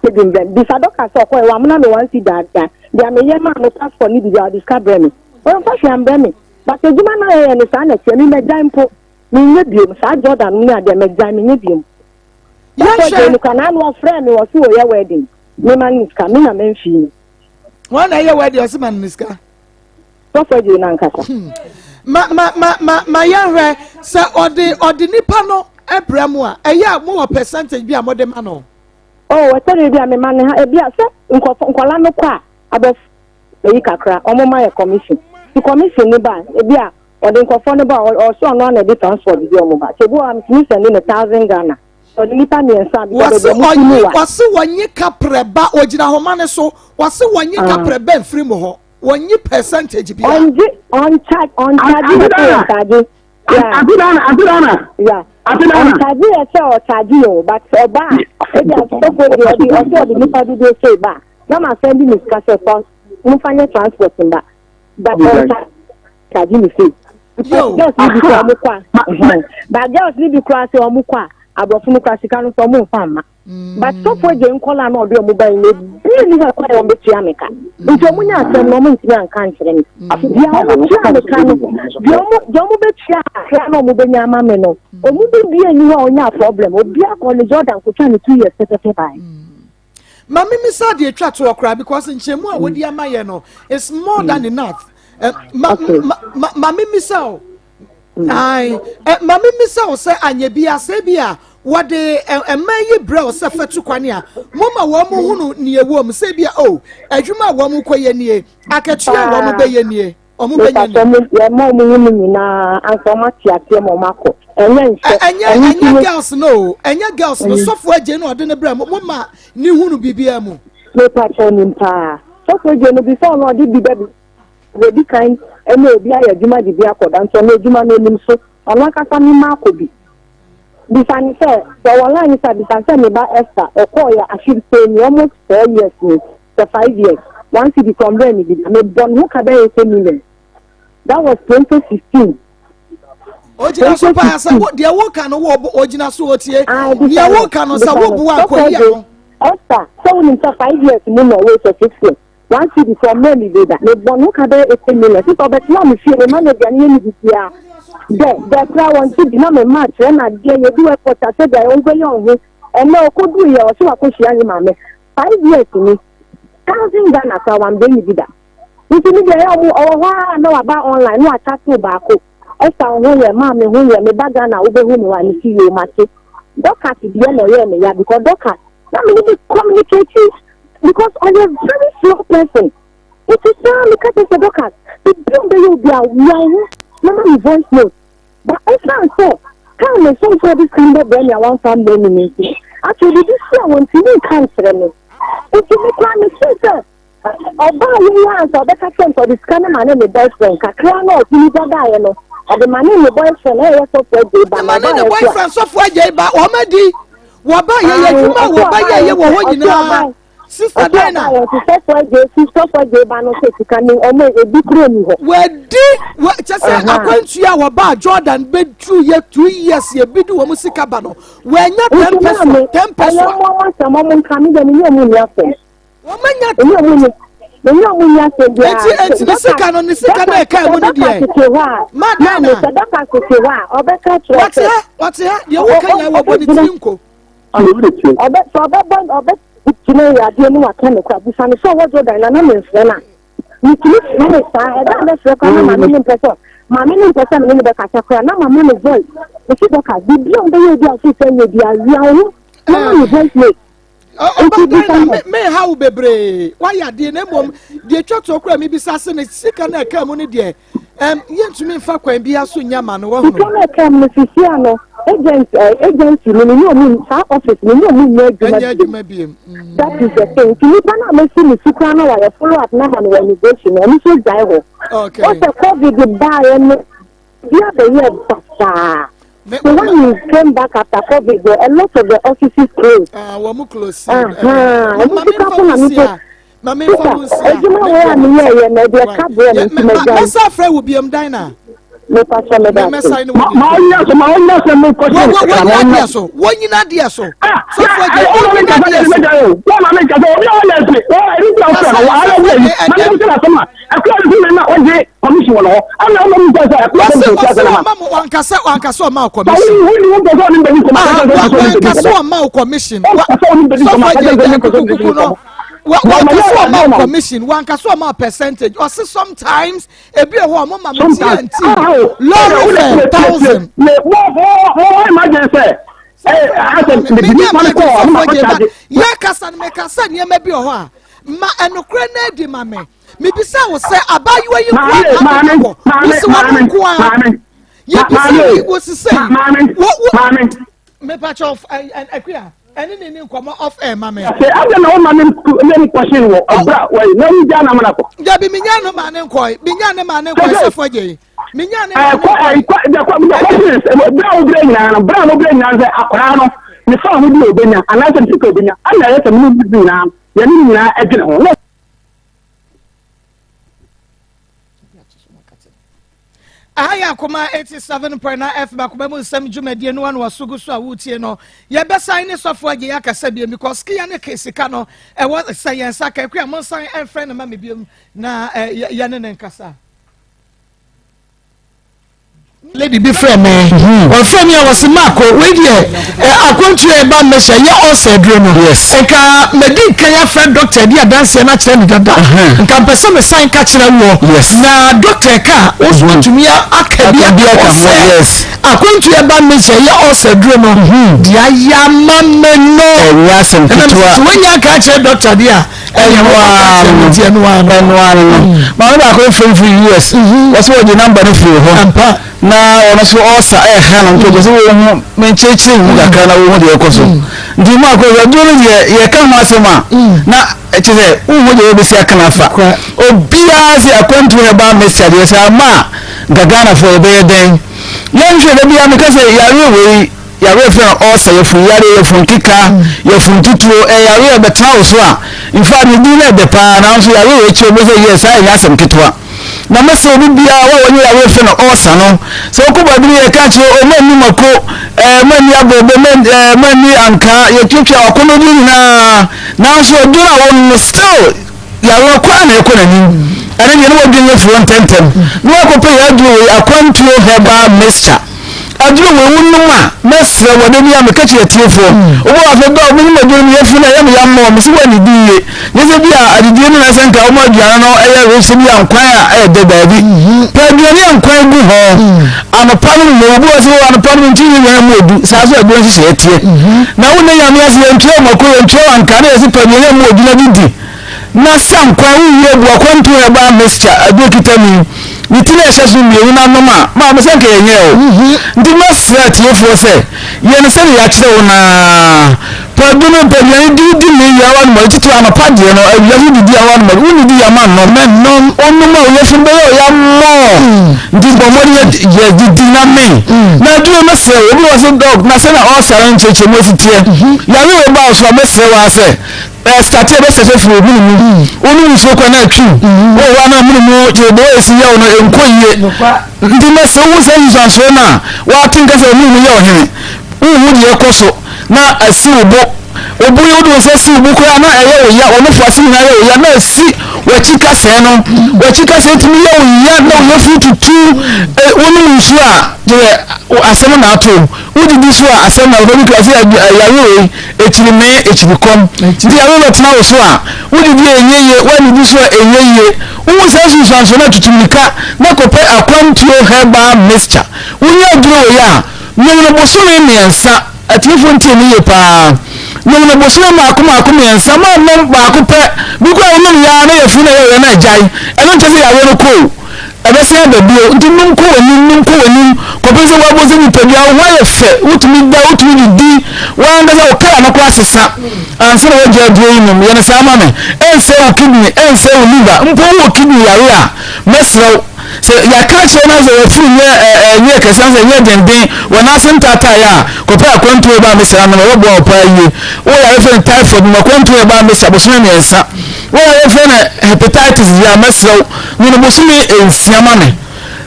cedi mbrɛ bisa dɔka sɛ ɔkɔɛ wamena me one cedi ada deɛ meyɛ maa me passport ne biribi a ɔde sika brɛ me ɔmfa hwee ambrɛ me but adwuma no ayɛyɛ no saa na ɛteɛ me mɛgyae mpo menyɛ biom saa Jordan no ne adeɛ mɛgyae menyɛ biom sɔfo gye yɛnhwɛ no kora n'ano ɔfrɛ me wɔ so wɔyɛ wedding mema ne sika me na memfii no wɔn na ɛyɛ wɛdi ɔsi ma ne sika sɔfo gye no ankasa ma ma ma ma ma yɛnhwɛ sɛ ɔde ɔde nipa no ɛbrɛ mu a ɛyɛ a mo wɔ percentage bi a mo de ma no Oh, ɛtɔ de bi a mema ne ha ebi a sɛ nkɔfo nkɔla no kɔ a abɛf eyi kakra ɔmo ma yɛ commission ti commission ne ba ebi a ɔde nkɔfo no ba a ɔsɛ ɔno ana ɛde transport bi ɔmo ba sɛ ebi wɔ ha metumi send ne 1,000 Ghana ɔde nipa mmiɛnsa bi wɔsi baabi a ɔmo ti mu ɔnye wa wɔsi wɔnye kaprɛ ba ogyina ahoma ne so wɔsi wɔnye kaprɛ bɛ nfiri mu hɔ wɔnye percentage bi a ɔngye ɔncharge ɔncharge yɛ sɛ ɔcharge yeah Auntie Dana. Yeah. Auntie Dana. Ɔncharge yɛ sɛ ɔcharge yɛ o but ɔba a ebi a sɔfo deɛ ɔde ɔsɛ ɔde nipa dodoɔ sɛ ba na ma send ne sika sɛ fa mo fa nyɛ transport mba but ɔncharge ne fee. Yo. Girls ni bi kura ɔmo kɔ a but girls ni bi kura sɛ ɔmo kɔ a Aborɔfo no koraa sika no nso ɔmo nfa mma. But sɔfo agye nkɔlaa na ɔde ɔmo bae no ebi nni hɔ a ɛkwan a wɔbɛtua me ka. Nti ɔmo nya asɛm no ɔmo ntumi anka ankyerɛ me. Deɛ ɔmo tua me ka no, deɛ ɔmo deɛ ɔmo bɛtua kakra na ɔmo bɛnya ama me no, ɔmo mu biara nni hɔ a ɔnyaa problem. Obiara kɔɔ ne Jordan kɔtwaa ne 2 years pɛpɛpɛ bae. Ma me misa deɛ atwa toɔ koraa because nkyɛnmu a wɔde ama yɛ no is more than enough. Eh, ma ma ma ma me misa o. Ae, eh, ma me misa o sɛ anyɛ bi asɛ bi a wɔde mmaa yi brɛ o sɛ fɛtu kwan a moma wɔn mo hunu nea ɛwɔ mu sɛ bi a o adwuma a wɔn kɔ yɛ nie akatua a wɔn bɛyɛ nie wɔn bɛnya nie. Yɛma wɔn hunu nyinaa ansa wɔn ate aseɛ ma wɔn akɔ. Ɛnyɛ nhyɛ. Ɛnyɛ ɛnyɛ girls no o ɛnyɛ girls no sɔfo agye no ɔde ne brɛ mo mo ma ne hunu biribiara mu. Mepa kyɛw nim paa sɔfo agye no before no ɔde bi bɛ Wadi kan ne obi ayɛ adwuma de bi akɔda nti ɔno adwuma no onim so, ɔno ankasa ne mma akɔ bi. Bisa no sɛ, sɛ ɔwɔ line no so a bisa no sɛ me ba Esther ɔkɔɔeɛ afe sei ni, almost 4 years ni, sɛ 5 years, 1 cedi koraa ɔmbrɛɛ me bi da, mebɔ ne ho ka bɛyɛ sɛ million. That was 2016. Ogyina so paa sɛ wo deɛ woka no wɔ ogyina so otie deɛ woka no sɛ woboa akɔyi ano. Esther, sɛ wonim sɛ 5 years mu na ɔwɔ sɛ 6 years. 1 cedi koraa ɔmmrɛɛ me bi da. Mebɔ ne ho ka bɛyɛ 80 million. Sisi ɔbɛtenaa me fie, mema no aduane yɛ ne biribiara. Dɛ, dɛ koraa wɔnte bi na mema kyerɛ no adeɛ, yɛdu airport a sɛdeɛ wobɛyɛ wo ho. Ɛnnɛ ɔkɔduruiɛ ɔse wakɔhyia ne maame. 5 years ni, 1,000 Ghana koraa wambrɛ me bi da. Nti me deɛ ɛyɛ ɔmo, ɔwɔ hɔ ara na waba online na wakyate baako. Esther wo ho yɛ, maame ho yɛ, meba Ghana a wobɛhu me wɔ a, mese yoo mate. Dorcas deɛ na ɛyɛɛ me ya because Dorcas na me ne no communicate because ɔyɛ very slow person. Nti saa meka kyerɛ sɛ Dorcas, biribi a ɔbɛyɛ obi a wia wo ho na ma me voice note. But ɛsiane sɛ kaa me somfoɔ de sika no bɛbrɛ me a wamfa ammrɛ me no nti, afei biribi si a wɔntumi nka nkyerɛ me. Nti me koraa me feel sɛ Ɔbaa yɛ yi ansa ɔbɛka kyerɛ no sɛ ɔde sika no ma ne ne boyfriend kakra na ɔtumi gya daeɛ no ɔde ma ne ne boyfriend ɛyɛ sɔfo agyei ba na ɔma ne ɔbaa ne yɛ so a boyfriend sɔfo agyei ba wɔn adi wɔba yɛ yɛ adwuma a wɔba yɛ yɛ wɔ hɔ nyinaa sister Dina ɔbaa yɛ nso sɔfo agyei si sɔfo agyei ba no sɛ sika no ɔmo ebi kuro ni hɔ. Wɔadi wɔ kyɛ sɛ akwantua a wɔbaa Jordan bɛduru yɛ 2 years yɛ bi de wɔn sika ba no wɔanya 10 pesewa 10 pesewa. Ɛyɛ mo ɔmo asɛm ɔmo nka mi deɛ mi nye ɔmo nni asɛm. Wɔn anya. Ɛnyɛ ɔmo ni ɛnyɛ ɔmo ni asɛm biara. Eti eti ne sika no ne sika no ɛka mu no deɛ. Madana. Sɛ Dorcas tete hɔ a ɔbɛka kyerɛ sɛ. Wɔte ha wɔte ha deɛ woka nyinaa wɔbɔ ne tiri nko. Ɔbɛ sɛ ɔbɛbɔ ɔbɛ gyina yɛ adeɛ no waka ne kora bisa ne sɛ ɔwɔ Jordan na na memfrɛ no a metumi frɛ ne saa ɛda a mɛfrɛ koraa na maame ne mpɛ sɛ maame ne mpɛ sɛ mene ne bɛkasa koraa na mama ne voice mesi Dorcas biribi a wobɛyɛ bi a wofii sɛ nyɛ bi awia wo ho na ma ne voice note. Ɔba Ghana me ha wo bebree wayɛ adeɛ na mmom deɛ atwa toɔ koraa mebisa se ne sika no ɛkaa mu no deɛ ɛm yɛntumi nfa kwan biara so nya ma no wɔhono. Sika no ɛkaa mu no sisi ano agent eh, agency no ne ne ɔmu saa office no ne ɔmu nyɛ adwuma ɛnyɛ adwuma biem. That is the thing nti nipa no a mesi ne su koraa na wayɛ follow up na ma no wɔ immigration no ɔno nso gyae hɔ. Okay. Ɔsɛ COVID baeɛ no bi abɛyɛ basaa. So when you came back after COVID, there, a lot of the offices closed. Ah, wɔn mu close. Ɛnu sika ko na mi ko. Maame nfa mu nsia. Edwuma wo a mi yɛ yɛ na ɛdi ɛka brɛ mi nti ma gya. Mɛsa afrɛ wo biam dan na. Mepa sɔ mi da ase. Ma ɔnyina so ma ɔnyina so mi kɔ sɛ. Wɔnyina adeɛ so wɔnyina adeɛ so. Sɔfo agye wɔnyina adeɛ so. Wɔn maame nkasa obi a wɔyɛ ɛsɛ wɔn ɛni tí a wɔfrɛ no wɔn ayɛ wɔyɛ yi maame bi sɛ n'asɛm a ɛkura ne fi na ɔgye commission wɔ hɔ ɛna ɔmo mu sɛ ɛkura ne fi sɛ ɔma mu wankasa wankasa ɔma wo commission. Wankasa ɔma wo commission. Sɔfo agye gya kukukuku no wankasa ɔma wo commission wankasa ɔma wo percentage ɔsi sometimes ebi wɔ hɔ ɔmo ma mo TNT lorry fare 1,000. Mo mo mo imagine sɛ yɛ kasa no mekasa nneɛma bi wɔ hɔ a ma ɛnokorɛ no adi ma me mebisa wo sɛ abaayewa yi nko a na wɔ wosi wɔn nko a yɛbisa yi wosi sɛ wo wo mepakyɛ akuya ɛne ne ne nkɔmɔ off air ma me. Sɛ adɛ na wɔma ne ne nkɔhye wɔ ɔbra wɔyi na wogya na mana kɔ. Dabi menya no ma ne nkɔe menya ne ma ne nkɔe sɛfo agye yi menya ne ma ne nkɔe. Ɛkɔ ɛkɔ ɛkɔ ɛkɔ bere a wobere nyinaa no bere a wobere nyinaa sɛ akwaraa no ne fa ho bi a obenya anaasɛ ne sika obenya ɛna ɛyɛ sɛ mene ne nyinaa yɛne nyinaa ɛdwene ho na Ɛha yɛ Akoma 87.9 FM Akoma mu nsɛm dwumadie no ano waso gu so a wotie no. Yɛbɛsan ne sɔfo agye yɛ akasa biom because kia ne ke sika no ɛwɔ sɛ yɛn nsa ka akua mo nsan ɛmfrɛ no ma me biom na yɛne ne nkasa. Lady bi frɛ me ɔfrɛ me a wɔsi maako wei deɛ akwantuo a ɛba mmɛhyɛ yɛ ɔsɛ aduro no nka madi nkan afrɛ dɔkta di adanseɛ no akyerɛ me dada nka mpɛ sɛ mesan ka kyerɛ woɔ na dɔkta ka wo so atumi aka bi aka ho sɛ akwantuo ɛba mmɛhyɛ yɛ ɔsɛ aduro no deɛ ayɛ ama me no ɛnyɛ asɛm ketewa ɛnam sɛ woanya aka akyerɛ dɔkta deɛ a Ɛno ara no ɛno ara no maame baako firi firi US wɔsɛ wɔgye namba no firi hɔ na ɔno nso ɔsa ɛha no nti ɔgye sɛ wɔn ho menkyerɛkyerɛ mu kakra na wɔn ho deɛ ɛkɔ so nti mu akɔ aduro no deɛ yɛka ho asɛm a na kyerɛ sɛ wohu deɛ wɔbɛsi aka no afa obiara sɛ akwantuo na ɛba mɛsi adeɛ sɛ ama a nka Ghanafoɔ yɛbɛyɛ dɛn yɛnhwɛ da biara meka sɛ yareɛ wei Yare a yɛfrɛ no ulcer, yafunu yare, yafunu nkeka, yafunu tutuo, ɛyɛ yare a ɛbɛtena wo so a, in fact ne din no ɛdɛ paa, nanso yare wɔ akyire wobɛhu sɛ yes, saa ɛnyɛ asɛm ketewa. Na mɛsrɛ obi biara wo a wɔnyɛ yare a yɛfrɛ no ulcer no, sɛ wokɔ baabi no yɛka kyerɛ o manni mako, ɛɛ manni aborɔbɛ, man ɛɛ manni ankaa, yɛtuatua w'akɔnnɔdeɛ nyinaa, nanso aduro no a wonom no still yare no kɔ a na ɛkɔ n'anim. Ɛno deɛ na wadwene afiri hɔ ntɛmntɛm na wakɔpɛ yɛ aduro wei, akwantuo herbal mixture. Aduro wei wo nom a, mɛsrɛ wɔ da bi a meka kyerɛ atiefoɔ, wobɔ wɔ afɛ dɔ, menim aduro no meyɛ funu ɛyɛ me ya mmɔ, mese woanidi yie. Nyɛ sɛ bi a adidie no na sɛ nka woma aduane no ɛyɛ rich sɛ bi a nkwan a ɛyɛ dɛ daabi. Pɛ aduane a nkwan gu ho. Anɔpa no mmɔ, obi wɔ sɛ wɔ anɔpa no mentumi nni aduane mu odu, saa so aduro nhyehyɛeɛ teɛ. Na wo ne Nyame ase yɛntua wo mako, yɛntua wo anka, na yɛse pɛ aduane a mu odu na didi. Na sa nkwan wo wie bu akwantu herbal mixture aduro kita mu ne ti na ɛhyɛ so mmienu na nom a maame sɛ nka yɛnyɛ o nti mɛsrɛ atiefoɔ sɛ yɛ no sɛdeɛ yɛakyerɛ wo naa padu no mpaduane di di ne wia wa nom titiri anɔpa deɛ no awia so didi a wa nom wonnidi yɛ ma nom mɛnom onom a woyɛfunu bɛyɛ ɔya mmɔɔ nti bɔ mmɔden yɛ didi na me na aduro mɛsrɛ wo obi wɔ sɛ dɔg na sɛ na ɔsare nkyerɛkyerɛ mu asi teɛ yare wei ba wo so a mɛsrɛ wo ara sɛ Ɛstate a ɛbɛsɛsɛ firi wo mene mu. Wonom nsuo kɔ na atwi. Wowɔ hɔ a na mene mu kyerɛ deɛ ɛsi yɛ wo no ɛnkɔ yie. Nti na sɛ wohu saa nsusuansoɔ no a, woate nka sɛ wo mene mu yɛ ɔhene. Wonhu deɛ ɛkɔ so na asi wo bo. Wo bo yi wode wo nsa si wo bo koraa na ɛyɛ wo ya, wo nofo ase nyinaa yɛ wo ya na asi w'akyi kasɛɛ no. W'akyi kasɛɛ tumi yɛ wo ya na wo yafunu tutu. Wonom nsuo a kyerɛ asɛm na ato wo. Wodidi so a asɛm na papa bi kura sɛ yare wei ekyiri mee ekyiri kɔm nti yare bɛtena wo so a wodidi a ɛnyɛ yie woannidi so a ɛnyɛ yie wohu saa nsunsuansoɔ no a tutu mmirika na kɔpɛ akwantuo herbal mixture wonya aduro wei a nom no bosome mmiɛnsa atiefoɔ ntie me yie paa nom no bosome mmaako mmaako mmiɛnsa ma nom baako pɛ bi koraa wonom yɛ a na yafunu na ɛyɛ wo ya na agyae ɛno nkyɛ sɛ yareɛ no kɔ o Ɛbɛsan aba bio. Nti nom kɔ w'anim, nom kɔ w'anim kɔpem sɛ woabɔ sɛ nipadua, wo ho ayɛ fɛ, wotumi da, wotumi didi, w'ankasa wo kra no koraa sesa ansa na woagyae aduro yi nom. Yɛ no saa ma me. Ɛnsɛe wo kidney, ɛnsɛe wo liver. Mpo wowɔ kidney yare a, mɛsrɛ wo, sɛ yɛaka akyerɛ wo na sɛ w'afuru nyɛ ɛnyɛ kɛse anaasɛ ɛnyɛ denden, wɔ n'ase ntaataeɛ a, kɔpɛ akwantuo herbal mixture na nom, ɛbɛboa wo paa yie. Wowɔ yare frɛ no typhoid, nom akwantuo herbal mixture bosome mmiɛnsa. Wo a wɔfrɛ no hepatitis yi a, mɛsrɛ wo, nwono bosome nsia ma me.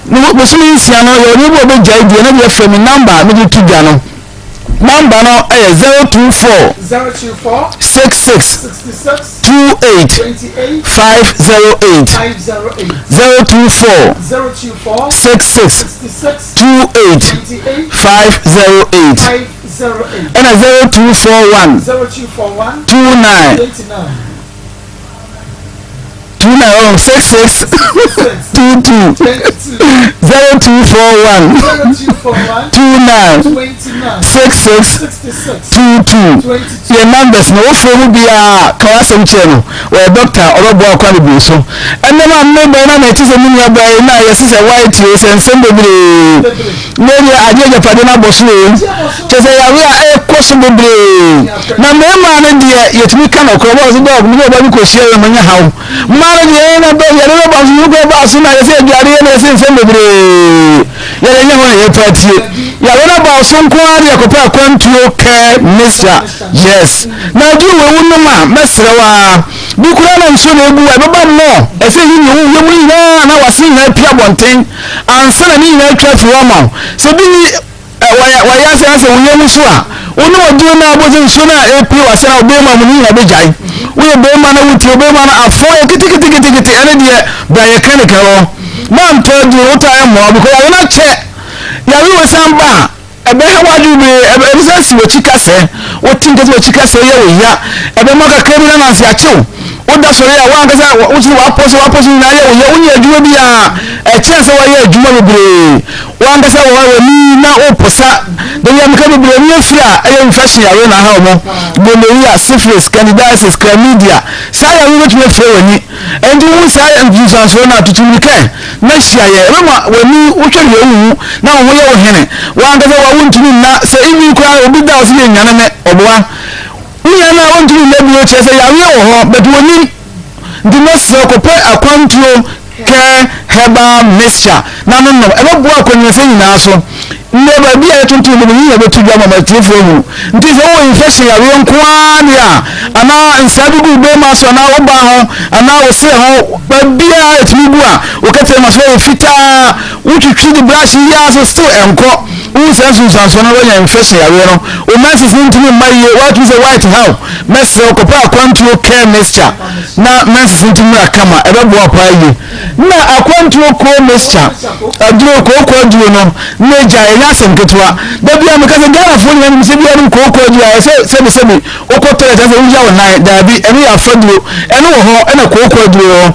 Ne bosome nsia no, yɛwɔ nneɛma bi a wɔbɛgyae die na deɛ frɛ me namba a mede to dwa no. Namba no yɛ 024 66 28 508 024 66 28 508 ɛna 0241 29 29 oh 66 22 0241 29 66 22 yɛ numbers no wofrɛ mu biara ka w'asɛm kyerɛ no wɔyɛ doctor ɔbɛboa wo kwan bebree so ɛnam a mmebɛn na na ɛte sɛ me nua baa yi na yɛse sɛ white o sɛ nsɛm bebree na ɛdeɛ adeɛ agyapadeɛ no abɔ so o kyɛ sɛ yare a ɛkɔ so bebree na mmarima no deɛ yɛtumi ka nɔkorɛ bɔɔ sɛ dɔg mene ɔba bi kɔhyia yɛ manya haw mmaa no deɛ na dɔg yɛde bɛba so yɛkɔ ba so na yɛsɛ aduane yɛ na yɛsɛ nsɛm bebree yɛde nyɛ ho na yɛpɛ atie. Yare no aba wo so nko ara de akɔpɛ akwantuo care mixture. Yes. Na aduru wei wo nom a, mɛsrɛ wo ara. Bi koraa na nsuo na ebu a, ɛbɛba mmɔ. Ɛsɛ yi ne wo yam nyinaa na wase nyinaa pia abɔnten ansa na ne nyinaa atwa afiri hɔ ama wo. Sɛ bi ni wɔyɛ wɔyɛ asɛ asɛ wo yam so a, wo nom aduro no a wobɛhu sɛ nsuo no a ɛpue wase na wo bɛrima mu no nyinaa bɛgyae. Woyɛ bɛrima na wotie wo bɛrima no afɔ yɛ keteketekete ɛne deɛ bra yɛ clinic hɔ. Mantɔ aduro no wotɔ a ɛmmoa wo because yare no akyɛ. Yare wei san ba a, ɛbɛha w'adwene bebree, ɛbɛsan asi w'akyi kasɛɛ, wote nka sɛ w'akyi kasɛɛ yɛ wo ya, ɛbɛma kakra bi na nanse akye wo, woda sɔre a w'ankasa wote sɛ w'apɔ so w'apɔ so nyinaa yɛ wo ya, wonyɛ adwuma biara, ɛkyɛn sɛ woayɛ adwuma bebree, w'ankasa wɔ hɔ a w'ani na woposa, da bi a meka bebree ani afiri a ɛyɛ infection yare na aha wɔn, gonorrhea, syphilis, candidiasis, chlamydia, saa yare yi bɛtumi afira w'ani. Enti wohu saa nsunsuansoɔ no a, tutu mmirika ɛ, na hyia yɛn. Ɛbɛma w'ani, wohwɛ deɛ wonhu, na wo ho yɛ wo hene. W'ankasa wo a wontumi nna, sɛ even koraa obi da a ɔse yɛ nyane me, ɔboa. Wonya no a wontumi nna bio, kyerɛ sɛ yareɛ wɔ hɔ, but wonnim. Nti mɛsrɛ wo kɔpɛ akwantuo care herbal mixture na no nom. Ɛbɛboa akwannyasɛ nyinaa so. Nnɛ baabi a yɛtontɔn bi no, yi na ɛbɛto dwa ma m'atiefoɔ ahunu. Nti sɛ wowɔ infection yareɛ nko ara deɛ a, anaa nsaa bi gu wo bɛrima so anaa wo baa ho anaa wo serɛ ho, baabiara ɛtumi gu a, wo kɛtɛma so ayɛ fitaa, wotwitwi de brush yi ara so still ɛnkɔ. Wohu saa nsunsuansoɔ no, woanya infection yareɛ no. Wo menses no ntumi mma yie, woatumi sɛ white how? Mɛsrɛ wo kɔpɛ akwantuo care mixture na menses no ntumi mmra kama, ɛbɛboa wo paa yie. Na akwantuo koo mixture aduro kooko aduro no na egya ɛnyɛ asɛm ketewa. Da biara meka sɛ Ghanafoɔ nyinaa nim sɛ biara nom kooko aduro a ɛsɛ sɛbi sɛbi wokɔ toilet asɛ wogya wo nan daabi ɛno yɛ afaduro ɛno wɔ hɔ ɛna kooko aduro wɔ hɔ.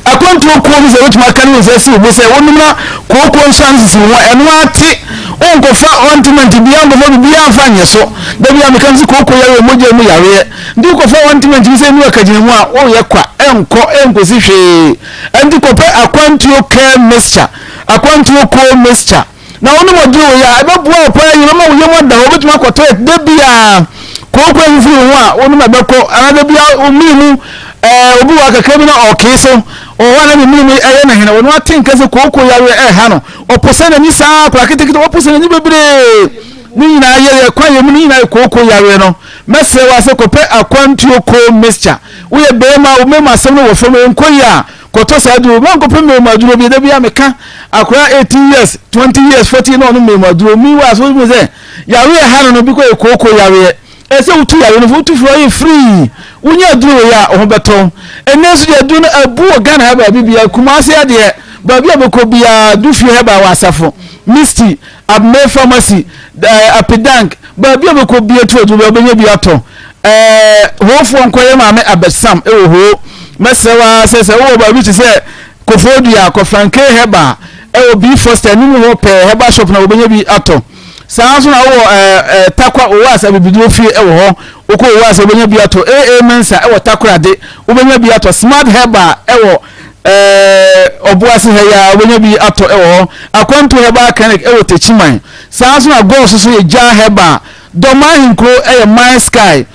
Akwantuo koo no sɛ wotumi aka ne wo nsa si wo bo sɛ wonom na kooko nso ansisi wo ho ɛno ate wonkɔfa ointment biara nkɔfa biribiara mfa nyɛ so. Da biara meka sɛ kooko yareɛ mogya mu yareɛ Nti wokɔfa ointment bi sɛ ɛnu akagyina mu a, woyɛ kwa, ɛnkɔ, ɛnkɔsi hwee. Ɛnti kɔpɛ akwantuo care mixture, akwantuo coal mixture, na wonom ɔduro wei a, ɛbɛboa wo paa yie, ɛbɛma wo yam ada hɔ, wobɛtumi akɔ toilet da biara. Kooko afifiri wo ho a, wonom ɛbɛkɔ, anaa da biara wo mene mu, ɛɛ, obi wɔ ha kakra bi na ɔkee so, ɔwɔ hɔ a na ne mene mu ɛyɛ no hene, ɔno ate nka sɛ kooko yareɛ ɛreha no, ɔposa n'ani saa, akwadaa ketekete, ɔposa n'ani bebree, ne nyinaa yɛ yɛ kwan yɛ mu, ne nyinaa yɛ kooko yareɛ no. Mɛsrɛ wo ara sɛ kɔpɛ akwantuo coal mixture. Woyɛ barima a wo mmarima asɛm no wɔ fam, ɛnkɔ yie a, kɔtɔ saa aduro. Mankɔpɛ mmarima aduro bi. Da biara meka, akwadaa 18 years, 20 years, 40 years na ɔnom mmarima aduro. Meanwhile, so wotumi sɛ yareɛ ɛha no no bi kɔ yɛ kooko yareɛ. Ɛsɛ sɛ wotu yareɛ no fo, wotu firi hɔ yɛ free. Wonya aduro wei a, wo ho bɛtɔ wo. Ɛnnɛ nso deɛ aduro no abu wɔ Ghana ha baabi biara. Kumasi ha deɛ, baabi a wobɛkɔ biara, Dufie Herbal wɔ Asafo, Misty, Abmey Pharmacy, eh, Apidank, baabi a wobɛkɔ bia tu aduro bia wobɛnya bi atɔ. Eh, Hoofoɔ nkɔyɛ maame abɛsam wɔ hoo. Mɛsrɛ wo ara sɛ sɛ wowɔ baabi te sɛ Koforidua, kɔ Franke Herbal ɛwɔ B Foster anim hɔ pɛɛ herbal shop na wobɛnya bi atɔ. Saa nso na wowɔ eh, eh, Takwa Owas abibiduro fie ɛwɔ hɔ. Wokɔ Owas wobɛnya bi atɔ. AA Mensa ɛwɔ Takorade wobɛnya bi atɔ. Smart Herbal ɛwɔ Ɛɛ Ɔboase ha yi ara wobɛnya bi atɔ wɔ hɔ. Akwantu Herbal Clinic wɔ Techiman. Saa ara nso na Gɔɔ so so yɛ Gyaa Herbal. Dɔma Ahenkuro yɛ My Sky.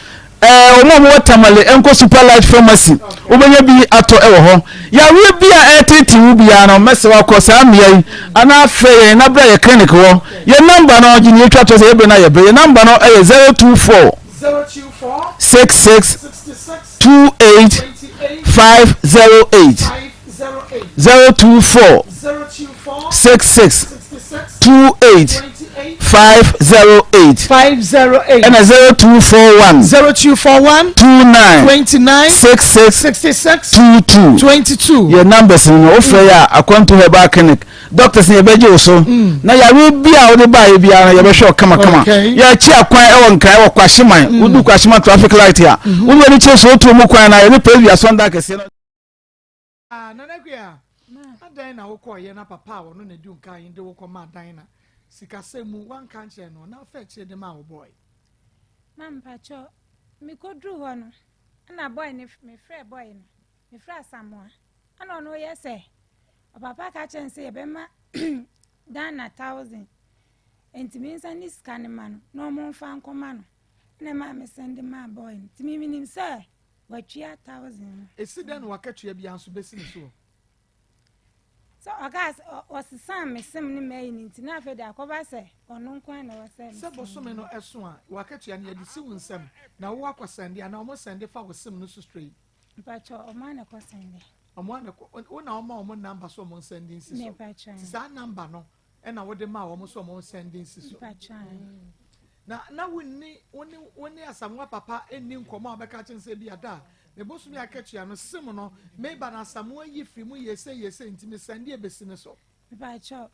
Ɛɛ wɔn a wɔwɔ Tamale nkɔ Super Light Pharmacy wobɛnya bi atɔ wɔ hɔ. Yareɛ bi a ɛreteetee wo biara no, mɛsrɛ wo akɔ saa mmea yi anaa frɛ yɛn na bra yɛ clinic hɔ. Yɛn namba no, gye nea ɛtwa toɔ sɛ yɛbrɛ no a yɛbrɛ. Yɛn namba no yɛ 024 66 28 508 024 66 28 508 508 ɛna 0241 0241 29 29 66 66 22 22 yɛ numbers no no wofrɛ yɛ a akwantu herbal clinic Doctors no yɛbɛgye wo so na yareɛ bi a wode baeɛ biara no yɛbɛhwɛ wo kamakama. Yɛakyi akwan wɔ Nkran wɔ Kwahyeman. Mm. Wodu Kwahyeman traffic light a, mm-hmm. wode w'ani kyerɛ Sootuo mu kwan na yɛne Presby asɔndan kɛseɛ no. Ah, Nana Akua, adɛn na wokɔɔyɛ na papa a ɔno na di nkan yi de wokɔ maa dan na sikasɛm mu wanka nkyerɛ no na afɛ akyire de maa wo bɔɔe? Ma mpakyɛ mekɔduru hɔ no ɛna bɔɔe no mefrɛ bɔɔe no mefrɛ Asamoah ɛna ɔno yɛ sɛ Ɔpapa ka kyerɛɛ no sɛ yɛbɛma Ghana thousand nti me nsa ne sika no ma no na ɔmo nfa nkɔma no ɛna ɛmaa me sɛnde maa boy no nti me menim sɛ watua thousand no. Esi dɛn na wakatua biara nso besi ne soɔ? Sɛ ɔkaa sɛ ɔsesaa me sem ne m'ayi no nti na afei de akɔba sɛ ɔno nko ara na ɛwɔ sɛ Sɛ bosome no ɛso a, w'akatua no yɛde si wo nsam na wo akɔ sɛnde anaa ɔmo sɛnde fa wo sim no so straight? Mpakyɛw, ɔmo ara na ɛkɔ sɛnde. Ɔmo ara na ɛkɔ, wo na ɔma ɔmo number sɛ ɔmo nsɛnde nsi so? Mepakyɛw. Nti saa number no ɛna wode maa wɔn sɛ wɔn nsɛnde nsi so? Mepakyɛw. Na na wonni wo ne wo ne Asamoah papa nni nkɔmmɔ a wobɛka akyerɛ no sɛ ebia da a me bosome akatua no sim no meba na Asamoah yi firi mu yɛ sei yɛ sei nti mesɛnde ɛbɛsi ne so? Mepakyɛw,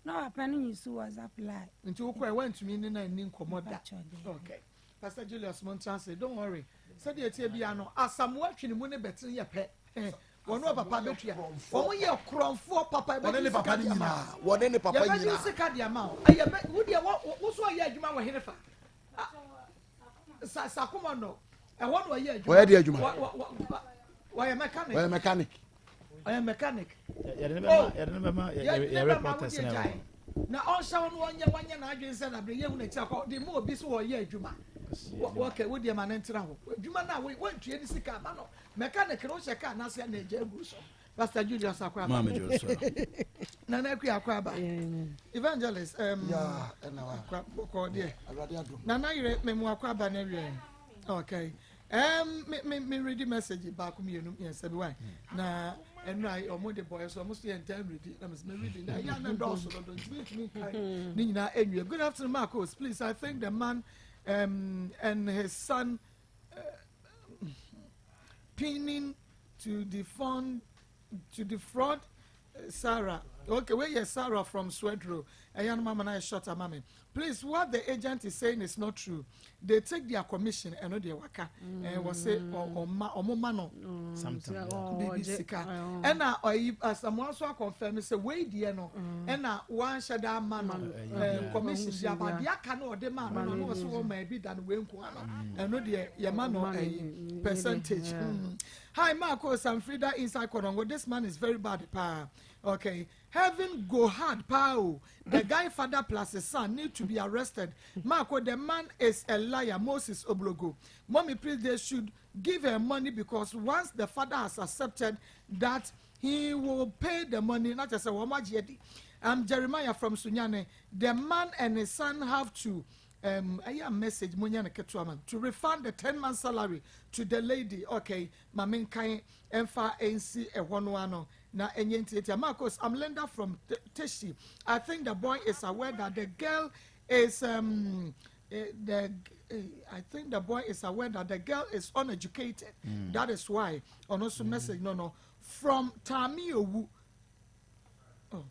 na papa no use WhatsApp line. Nti wokɔɛ woantumi ne no anni nkɔmmɔ da? Mepakyɛw, dabi. Okay. Pastor Julius montena ase, don't worry. Sɛdeɛ ɛteɛ biara no Asamoah twene mu ne bɛtene yɛ pɛ. Wɔn ne papa bɛtua. Wɔn yɛ korɔnfoɔ papa. Wɔne ne papa no nyinaa. Wɔne ne papa nyinaa. Yɛbɛgye sika de ama wo. Ɛyɛ bɛ wo deɛ wɔ wo so ɔyɛ adwuma wɔ hene fa. Sa sakoma no. Ɛhɔ na ɔyɛ adwuma. Ɔyɛ de adwuma. Wɔyɛ mechanic. Wɔyɛ mechanic. Ɔyɛ mechanic. Yɛde ne bɛma yɛde ne bɛma yɛ reporters na ɛwɔ. Na ɔnhyɛ wo no ɔnyɛ wanyɛ n'adwene sɛ na bere yɛhu n'akyi akɔ de mu obi so wɔyɛ adwuma. Wɔkɛ wo deɛ ma ne ntena hɔ. Adwuma no a wɔntua ne sika ama no. Mechanic no wohyɛ car n'ase a na egya egu so. Pastor Julius Akwaaba. Maame Julius. Nana Akua Akwaaba. Evangelist. Um, yeah, ɛna wa. Akwa bɔkɔ deɛ. Awurade adum. Nana yere me mu Akwaaba na wiɛ. Okay. Um, me me me read message baako mmienu mmiɛnsa bi wan. Na ɛnura ɔmo de bɔ ɛso ɔmo so yɛ ntɛm ready na me ready na ɛyɛ ana dɔɔso dodo ntumi ntumi nkan ne nyinaa enwie. Good afternoon Marcos. Please, I think the man and his son pinning to defund to defraud Sarah. Okay, where is Sarah from Swedro? Ɛyɛ no mama na short ama me. Please, what the agent is saying is not true. They take their commission ɛno deɛ waka. Wɔ se ɔma ɔmo ma no Something. Bibi sika. Ɛna ɔyi Asamoah nso akɔnfɛn mi sɛ wei deɛ no ɛna wanhyɛ da ama no commission bi aba deɛ aka no ɔde maa no no na ɔsɛ wɔn ma ebi da no wei nko ano ɛno deɛ yɛma no ɛyi percentage. Hi Marco Sanfrida inside Konongo. This man is very bad paa. Okay. Heaven go hard paa o. The guy father plus his son need to be arrested. Marco, the man is a liar. Moses Oblogo. Mommy, please, they should give her money because once the father has accepted that he will pay the money. Not just a woman. I'm Jeremiah from Sunyane. The man and his son have to ɛyɛ message mo nyɛ no ketewa ma to refund the 10 month salary to the lady. Okay, maame nkan ɛmfa ɛnsi ɛhɔ no ano na ɛnyɛ ntiatia. Marcos, I'm Linda from Teshi. I think the boy is aware that the girl is the I think the boy is aware that the girl is uneducated. That is why ɔno nso message no from Tami Owu. Oh.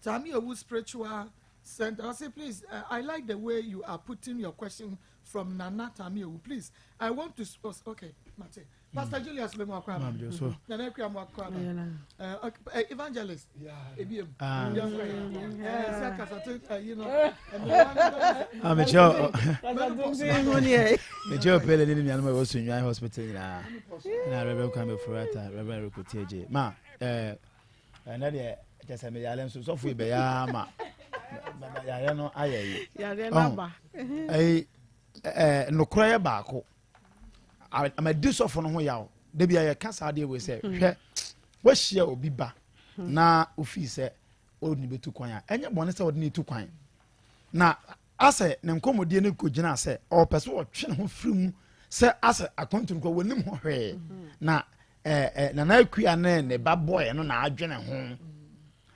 Tami Owu Spiritual Center. I say, please, I like the way you are putting your question from Nana Tami Owu. Please, I want to. Okay, Mate. Pastor Julius Lemo Akwaba. Maame Joshua. Nana Akua Mo Akwaba. Okay, Evangelist. Ebiem. Ah. Sɛ kasate you know. Ah, mekyerɛ mekyerɛ Pele ne ne nuanom a ɛwɔ Sunyani Hospital nyinaa na Reverend Kwame Furata, Reverend Eric Otieje ma ɛnɛ deɛ kyɛ sɛ meyare nso sɔfo yi bɛyɛ ama yare no ayɛ yi. Yareɛ no aba. Ɛyi nokorɛ yɛ baako amadi sɔfo no ho yaw dabi a yɛka saa adeɛ wei sɛ hwɛ wahyia obi ba na ofii sɛ ɔde ne bɛtu kwan a ɛnyɛ bɔne sɛ ɔde ne tu kwan na asɛ ne nkɔmmɔdie no kɔgyina sɛ ɔpɛ sɛ ɔtwe ne ho firi mu sɛ asɛ akwantu no kɔ wɔnim ho hwee na ɛɛ Nana Akua ne ne ba bɔɛ no na adwene ho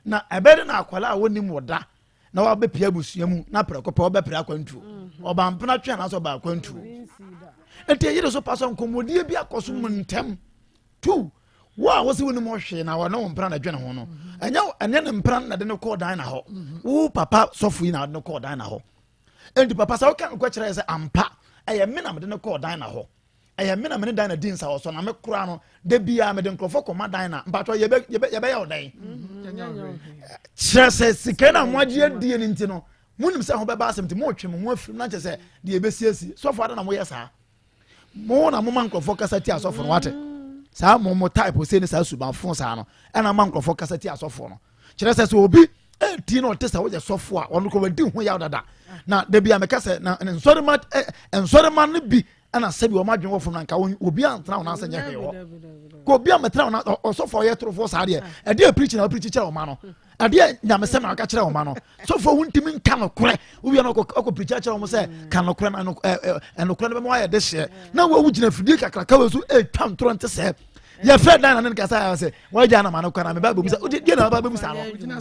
na ɛbɛde na akwalaa a wɔnim wɔ da na wabɛpia abusua mu na prɛko pɛ wɔbɛpere akwantuo ɔba mpena twe anaasɛ ɔba akwantuo nti ɛyere so pa sɛ nkɔmmɔdie bi akɔ so mu ntɛm tu wo a wɔsɛ wonim hwee na wɔne wo mpena na dwene ho no ɛnyɛ ɛnyɛ ne mpena na de no kɔɔ dan na hɔ. Wo papa sɔfo yi na de no kɔɔ dan na hɔ enti papa sɛ woka nkɔ kyerɛ sɛ ampa ɛyɛ me na mede no kɔɔ dan na hɔ ɛyɛ me na mene dan na di nsa wɔ so na me kora no da biara mede nkurɔfoɔ kɔma dan na mpatwɔ yɛbɛyɛ wo dɛn kyerɛ sɛ sika no a moagye adie no nti no monim sɛ ho bɛba asɛm nti motwe mo ho afirim na kyerɛ sɛ deɛ ɛbɛsiesie sɔfo ade na moyɛ saa mo na moma nkurɔfoɔ kasa ti asɔfo no wate saa mo mo type sei ne saa subanfo saa no ɛna ma nkurɔfoɔ kasa ti asɔfo no kyerɛ sɛ sɛ obi ɛti na ɔte sɛ woyɛ sɔfo a ɔno kɔ wadi ho yaw dada na dabi a meka sɛ na nsɔrema nsɔrema no bi. ɛna sɛbi wɔn adwene wɔ fam na nka obi antena wɔn ase nyɛ hwee hɔ kò obi ammɛtena wɔn ase ɔsɔfo ɔyɛ torofoɔ saa deɛ ɛdeɛ pirikyi na ɔpirikyi kyerɛ wɔn ano ɛdeɛ nyamesɛm na ɔka kyerɛ wɔn ano sɔfo wɔn ntumi nka nokorɛ wowia no ɔkɔ pirikyi akyerɛ wɔn sɛ ka nokorɛ na ɛnokorɛ no bɛma wɔayɛ de hyeɛ na wɔn gyina fidie kakraka wɔ so ɛtwa ntorɔ nte sɛ yɛfrɛ dan na ne nkasa yɛ sɛ wɔagya anam ano kwan na meba bɛbusa deɛ na wɔba bɛbusa no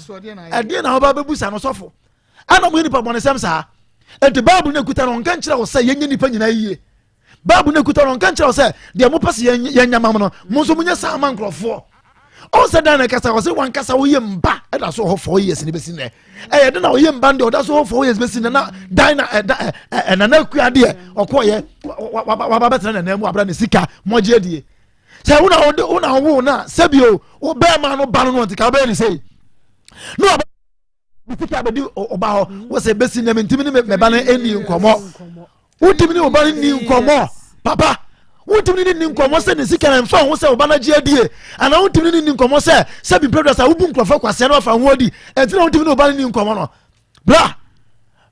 ɛdeɛ na wɔba bɛbusa no sɔfo Ana moyɛ nipa bɔnesɛm saa? Enti Bible no ekuta no ɔnka nkyerɛ wo sɛ yɛnyɛ nipa nyinaa yie. Bible no ekuta no ɔnka nkyerɛ wo sɛ deɛ mopɛ sɛ yɛnyɛ ma mo no, mo nso monyɛ saa ma nkurɔfoɔ. Ɔn sɛ dan na ɛkasa ɔsɛ wankasa woyɛ mba ɛda so wɔ hɔ four years ne bɛsi nnɛ. Ɛyɛ de na ɔyɛ mba no deɛ ɔda so wɔ four years bɛsi nnɛ na dan na ɛda ɛnana akua deɛ ɔkɔɔyɛ waba bɛtena nana mu abra ne sika mɔgye adie. Sɛ wo na wo na wo na sɛbio wo bɛrima no ba no no nti ka wobɛyɛ ne sei. Na waba ne sika bɛdi ɔba hɔ wɔ sɛ bɛsi nnɛ mentimi ne mɛba no ɛni nkɔmmɔ wontimi ne ɔba no ni nkɔmmɔ papa wontimi ne ni nkɔmmɔ sɛ ne sika na mfa ho sɛ ɔba no agye adie anaa wontimi ne ni nkɔmmɔ sɛ sɛ bi mpɛdua sɛ wobu nkurɔfoɔ kwaseɛ no wafa ho adi ɛnti na wontimi ne ɔba no ni nkɔmmɔ no bra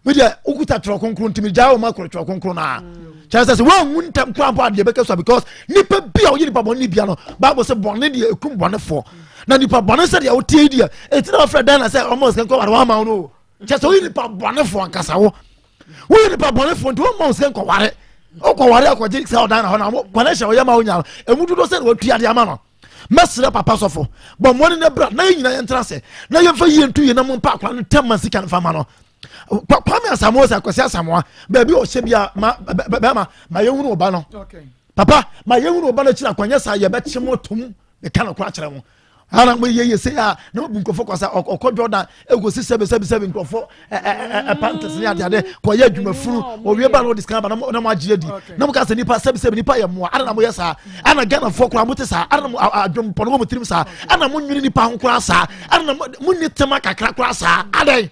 medeɛ wokuta twerɛ kronkron ntimi gyaa wo ma korɔ twerɛ kronkron no a kyerɛ sɛ sɛ woanwu ntɛm koraa mpo adeɛ bɛka sua because nipa bi a ɔyɛ nipa bɔne ne bia no bible sɛ bɔne deɛ ɛkum bɔnefoɔ na nipa bɔne sɛ deɛ woteɛ yi deɛ ɛti na wɔfrɛ dan na sɛ ɔma sika nkɔware woama wo no kyerɛ sɛ woyɛ nipa bɔnefoɔ ankasa wo woyɛ nipa bɔnefoɔ nti wɔma wo sika nkɔware wokɔware akɔgye sɛ ɔdan na hɔ na connection ɔyɛ ma wo nya no ɛmu dodoɔ sɛ na watua de ama no mɛsrɛ papa sɔfo bɔ mmɔden na bra na yɛn nyinaa yɛntena ase na yɛmfa yie nto yie na mompa akora no tɛm ma sika no fa ma no kwame asamoah sɛ akwasi asamoah baabi a ɔhyɛ bia ma bɛrima ma yɛhunu ɔba no papa ma yɛhunu ɔba no akyiri akwanyɛ saa yɛbɛkye mo tom meka no kora kyerɛ mo ana mo yɛ yɛ sɛ a na mo bu nkurɔfoɔ kɔ sɛ ɔkɔ jordan ɛkɔsi sɛbi sɛbi sɛbi nkurɔfoɔ ɛpantes ne adeade kɔyɛ adwuma funu ɔwie ba na ɔde sika ba na mo agye adi na mo ka sɛ nipa sɛbi sɛbi nipa yɛ mmoa ana na mo yɛ saa ana ghanafoɔ koraa mo te saa ana mo adwempɔno wɔ mo tirim saa ana mo nwene nipa ho koraa saa ana mo ni tema kakra koraa saa adɛn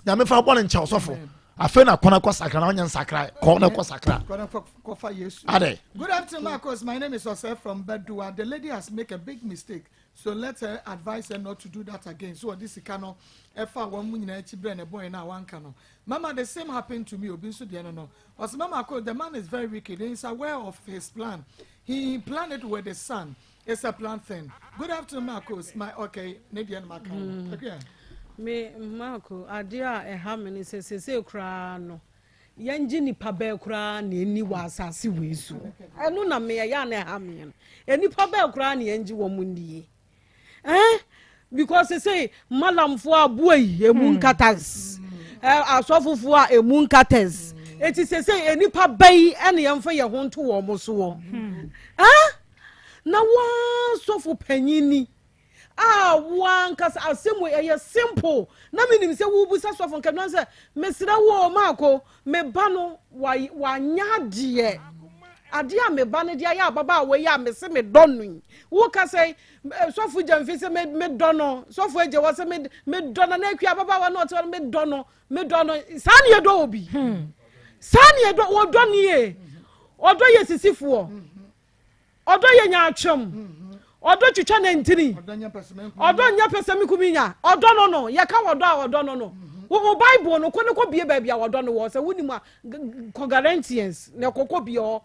nyame fa bɔ ne nkyɛw sɔfo afei na kɔnɔ kɔ sakra na ɔnyɛ nsakra kɔ na kɔ sakra adɛn. Good afternoon, Marcos. My name is Osei from Bedua. The lady has made a big mistake. So let her advise her not to do that again. So ɔde sika no ɛfa wɔn mu nyinaa akyi brɛ ne bɔn na wanka no. Mama, the same happened to me. Obi nso deɛ no no. Ɔsɛ mama ko, the man is very wicked. He is aware of his plan. He planned it with his son. It's a plan thing. Good afternoon, Marcos. My okay, ne deɛ no maka. Okay. Me Marco, adeɛ a ɛha me ne sɛ sese koraa no yɛngye nipa bɛɛ koraa na ɛni wɔ asase wei so. Ɛno na me ɛyɛ a na ɛha me no. Nipa bɛɛ koraa na yɛngye wɔn nnie. Eh? Because sese malamfoɔ aboa yi emu hmm. nkatas. Eh, asɔfofoɔ a emu nkatas. Eti sese nipa bɛyi ɛna yɛmfa yɛn ho nto wɔn soɔ. Hmm. Eh? Na wɔn asɔfo panyin ni. Ah wo ankasa asɛm wei ɛyɛ simple na menim sɛ wobusa sɔfo nkɛdwan sɛ mesrɛ wo o maako me ba no wanyɛ adeɛ adeɛ a me ba no de ayɛ ababaawa yi a mese medɔ no yi woka sɛ eh, sɔfo gyamfi sɛ medɔ no sɔfo agye wɔ sɛ medɔ no na akua ababaawa no ɔte hɔ no medɔ no medɔ no saa ne yɛdɔ obi hmm. saa ne yɛdɔ wɔdɔ nie ɔdɔ yɛ sisifoɔ Ɔdɔ yɛ nyaatwom. Ɔdɔ twitwa nantini. Ɔdɔ nyɛ pɛsɛmenkominya. Ɔdɔ no no, yɛka ɔdɔ a ɔdɔ no no. Wo wo Bible no, kɔ ne kɔ bie baabi a ɔdɔ no wɔ. Sɛ wonim a, kɔ Galatians na kɔ kɔ bie hɔ.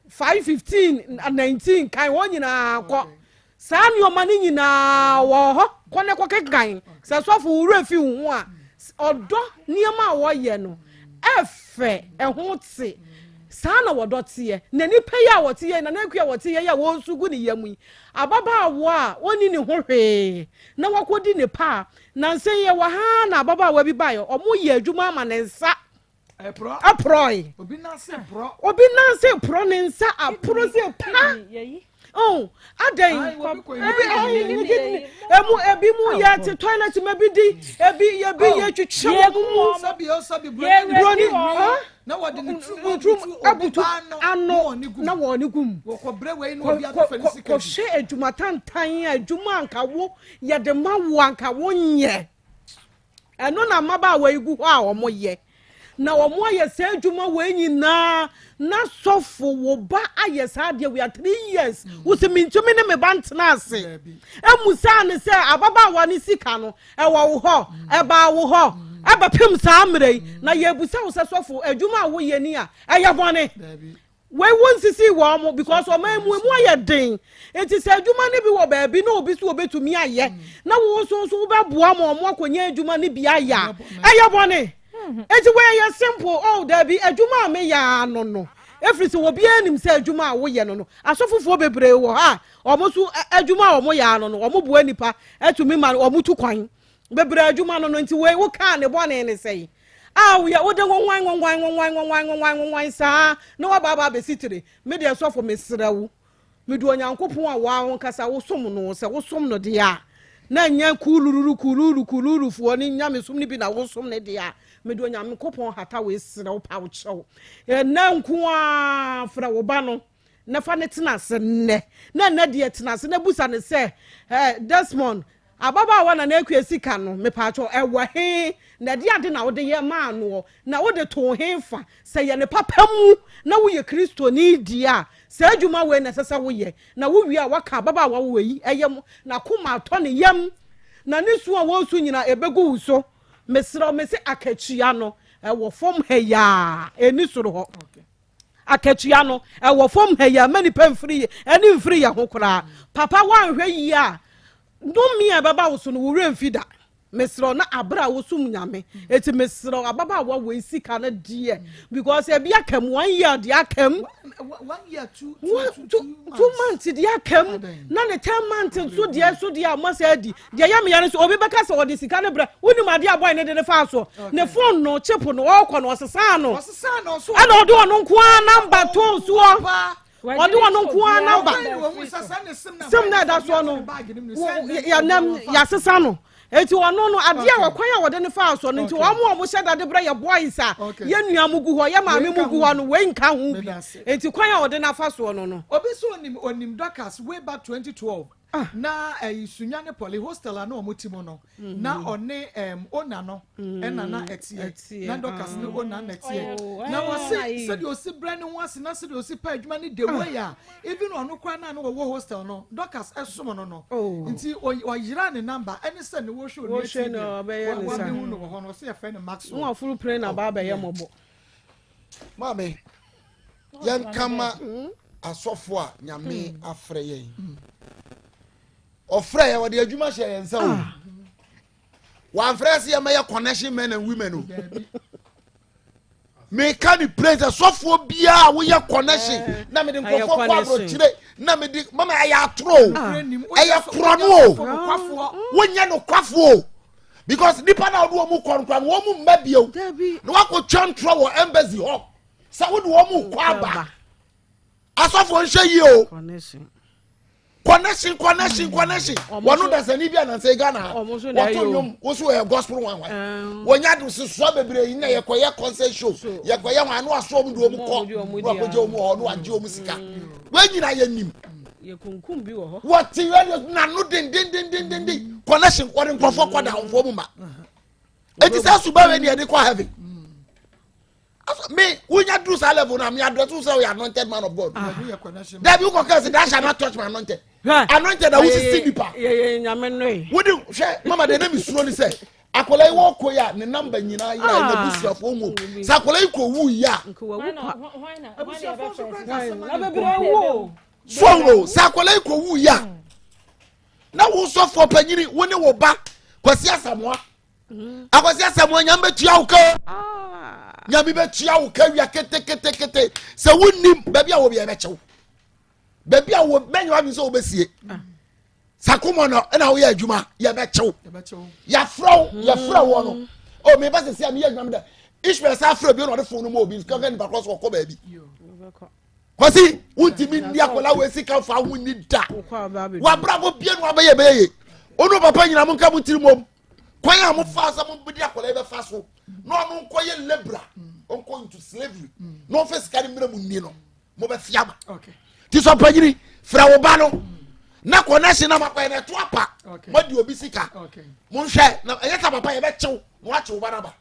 5, 15, 19, kan hɔ nyinaa kɔ. Saa nneɛma no nyinaa wɔ hɔ, kɔ na kɔkenkan. Sɛ sɔfo wo werɛ fi wo ho a, ɔdɔ nneɛma a wɔyɛ no ɛfɛ, ɛho te. Saa na wɔdɔ teɛ. Na nipa yi a wɔte yɛ, Nana Akua a wɔte yɛ yi a wɔresu gu ne yam yi, ababaawa a ɔnni ne ho hwee na wakɔdi ne pa a, nansa yi yɛwɔ ha na ababaawa bi baeɛ, wɔyɛ adwuma ama ne nsa ɛporɔe obi nan se porɔ ne nsa aporɔ sɛ pa oh adɛn obi emu ebi mu yɛ te toilet mu ebi di ebi ebi yɛ twitwa wɔn mu broni na wɔde ne tirim abutu ano na wɔn ne gum kɔhwɛ adwuma tantan adwuma anka wo yɛde ma wo anka wo nyɛ. Ɛno na mmabaawa yi gu hɔ a wɔyɛ. Na wɔayɛ saa adwuma wei nyinaa na sɔfo wo ba ayɛ saa adeɛ wei a 3 years wo sɛ mentumi ne me ba ntena ase. Emu saa ne sɛ ababaawa ne sika no ɛwɔ wo hɔ ɛbaa wo hɔ ɛbɛpem saa mmerɛ yi na yɛbusa wo sɛ sɔfo adwuma a woyɛ ni a ɛyɛ bɔne. Wei wo nsisi wɔn mo because ɔman mu emu ayɛ den nti sɛ adwuma no bi wɔ baabi na obi so obetumi ayɛ na wo nso nso wobɛboa ma wɔn akɔnya adwuma no bi ayɛ a ɛyɛ bɔne nti wei ɛyɛ simple oh dabi adwuma a meyɛ ano no efiri sɛ obiara nim sɛ adwuma a woyɛ no no asɔfofoɔ bebree wɔ hɔ a wɔn nso adwuma a wɔyɛ ano no wɔn boa nipa atumi ma wɔn tu kwan bebree adwuma no no nti wei wokaa ne bɔne ne sɛn a woyɛ wode nwonwan nwonwan nwonwan nwonwan nwonwan nwonwan saa na waba aba abɛsi tire. Me deɛ sɔfo mesrɛ wo, mede Onyankopɔn a woa wonkasa wosom no sɛ wosom no deɛ a, na ɛnyɛ kuulururu kuuluru kuulurufoɔ ne nyamesom no bi na wosom no deɛ a, mede Onyankopɔn hata wei serɛ wo pa wo kyɛw. Ɛnɛ nko ara frɛ wo ba no na fa no tena ase nnɛ. Na nnɛ deɛ tena ase na busa no sɛ, eh, Desmond, Ababaawa Nana Akua sika no, mepaakyɛw, ɛwɔ he? Na ɛde ade na wode yɛ maa noɔ? Na wode too he fa? Sɛ yɛ ne papa mu na woyɛ Kristoni deɛ a, saa adwuma wei na ɛsɛ sɛ woyɛ. Na wowie a, woaka ababaawa wei yam, n'akoma atɔ ne yam, na ne su a ɔresu nyinaa, ɛbɛgu wo so. Mesrɛ wo, mese akatua no, ɛwɔ fam ha yi ara, ɛnni soro hɔ. Akatua no, ɛwɔ fam ha yi ara, mma nnipa mfiri yɛ, ani mfiri yɛn ho koraa. Papa, woanhwɛ yie a, Nnome a ɛbɛba wo so no, wo werɛ mfi da. Mesrɛ wo, na aberɛ a wosom Nyame. Eti mesrɛ wo, ababaawa wei sika no deɛ, because ebi aka mu, one year deɛ aka mu. One year, two, two, two, two months deɛ aka mu. Na ne ten months nso deɛ nso deɛ a mo sɛ adi. Deɛ yɛ meya no nso, obi bɛka sɛ ɔde sika no brɛ. Wonim adeɛ a boy no de ne faa so. Ne phone no, chip no, ɔrekɔ no, ɔsesaa no. Ɛna ɔde ɔno nko ara number too soɔ. Ɔde ɔno nko ara namba sim na ɛda soɔ no yɛnam yɛasesa no eti ɔno no adeɛ a wɔkwan a wɔde no faa soɔ no nti wɔn a wɔhyɛ dade brɛ yɛ boys a yɛ nua mu gu hɔ yɛ maame mu gu hɔ no wei nka ho bi eti kwan a wɔde no afa soɔ no no. Obi nso onim onim Dorcas way back 2012 na ɛyi Sunya ne Poly hostel a na wɔn ti mu no na ɔne ɛm ona no ɛna na ɛteɛ na Dorcas ne ona na ɛteɛ na wɔsi sɛdeɛ osi brɛ ne ho ase na sɛdeɛ osi pɛ adwuma ne the way a even ɔno koraa na na wɔwɔ hostel no Dorcas ɛsom no no nti ɔyera ne number ɛne sɛ ne wɔhwɛ onua TV a wɔabɛhu no wɔ hɔ no ɔsɛ yɛfrɛ no Maxwell. Wɔn afuru pere na ba abɛyɛ mɔbɔ. Maame, yɛnka ma asɔfo a nyame hmm. afrɛ yɛn hmm. ɔfrɛ yɛ wɔde adwuma hyɛ yɛn nsa o ah. wamfrɛ sɛ yɛmɛyɛ connection men and women o meka ne praise sɔfoɔ biara woyɛ connection eh, na mede nkurɔfoɔ kɔ aburokyire na mede mama ɛyɛ atoro o ah. ɛyɛ korɔ no o wonyɛ no kwafoɔ o because nipa na ɔde wɔn kɔ no kora no wɔn mma bio na wakɔ twa ntorɔ wɔ embassy hɔ sɛ wode wɔn kɔ aba asɔfoɔ nhyɛ yie o connection connection connection wɔn dasani bi anansa Ghana ha wɔto nnwom woso yɛ gospel wɔn ahwan wɔnya de sosoa bebree yi na yɛkɔyɛ concert show yɛkɔyɛ wɔn ano aso wɔn de wɔn kɔ na wakɔgye wɔn hɔ na wagye wɔn sika wɔn nyinaa yɛ nim wɔte radio nano dendendendenden connection wɔde nkurɔfoɔ kɔ da wɔn mu ma eti sɛ suba wɛ ni yɛde kɔ heaven. Me wonya duru saa level na me address wo sɛ woyɛ anointed man of God. Ah. Dabi wokɔ kɛ sɛ that shall not touch my anointed. Anointed na wosisi nipa. Wode hwɛ mama deɛ na mesuro ne sɛ akwadaa yi wɔkɔ yi a ne namba nyinaa yɛ a n'abusuafoɔ mu sɛ akwadaa yi kɔ wu yi a. So no sɛ akwadaa yi kɔ wu yi a na wo sɔfoɔ panyini wo ne wo ba Kwasi Asamoah. Akwasi Asamoah nyame bɛtua wo ka ah. nyame bɛtua wo ka wia ketekete sɛ wonnim baabi a wɔ bia ɛbɛkyɛw baabi a wɔ bɛnyɛ wadwene sɛ wobɛsie ah. sakomɔ no ɛna woyɛ adwuma yɛbɛkyɛw yɛafrɛ wo yɛfrɛ wɔ no o meba sɛ sɛ a meyɛ adwuma meda Ishmael sɛ afrɛ bi na ɔde fon no ma obi kankan nipa korɔ so ɔkɔ baabi Kwasi wontumi nni akwadaa wɔ esi ka fa ho nni da wabrabɔ bie no abɛyɛ bɛyɛ ye ɔno papa nyina mo nka mo tiri mom kwan a mo fa sɛ mo de akwadaa yi bɛfa so na ɔno nkɔ yɛ lebra ɔnkɔ into slavery na ɔnfɛ sika no mmerɛ mu nni no mo bɛ fi ama ti sɔ panyini frɛ wo ba no na connection na makɔyɛ na ɛto apa mo adi obi sika mo nhwɛ na ɛyɛ sɛ papa yɛ bɛ kyew na wakyew ba n'aba.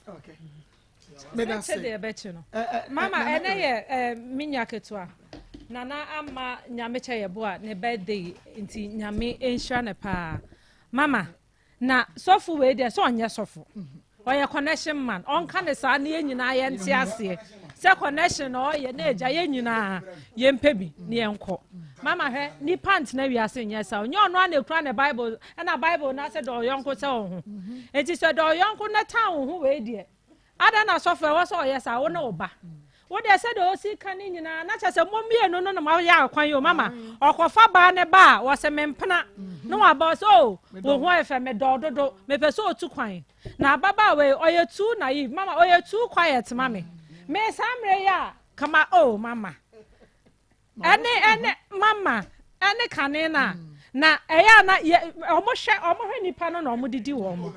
Mɛkye deɛ ɛbɛkye no. Mama ɛnɛ yɛ me nua ketewa Nana ama Nyame kyɛ yɛ bo a ne birthday nti Nyame nhyira no paa. Mama na sɔfo wei deɛ sɛ ɔnyɛ sɔfo ɔyɛ connection man ɔnka ne saa ne yɛn nyinaa yɛnte aseɛ. Sɛ connection na ɔyɛ na agya yɛn nyinaa yɛmpɛ bi na yɛnkɔ. Mama hwɛ, nipa ntena wiase nyɛ saa. Ɔnyɛ ɔno ara na ekura ne Bible, ɛna Bible no ase dɔ ɔyɔnko sɛ wo ho. Enti sɛ dɔ ɔyɔnko na tan wo ho wei deɛ, adɛn na sɔfo ɛwɔ sɛ ɔyɛ saa, wo ne wo ba. Wo deɛ sɛdeɛ ɔsi ka ne nyinaa, na kyerɛ sɛ mo mmienu no na moayɛ akwan yi o, mama. Ɔkɔfa baa ne ba a, ɔse mempena. Na waba ɔse o, wo ho ayɛ fɛ, medɔ wo dodo, mepɛ sɛ ɔtu kwan. Na ababaawa yi ɔyɛ too naive mama ɔyɛ too quiet ma me me saa mmerɛ yi a kama oh mama ɛne ɛne mama ɛne kane na na ɛyɛ a na yɛ ɔmo hwɛ ɔmo hwɛ nipa no na ɔmo didi wɔn mo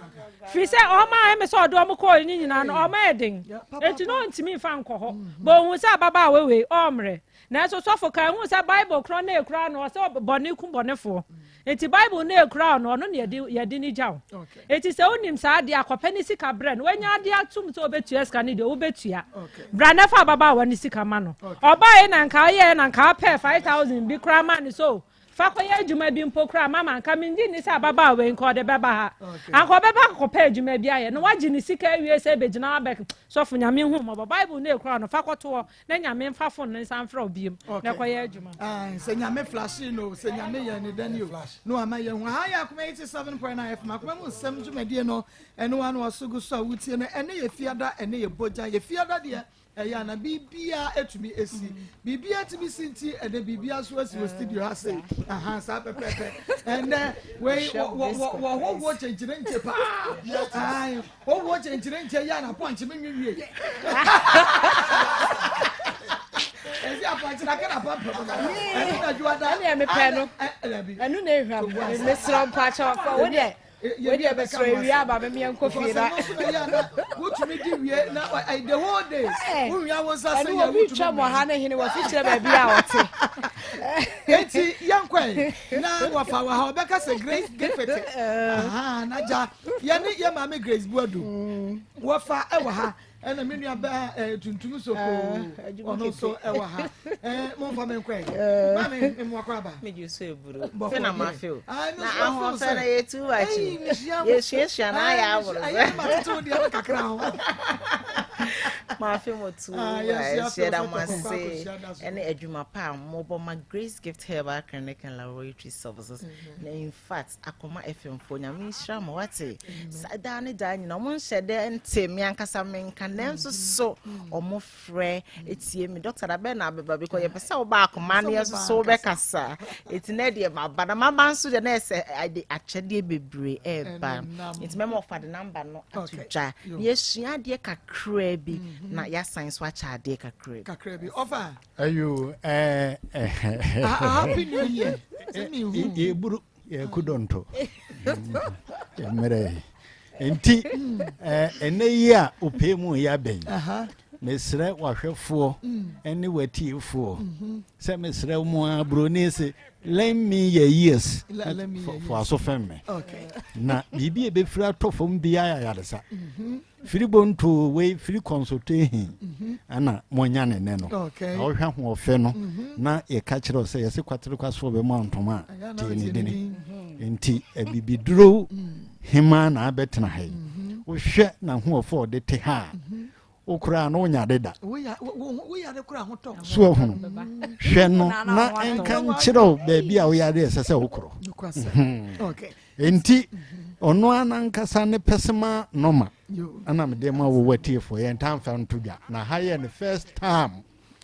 firi sɛ ɔmo a ɛmɛ sɛ ɔde ɔmo kɔɔ ne nyinaa no ɔmo yɛ den eti na ɔntumi nfa nkɔ hɔ bɔn ohun sɛ ababaawa wei ɔmmerɛ nanso sɔfo kan ehun sɛ bible korɔ na ekura no ɔsɛ bɔne ku bɔnefoɔ. Enti Bible no ekura wo no, ɔno na yɛde yɛde no gya wo. Enti sɛ wonim saa adeɛ a, kɔpɛ ne sika brɛ no. Wanya adeɛ atom sɛ obetua sika no deɛ, wobetua. Bra na fa ababaawa no sika ma no. Ɔbaeɛ na nka ɔyɛɛ na nka apɛ 5000 bi koraa ma no so fa kɔyɛ adwuma bi mpo koraa mama nka mengye nni sɛ ababaawa yi nka ɔde bɛba ha. Anka ɔbɛba akɔpɛ adwuma bi ayɛ na wagye ne sika awie sɛ ebegyina abɛ sɔfo Nyame hu mmɔbɔ. Bible no ekura no fa kɔto hɔ na nyame nfa phone no nsa mfrɛ wo biem na ɛkɔyɛ adwuma. Sɛ nyame flashe no sɛ nyame yɛ ne dɛn o na wama yɛ hu aha yɛ akoma 87.9 fm akoma mu nsɛm dwumadie no ɛno ano ɔso gu so a wotie no ɛne yɛ fiada ɛne yɛ bogya yɛ fiada deɛ ɛyɛ ana biribiara etumi esi biribiara etumi si nti ɛnɛ biribiara so asi wɔ studio ha se aha saa pɛpɛpɛ ɛnɛ wei wɔ wɔ wɔ wɔ hohoɔ kyenkyere nkye paa Owuo kyenkyere nkyɛ yi a na pɔnkye me nwi wie yɛ. Ezi apɔnkye na kena pampa mu na. Ɛnu na juwa da. Ɛnu yɛ mepɛ no. Ɛnu na ehwam. Mesrɛ mpakyɛ ɔfɔ wo deɛ. Wo deɛ mesrɛ ewia aba me meɛ nkɔ fie na. Ɛnu na yɛ na wotumi di wie na the whole day. Wowia wo nsa sɛ yɛ wotumi. Ɛnu obi twɛ mɔ ha ne hene wɔ fi kyerɛ baabi a ɔte. Eti yɛn kɔ yi na wɔfa wɔ ha ɔbɛka sɛ Grace Gifford. Na gya. Yɛne yɛ maame Grace Buadu wɔfa ɛwɔ ha ɛna me nua bɛɛ ɛɛ tuntum soko ɔno nso ɛwɔ ha ɛɛ mo nfa mi nkɔ yɛ maame emu akɔ aba. Mi ju so eburo fɛ na ma fi o na ahoɔfɛ na yɛ tu wa akyi yɛ suasua na ayɛ aworo. Ɛyɛ ma tete deɛ no kakra ho. Ma fi mo tu ɛhyɛ da mo ase ɛne adwuma pa a mo bɔ ma Grace Gift Herbal Clinic and Laboratory Services na in fact Akoma FM foɔ nyame nhyira mo wate saa daa ne daa nyina ɔmo nhyɛ dɛ nte me ankasa me nka nanso so ɔmo frɛ etie me doctor da bɛn na abɛba because yɛpɛ sɛ woba akoma ne yɛso so wobɛkasa eti na deɛ maba na maba nso deɛ na ɛsɛ ɛde akyɛdeɛ bebree ɛɛba nti mɛma ɔfa de namba no ato dwa na yɛsua adeɛ kakraa bi na yɛasan so akyɛ adeɛ kakraa bi kakraa bi ɔfa ayo ɛɛ happy new year yɛburu yɛku dɔnto mmerɛ nti ɛnɛ yi a ɔpɛ mu yɛ abɛn mesrɛ wahwɛfoɔ ne watiefoɔ sɛ mesrɛ mu a buroni se lend me your ears fo aso fɛm me na biribi a ɛbɛfiri atɔ fam biara yɛ ayaresa Firi bontoo wei firi kɔnsoto ehi ɛna monya ne nɛ no na wohwɛ ahoɔfɛ no na yɛka kyerɛ wo sɛ yɛse kwatere kwasoɔ bɛma ntoma a tie ne dini nti abibiduro hemaa na abɛtena ha yi wohwɛ n'ahoɔfɛ ɔde te ha a wo koraa no wonya de da so ahunu hwɛ no na nka nkyerɛ wo baabi a woyare ɛsɛ sɛ wokorɔ Enti ɔno ara n'ankasa ne pɛsema nɔma ɛna mede ma wo watiefoɔ yɛn ntaa mfa nto dwa na ha yɛ ne first time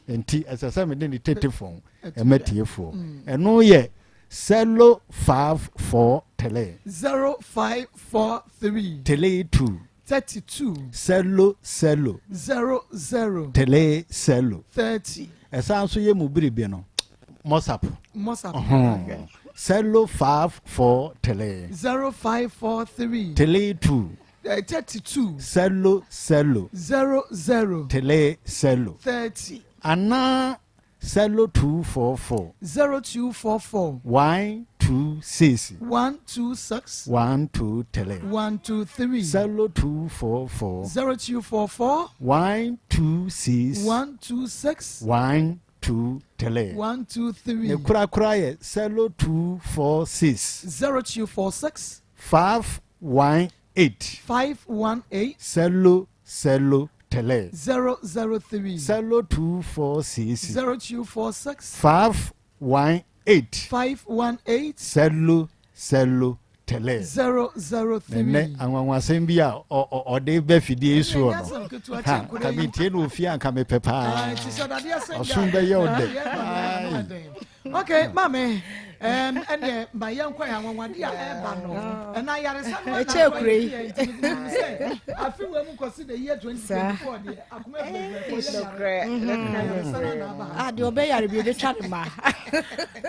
nti ɛsɛ sɛ mede ne tete fon ɛma tiefoɔ mm. ɛno yɛ selo 543 0543 32 32 selo selo 00 tele selo 30 ɛsan nso yɛ mu biribi no mosap mosap selo 543 0543 tele 2 32 selo selo 00 tele selo 30 anaa Selo 244. 0244. 126. 126. 123. 123. Selo 244. 0244. 126. 126. 123. 123. Ne korakora yɛ Selo 246. 0246. 518. 518. Selo selo. 3. 003. 0246. 0246. 518. 518. 0 0 3. 003. Nɛnɛ anwanwasɛm bi a ɔde bɛ fidie yi soɔ Ɛnyɛ asɛm no ketewa, ha kyɛ nkwadaa ka yi. metie no ofie anka mepɛ paa Ah, nti sɛ dadeɛ sɛn ɔsom deɛ a, bɛyɛ wo ah, dɛ yɛn ba Ai. no ɛdɛn. Okay, maame, ɛnneɛ ma yɛnkɔ yɛ anwanwade a ɛreba no. Ɛna ayaresa no Ɛkyɛ kure yi. sɛ afe wɔ mu kɔsi the year 2024 deɛ akoma bebree kɔ yɛ yare. Ayaresa no na aba ha. Ah, deɛ ɔbɛyare bi obɛtwa ne ma.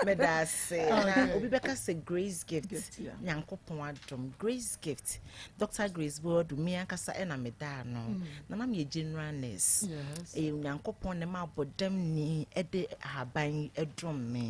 Meda ase. Na obi bɛka sɛ Grace Gift, Nyankopɔn adom, Grace Gift, Dr. Grace Boadu, me ankasa ɛna meda ano. Na na meyɛ general nurse. Ɛyɛ Onyankopɔn na ɛma abɔdamni ɛde ahaban yi ɛdom me.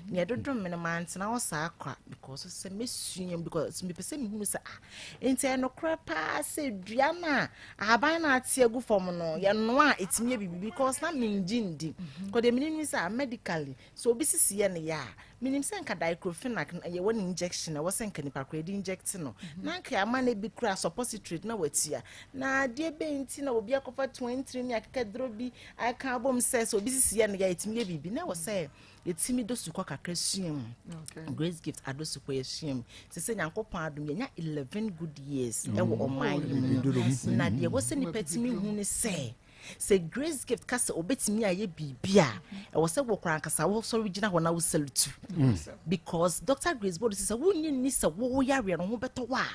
Nea ɛde dom me no, mantena hɔ saa kwa because sɛ mesua because mepɛ sɛ mehunu sɛ ah, nti ɛyɛ nokorɛ paa sɛ dua no a ahaban no ate agu fam no yɛnoa a ɛtumi yɛ biribi because na mengye ndi. Kɔ deɛ menim ne sɛ ah, medically sɛ obi sisi yɛ ne yɛ a menim sɛ nka diclofenac na yɛwɔ ne injection ɛwɔ sɛ nka nipa koro yɛde inject no na nka ama no bi kura suppository na watua na adeɛ bɛn nti na obi akɔfa 23 ne akekaduro bi aka abom sɛ sɛ obi sisi yɛ no yɛ a ɛtumi yɛ biribi na ɛwɔ sɛ yɛtumi do sukɔ kakra sua mu. Grace Gift ado sukɔ yɛsua mu sɛ sɛ Nyankopɔn adom yɛnya 11 good years ɛwɔ ɔman yi mu na deɛ ɛwɔ sɛ nipa tumi hu ne sɛ sɛ Grace Gift ka sɛ obɛtumi ayɛ biribi a ɛwɔ sɛ wɔ ankasa wosɔre gyina hɔ na wo salute because Dr. Grace Boadu sɛ wonye nni sɛ wo yareɛ no ho bɛtɔ wo a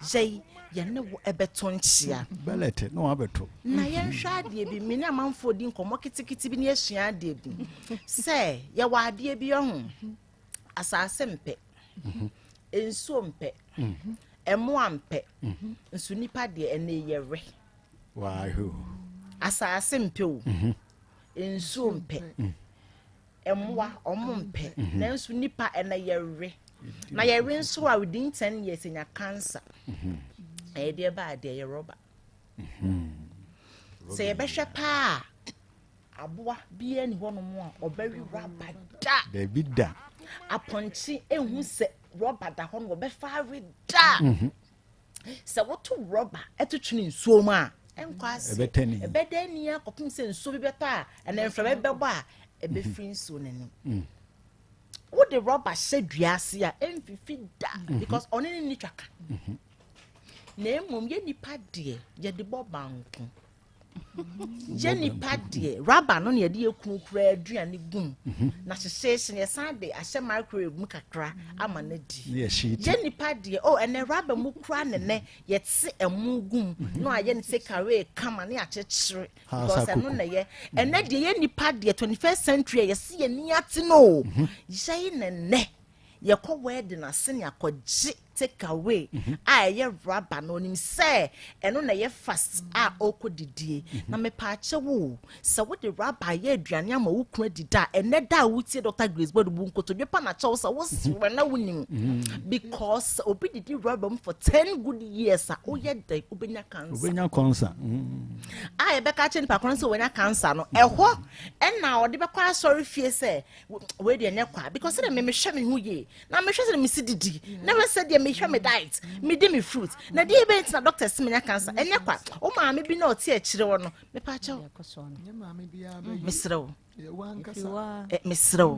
yɛi yɛne wo ɛbɛto nkyea. Bɛlɛte na wabɛto. Na yɛnhwɛ adeɛ bi, me ne amanfoɔ di nkɔmmɔ ketekete bi ne yɛsua adeɛ bi sɛ yɛwɔ adeɛ bi ɔho asase mpɛ, nsuo mpɛ, ɛmoa mpɛ, nso nipa deɛ ɛnɛ yɛwe. Wahwɛ o. Asase mpɛ o, nsuo mpɛ, ɛmoa ɔmo mpɛ, nanso nipa ɛnɛ yɛwe na yɛwe nso a within 10 years nya cancer. Ɛyɛ deɛ ba adeɛ yɛ rɔba sɛ yɛbɛhwɛ paa aboa biara ni hɔnom a ɔbɛwe rɔba da. Dabi da. Apɔnkye ehu sɛ rɔba da hɔ no wɔbɛfa awe da. Sɛ woto rɔba ɛto twene nsuo mu a ɛnkɔ ase. Ɛbɛtɛ ni. Ɛbɛda ni akɔpem sɛ nsuo bi bɛtɔ a ɛnna mframa bi bɛbɔ a ɛbɛfiri nsuo n'anim. Wode rɔba hyɛ dua ase a ɛmfifi da because ɔne ne ni twaka. Na mmom yɛ nipa deɛ yɛde bɔ banko, yɛ nipa deɛ raba no na yɛde yɛ kunu kura aduane gum na hyehyɛhyɛ na yɛsan de ahyɛ microwave mu kakra ama no di. Ne yɛ hye ti. Yɛ nipa deɛ oh ɛnɛ raba mu kura nɛnɛ yɛte ɛmo gum na ayɛ ne take away kama ne akyekyere because ɛno na yɛ ɛnɛ deɛ yɛ nipa deɛ 21st century a yɛsi yɛ ni ate no yɛyi nɛnɛ yɛkɔ wedding ase ne akɔgye take away a ɛyɛ raba na onim sɛ ɛno na ɛyɛ fast a ɔrekɔ didie. Na mepaakyɛ wo sɛ wode raba yɛ aduane ama wo kunu adi da a ɛnɛ da a wotie Dr. Grace Boadu bu nkotodwe pa na kyɛw sɛ wosrɛ na wonim because obi didi raba mu for 10 good years a woyɛ dɛn wobɛnya cancer. Wobɛnya cancer. A yɛbɛka kyerɛ nipa korɔ sɛ wɔnya cancer no ɛhɔ ɛna ɔde bɛkɔ asɔre fie sɛ wei deɛ nyɛ kwa because sɛdeɛ me mehwɛ me ho yie na mehwɛ sɛdeɛ mesi didi na hwɛ sɛdeɛ mehwɛ me diet, medi me fruit na deɛ ɛbɛyɛ nti na doctor si menya cancer ɛnyɛ kwa. Wo maame bi na ɔte akyire hɔ no, mepa kyɛw, mesrɛ wo, mesrɛ wo,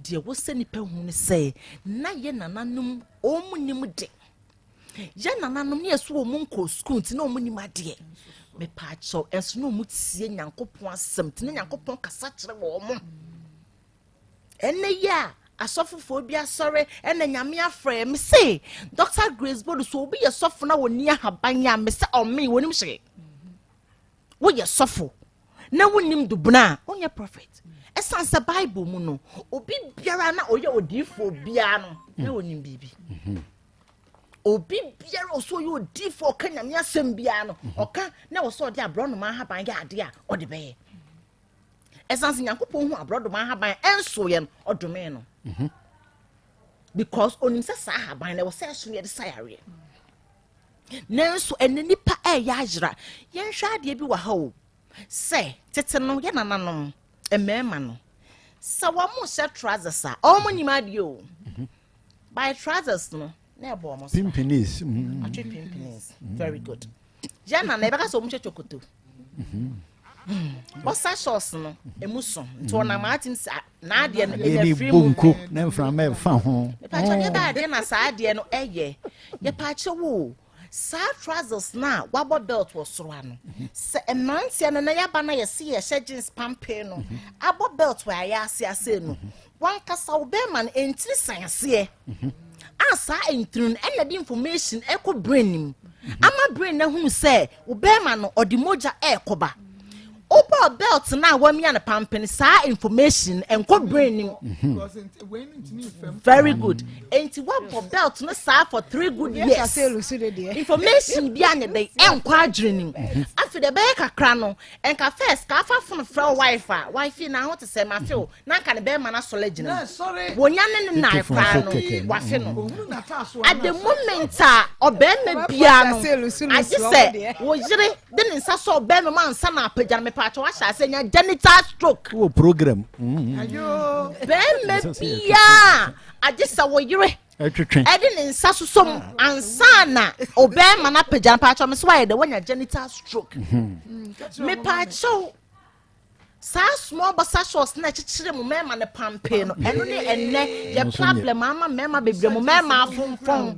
deɛ wɔ sɛ nipa hu no sɛ na yɛ nananom ɔmu nim de yɛ nananom ne yɛso wɔ mu nkɔ sukuu nti na ɔmu nim adeɛ. Mepaakyɛw, ɛnso na ɔmu tie Nyankopɔn asɛm nti na Nyankopɔn kasa kyerɛ wɔ mo. Ɛnɛ yi a asɔfofoɔ bi asɔre ɛna Nyame afrɛ me se Dr. Grace Boadu so obi yɛ sɔfo na wɔni ahaban a me sɛ ɔme wɔnim hwee. Woyɛ sɔfo na wonim dubena a wonyɛ prophet ɛsiane sɛ Bible mu no obi biara na ɔyɛ odiifoɔ biara no na wɔnim biribi. Obi biara ɔsɛ ɔyɛ odiifoɔ ɔka Nyame asɛm biara no ɔka na wɔsɛ ɔde aborɔnoma ahaban yɛ adeɛ a ɔde bɛyɛ ɛsiane sɛ Nyankopɔn hu aborɔdoma ahaban ɛnsoeɛ no ɔdome no because onim sɛ saa ahaban no ɛwɔ sɛ ɛso no yɛde sa yareɛ. Nanso ɛnɛ nipa ɛyɛ ayera. Yɛnhwɛ adeɛ bi wɔ ha o sɛ tete no yɛ nananom mmarima no sɛ wɔn hyɛ trousers a wɔn nim adeɛ o by trousers no na ɛbɔ wɔn so. Pimpinies. Atwe pimpinies, very good. Yɛ nana yɛbɛka sɛ wɔn hyɛ twokoto. Boxer shorts no emu so nti ɔnam atim sɛ n'adeɛ no ɛyɛ free movement. Ne mframa ɛfa ho. Mepaakyɛw deɛ bɛyɛ adeɛ na saa adeɛ no ɛyɛ yɛpaakyɛw o saa trousers no a wabɔ belt wɔ soro ano sɛ mmeranteɛ no na yaba na yɛsi yɛhyɛ jeans pampee no abɔ belt wɔ ayɛ ase ase no wankasa wo bɛrima no ntiri san aseɛ a saa ntiri no ɛna de information ɛkɔ brain no mu ama brain no ahunu sɛ wo bɛrima no ɔde mogya ɛrekɔba wobɔ belt no a wamia no pampene saa information ɛnkɔ brain no mu very good nti wabɔ belt no saa for three good years information bi anyɛ dɛ ɛnkɔ adwene no mu afei deɛ ɛbɛyɛ kakra no nka first ka afa phone frɛ wo wife a wife na ho te sɛ mafe o na nka ne bɛrima no asɔre agyina mu wɔnya ne ne nan koraa no wafe no at the moment a ɔbɛrima biara no agye sɛ wo yere de ne nsa sɔ ɔbɛrima mu ansa na apagya no mepaakyɛ wahyɛ ase nya genital stroke wɔ program bɛrima biara agye sɛ wo yere ɛde ne nsa sosɔ mu ansa na ɔbɛrima no apagya no paakyɛ me so wayɛ dɛ wanya genital stroke mepaakyɛw Saa small boxer shorts na ɛkyekyere mo mmarima no pampee no, ɛno ne ɛnnɛ yɛ problem ama mmarima bebree mo mmarima afonfɔn.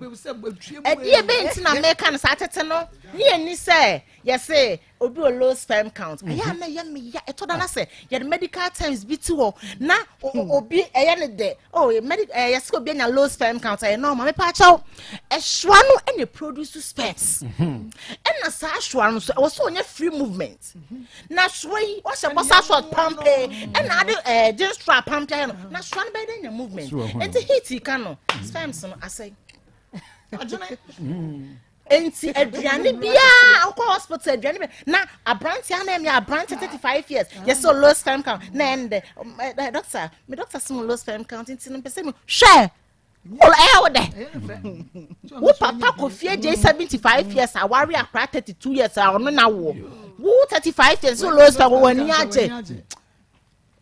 Ɛdeɛ bɛn nti na meka no saa tete no ne yɛni sɛ yɛse obi wɔ low sperm count. Ɛyɛ a na ɛyɛ me ya ɛtɔ da na sɛ yɛde medical terms bi ti hɔ na obi ɛyɛ ne dɛ oh medic ɛyɛ yɛse obi anya low sperm count ɛyɛ normal mepa akyɛw ɛsoa no ɛna produce sperms ɛna saa soa no so ɛwɔ sɛ ɔnyɛ free movement. Na soa yi wahyɛ bɔsa short pampee ɛna ade ɛɛ eh, jeans strap pampee ayɛ no na soa no bɛyɛ dɛ nya movement nti heat ka no sperms no asɛe nti aduane biara wokɔ hospital aduane bi na aberante ana ɛmi aberante 35 years yɛsɛ low sperm count na ɛndɛ eh, doctor me doctor sɛ mo low sperm count nti no mpɛ sɛ me hwɛ Wol ɛyɛ wo dɛ. Wo papa Kofi Adjei 75 years aware akora 32 years a ɔno na wo. Wo 35 years so low sperm wɔ ani agye.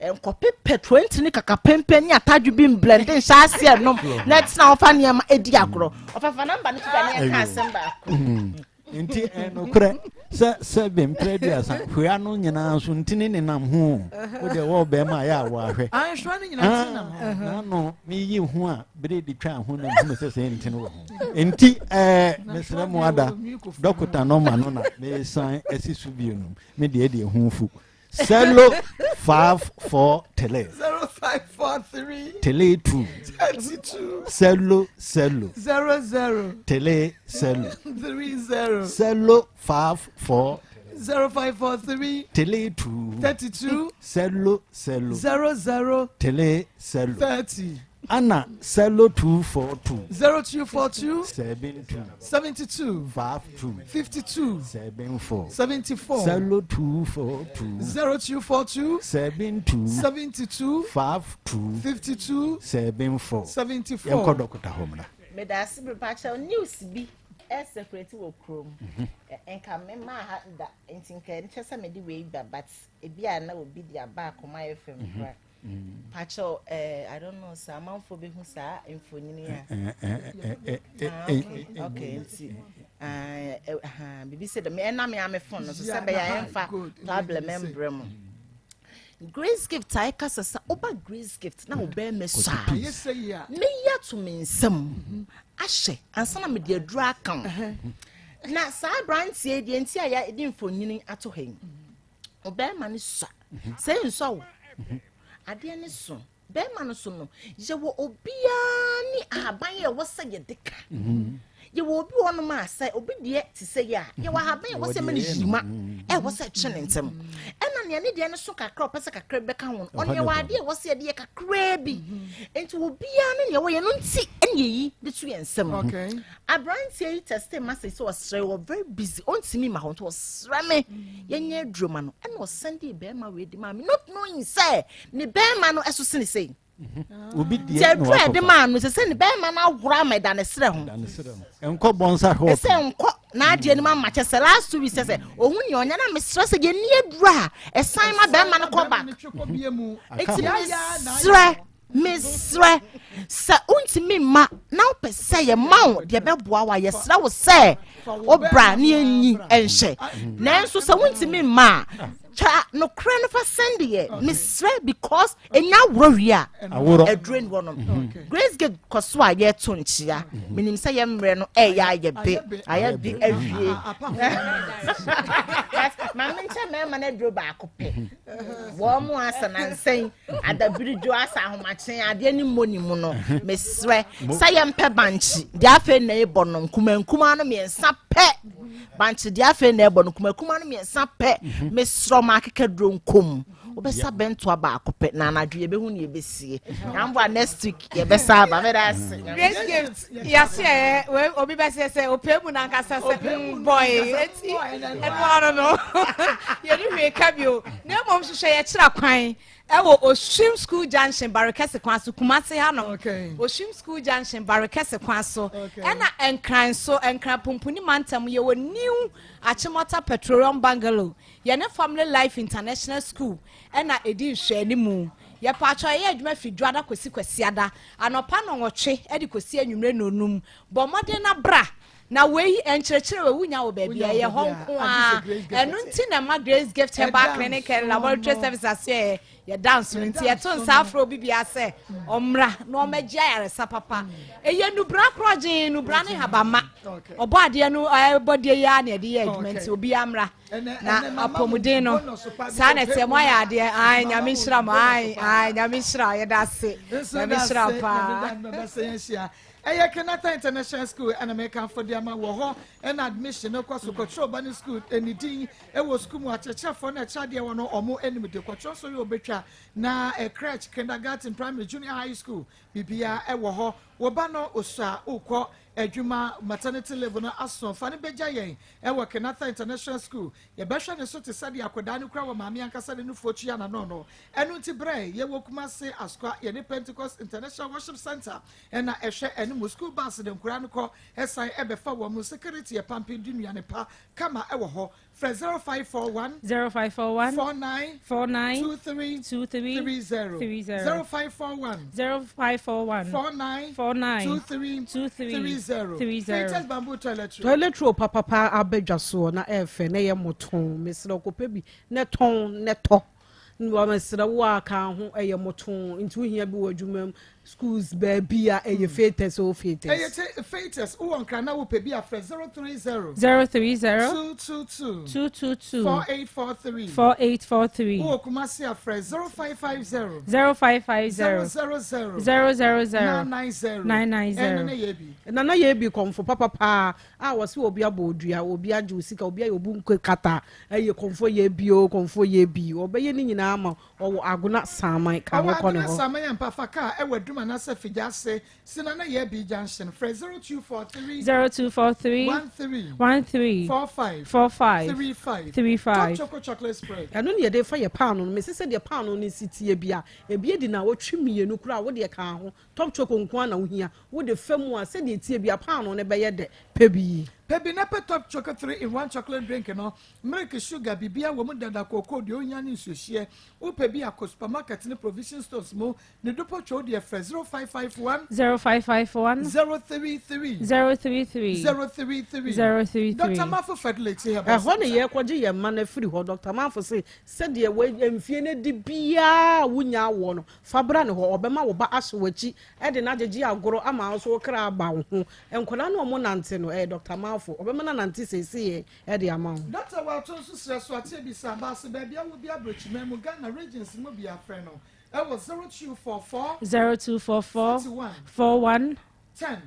Nkɔpepɛ 20 ne kakapempe ne atadwe bi mblende nhyɛ aseɛ nom na ɛtena wɔfa nneɛma edi agorɔ. Ɔfafa namba no to da ne yɛka asɛm baako. Nti ɛnokorɛ sɛ sɛbe mprɛ aduasa hwea no nyinaa nso ntini nenam ho wo deɛ wɔ bɛrima ayɛ a wɔahwɛ nano meyi ho a bere de twa ho na mehunu sɛ sɛ ntini wɔ ho nti ɛɛ mesrɛ mo ada dɔkota nɔma no na mesan asi so bio no me deɛ deɛ ho fu Selo 5 4 3. 0543. 32. 32. Selo selo. 00. Tele selo. 30. Selo 54. 0543. 32. 32. Selo selo. 00. Tele selo. 30. Ana selo 242. 0242. 72. 72. 52. 52. 74. 74. Selo 242. 0242. 72. 72. 52. 52. 74. 74. Yɛnkɔ dɔkota hɔ mmra. Medase mepakyɛw news bi ɛsɛkrɛti wɔ kurom nka me maa ha da nti nka nkyɛ sɛ mede wei ba but ebi a na obi de aba akoma fm kora pakyɛw eh, I don't know sɛ amanfoɔ bɛhu saa mfonini a ah, okay okay nti ah, biribi sɛ dɛm ɛna me ame phone no so sɛ bɛyɛ a ɛmfa problem ɛmbrɛ mu Grace Gift a ɛka sɛ sɛ woba Grace Gift na wo bɛrima sɔ a meyi ato me nsam ahyɛ ansa na mede aduru aka wo na saa aberanteɛ deɛ nti a yɛde mfonini ato ha yi ɔbɛrima no sua sɛ nsɔ wo adeɛ no so bɛrima no so no yɛwɔ obiara ne ahaban a ɛwɔ sɛ yɛde ka mhm. yɛwɔ obi wɔ nom a sɛ obi deɛ te sɛ yɛ a yɛwɔ ahaban a ɛwɔ sɛ ɛma no yima ɛwɔ sɛ ɛkye ne ntɛm ɛna nea ne deɛ no so kakra ɔpɛ sɛ kakra bi bɛka ho no ɔno yɛwɔ adeɛ a ɛwɔ sɛ yɛde yɛ kakraa bi mhm. nti obiara ne nea ɛwɔ yɛn no nti ɛna yɛyi de to yɛn nsam Abranteɛ yi textee message sɛ ɔsrɛ wɔ very busy ɔntumi ma hɔ nti ɔsrɛ me yɛnyɛ aduro ma no ɛna ɔsɛndee bɛrima wei de maa me not knowing sɛ ne bɛrima no ɛso sene sei obi nti deɛ na aduro a ɛde wakɔfa maa no sɛ sɛ ne bɛrima no ahoro ama ɛda ne serɛ ho da ne serɛ ho nkɔ bɔnsa hɔ ɛsɛ nkɔ n'adeɛ no mu ama kyɛ sɛ last 2 weeks sɛ sɛ ohun nea ɔnyɛ na mesrɛ sɛ yɛnni aduro a ɛsan ma bɛrima no kɔ back nti mesrɛ. Mesrɛ sɛ wontumi mma na wopɛ sɛ yɛma wo deɛ ɛbɛboa wo a, yɛsrɛ wo sɛ wobra ne yɛnyi nhyɛ. Nanso sɛ wontumi mma a, twa nokorɛ no fa sɛnde yɛ. Mesrɛ because ɛnya aworɔ wie a, aduro ni hɔ nom. Grace Gate kɔ so a yɛto nkyea. Menim sɛ yɛ mmerɛ no ɛyɛ ayɛ be, ayɛ be awie. But ma menkyɛ mmarima no aduro baako pɛ. Wɔn mo asa nansɛn. Adabiridwo asa ahomakye adeɛ ne mmɔ ne mu no mesrɛ sɛ yɛmpɛ bankye deɛ afei na ɛbɔ no nkumankumaa no mmiɛnsa pɛ bankye deɛ afei na ɛbɔ no nkumankumaa no mmiɛnsa pɛ mhm. mesrɛ ma akekaduro nkom wobɛsa bɛntoa baako pɛ na anadwo yɛbɛhu ne yɛbɛsie nyamboa next week yɛbɛsa aba mɛda ase Grace Gift yɛase ɛ obi bɛsɛ sɛ ɔpɛ mu nankasa sɛ mbɔe eti ɛno ano no yɛne hwee ka bio na mmom hwehwɛ yɛkyerɛ kwan ɛwɔ Oshim School Junction Barekɛse kwan so Kumase hanom Oshim School Junction Barekɛse kwan so ɛna Nkran so Nkran Pumpuni mantam yɛwɔ New Achimota Petroleum Bungalow yɛne Family Life International School ɛna ɛdi nhwɛanimu Yɛpaatwɔ yɛyɛ adwuma firi Dwoada kɔsi Kwasiada, anɔpa nnɔnwɔtwe de kɔsi anwummerɛ nnɔnnum. Bɔ mmɔden na bra, na wei, nkyerɛkyerɛ wei wonya wɔ baabi a, ɛyɛ hɔ nko ara. Ɛno nti na ɛma Grace Gift Herbal Clinic and Laboratory Service aseɛ yɛda nso no nti yɛto nsa afrɛ obi biara sɛ ɔmmra na ɔmmɛgye ayaresa papa. Ɛyɛ nubra korɔgyee, nubra ne habamma. Ɔbɔ adeɛ no bɔdeɛ yi ara na yɛde yɛ adwuma nti obiara mmra. na apɔmuden no saa na ɛteɛ mo ayɛ adeɛ ae nyame nhyira mo ae ae nyame nhyira yɛda ase nyame nhyira paa ɛyɛ Kenata International School ɛna mekamfo de ama wɔ hɔ ɛna admission no kɔ so kɔtwerɛ ɔba no school ɛne din ɛwɔ school mu akyerɛkyerɛfoɔ no ɛkyerɛ adeɛ wɔ no ɔmo anim de kɔtwerɛ nso yɛ ɔbɛtwa na crèche kindergarten primary junior high school biribiara ɛwɔ hɔ wɔba no osua wokɔ Adwuma, maternity leave no aso, fa no bɛgya yɛn wɔ Kenatha International School. Yɛbɛhwɛ ne so te sɛ deɛ akwadaa no kura wɔ maame ankasa ne nufoɔ tua n'ano no. Ɛno nti berɛ yɛwɔ Kumasi, Asokwa, yɛne Pentecost International Worship Centre na ɛhwɛ anim. School bus de nkwadaa no kɔ san bɛfa wɔn. Security yɛ pampe di nnuane pa kama wɔ hɔ. Frɛ 0541 0541 49 49 23 23 30 30 0541 0541 49 49 23 23 30 30 Faintest bamboo toilet roll. Toilet roll papapa aba dwa soɔ na ɛyɛ fɛ na ɛyɛ motoo mesrɛ wo kɔpɛ bi na tɔn na tɔ. Nwa mesrɛ wo a ka ho ɛyɛ motoo nti wohia bi wɔ adwuma mu schools baabi a ɛyɛ faiters o faiters. Ɛyɛ te faiters wowɔ nkran na wopɛ bi a frɛ 030 030 222 222 4843 4843 wowɔ Kumasi a frɛ 0550 0550 000 000 990 990 ɛno ne yɛ bi. Nana yɛ bi kɔmfo papa paa a wɔse obi abɔ odua obi agye wo sika obi ayɛ obu nko kata ɛyɛ kɔmfo yɛ bi o kɔmfo yɛ bi ɔbɛyɛ ne nyinaa ama ɔwɔ agona saaman ka ho Ɔwɔ kɔ ne Agona hɔ. Saaman ampa fa kaa ɛwɔ Adum anaasɛ Figyase si Nana yɛ bi junction frɛ 0243 0243 13 13 45 45 35 35 Top Choco Chocolate Spread. Ɛno ne yɛde fa yɛ paano no mese sɛdeɛ paano no si teɛ bia ebi adi naawɔtwe mmienu koraa wodeɛ ka ho Top choco nko ara na wohia. Wode fa mu a, sɛdeɛ ɛteɛ biara, paanoo no bɛyɛ dɛ. Pɛ bi. Pɛ bi na pɛ Top Choco 3 in 1 Chocolate Drink no. Milk, sugar, biribiara wɔ mu dada, kookoo, deɛ wohia ne nsuohyeɛ. Wopɛ bi a, kɔ supermarket ne provision stores mu. Ne dopɔ twɛ wo deɛ frɛ 0551. 0551. 033. 033. 033. 033. Doctor Mafo Fertility Herbal Ɛhɔ na Center. yɛrekɔgye yɛn mma no afiri hɔ. Doctor Mafo se, sɛdeɛ wa mfie no adi biara a wonnya awoɔ no, Fa bra ne hɔ, ɔbɛma wo ba ahyɛ w'akyi de no agyegye agorɔ ama wo nso wo kra aba wo ho. Nkwadaa no a wɔnante no, ɛyɛ Dɔkta Marfo. Ɔbɛma no anante seesei de ama wo. Dɔkta Wato nso srɛ so ateɛ bisa aba ase baabi a wɔ bi abrokyiman mu Ghana regions mu bi afrɛ no ɛwɔ 0244 0244 41 41 10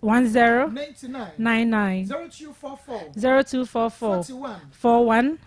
10 99 99 0244 0244 41 41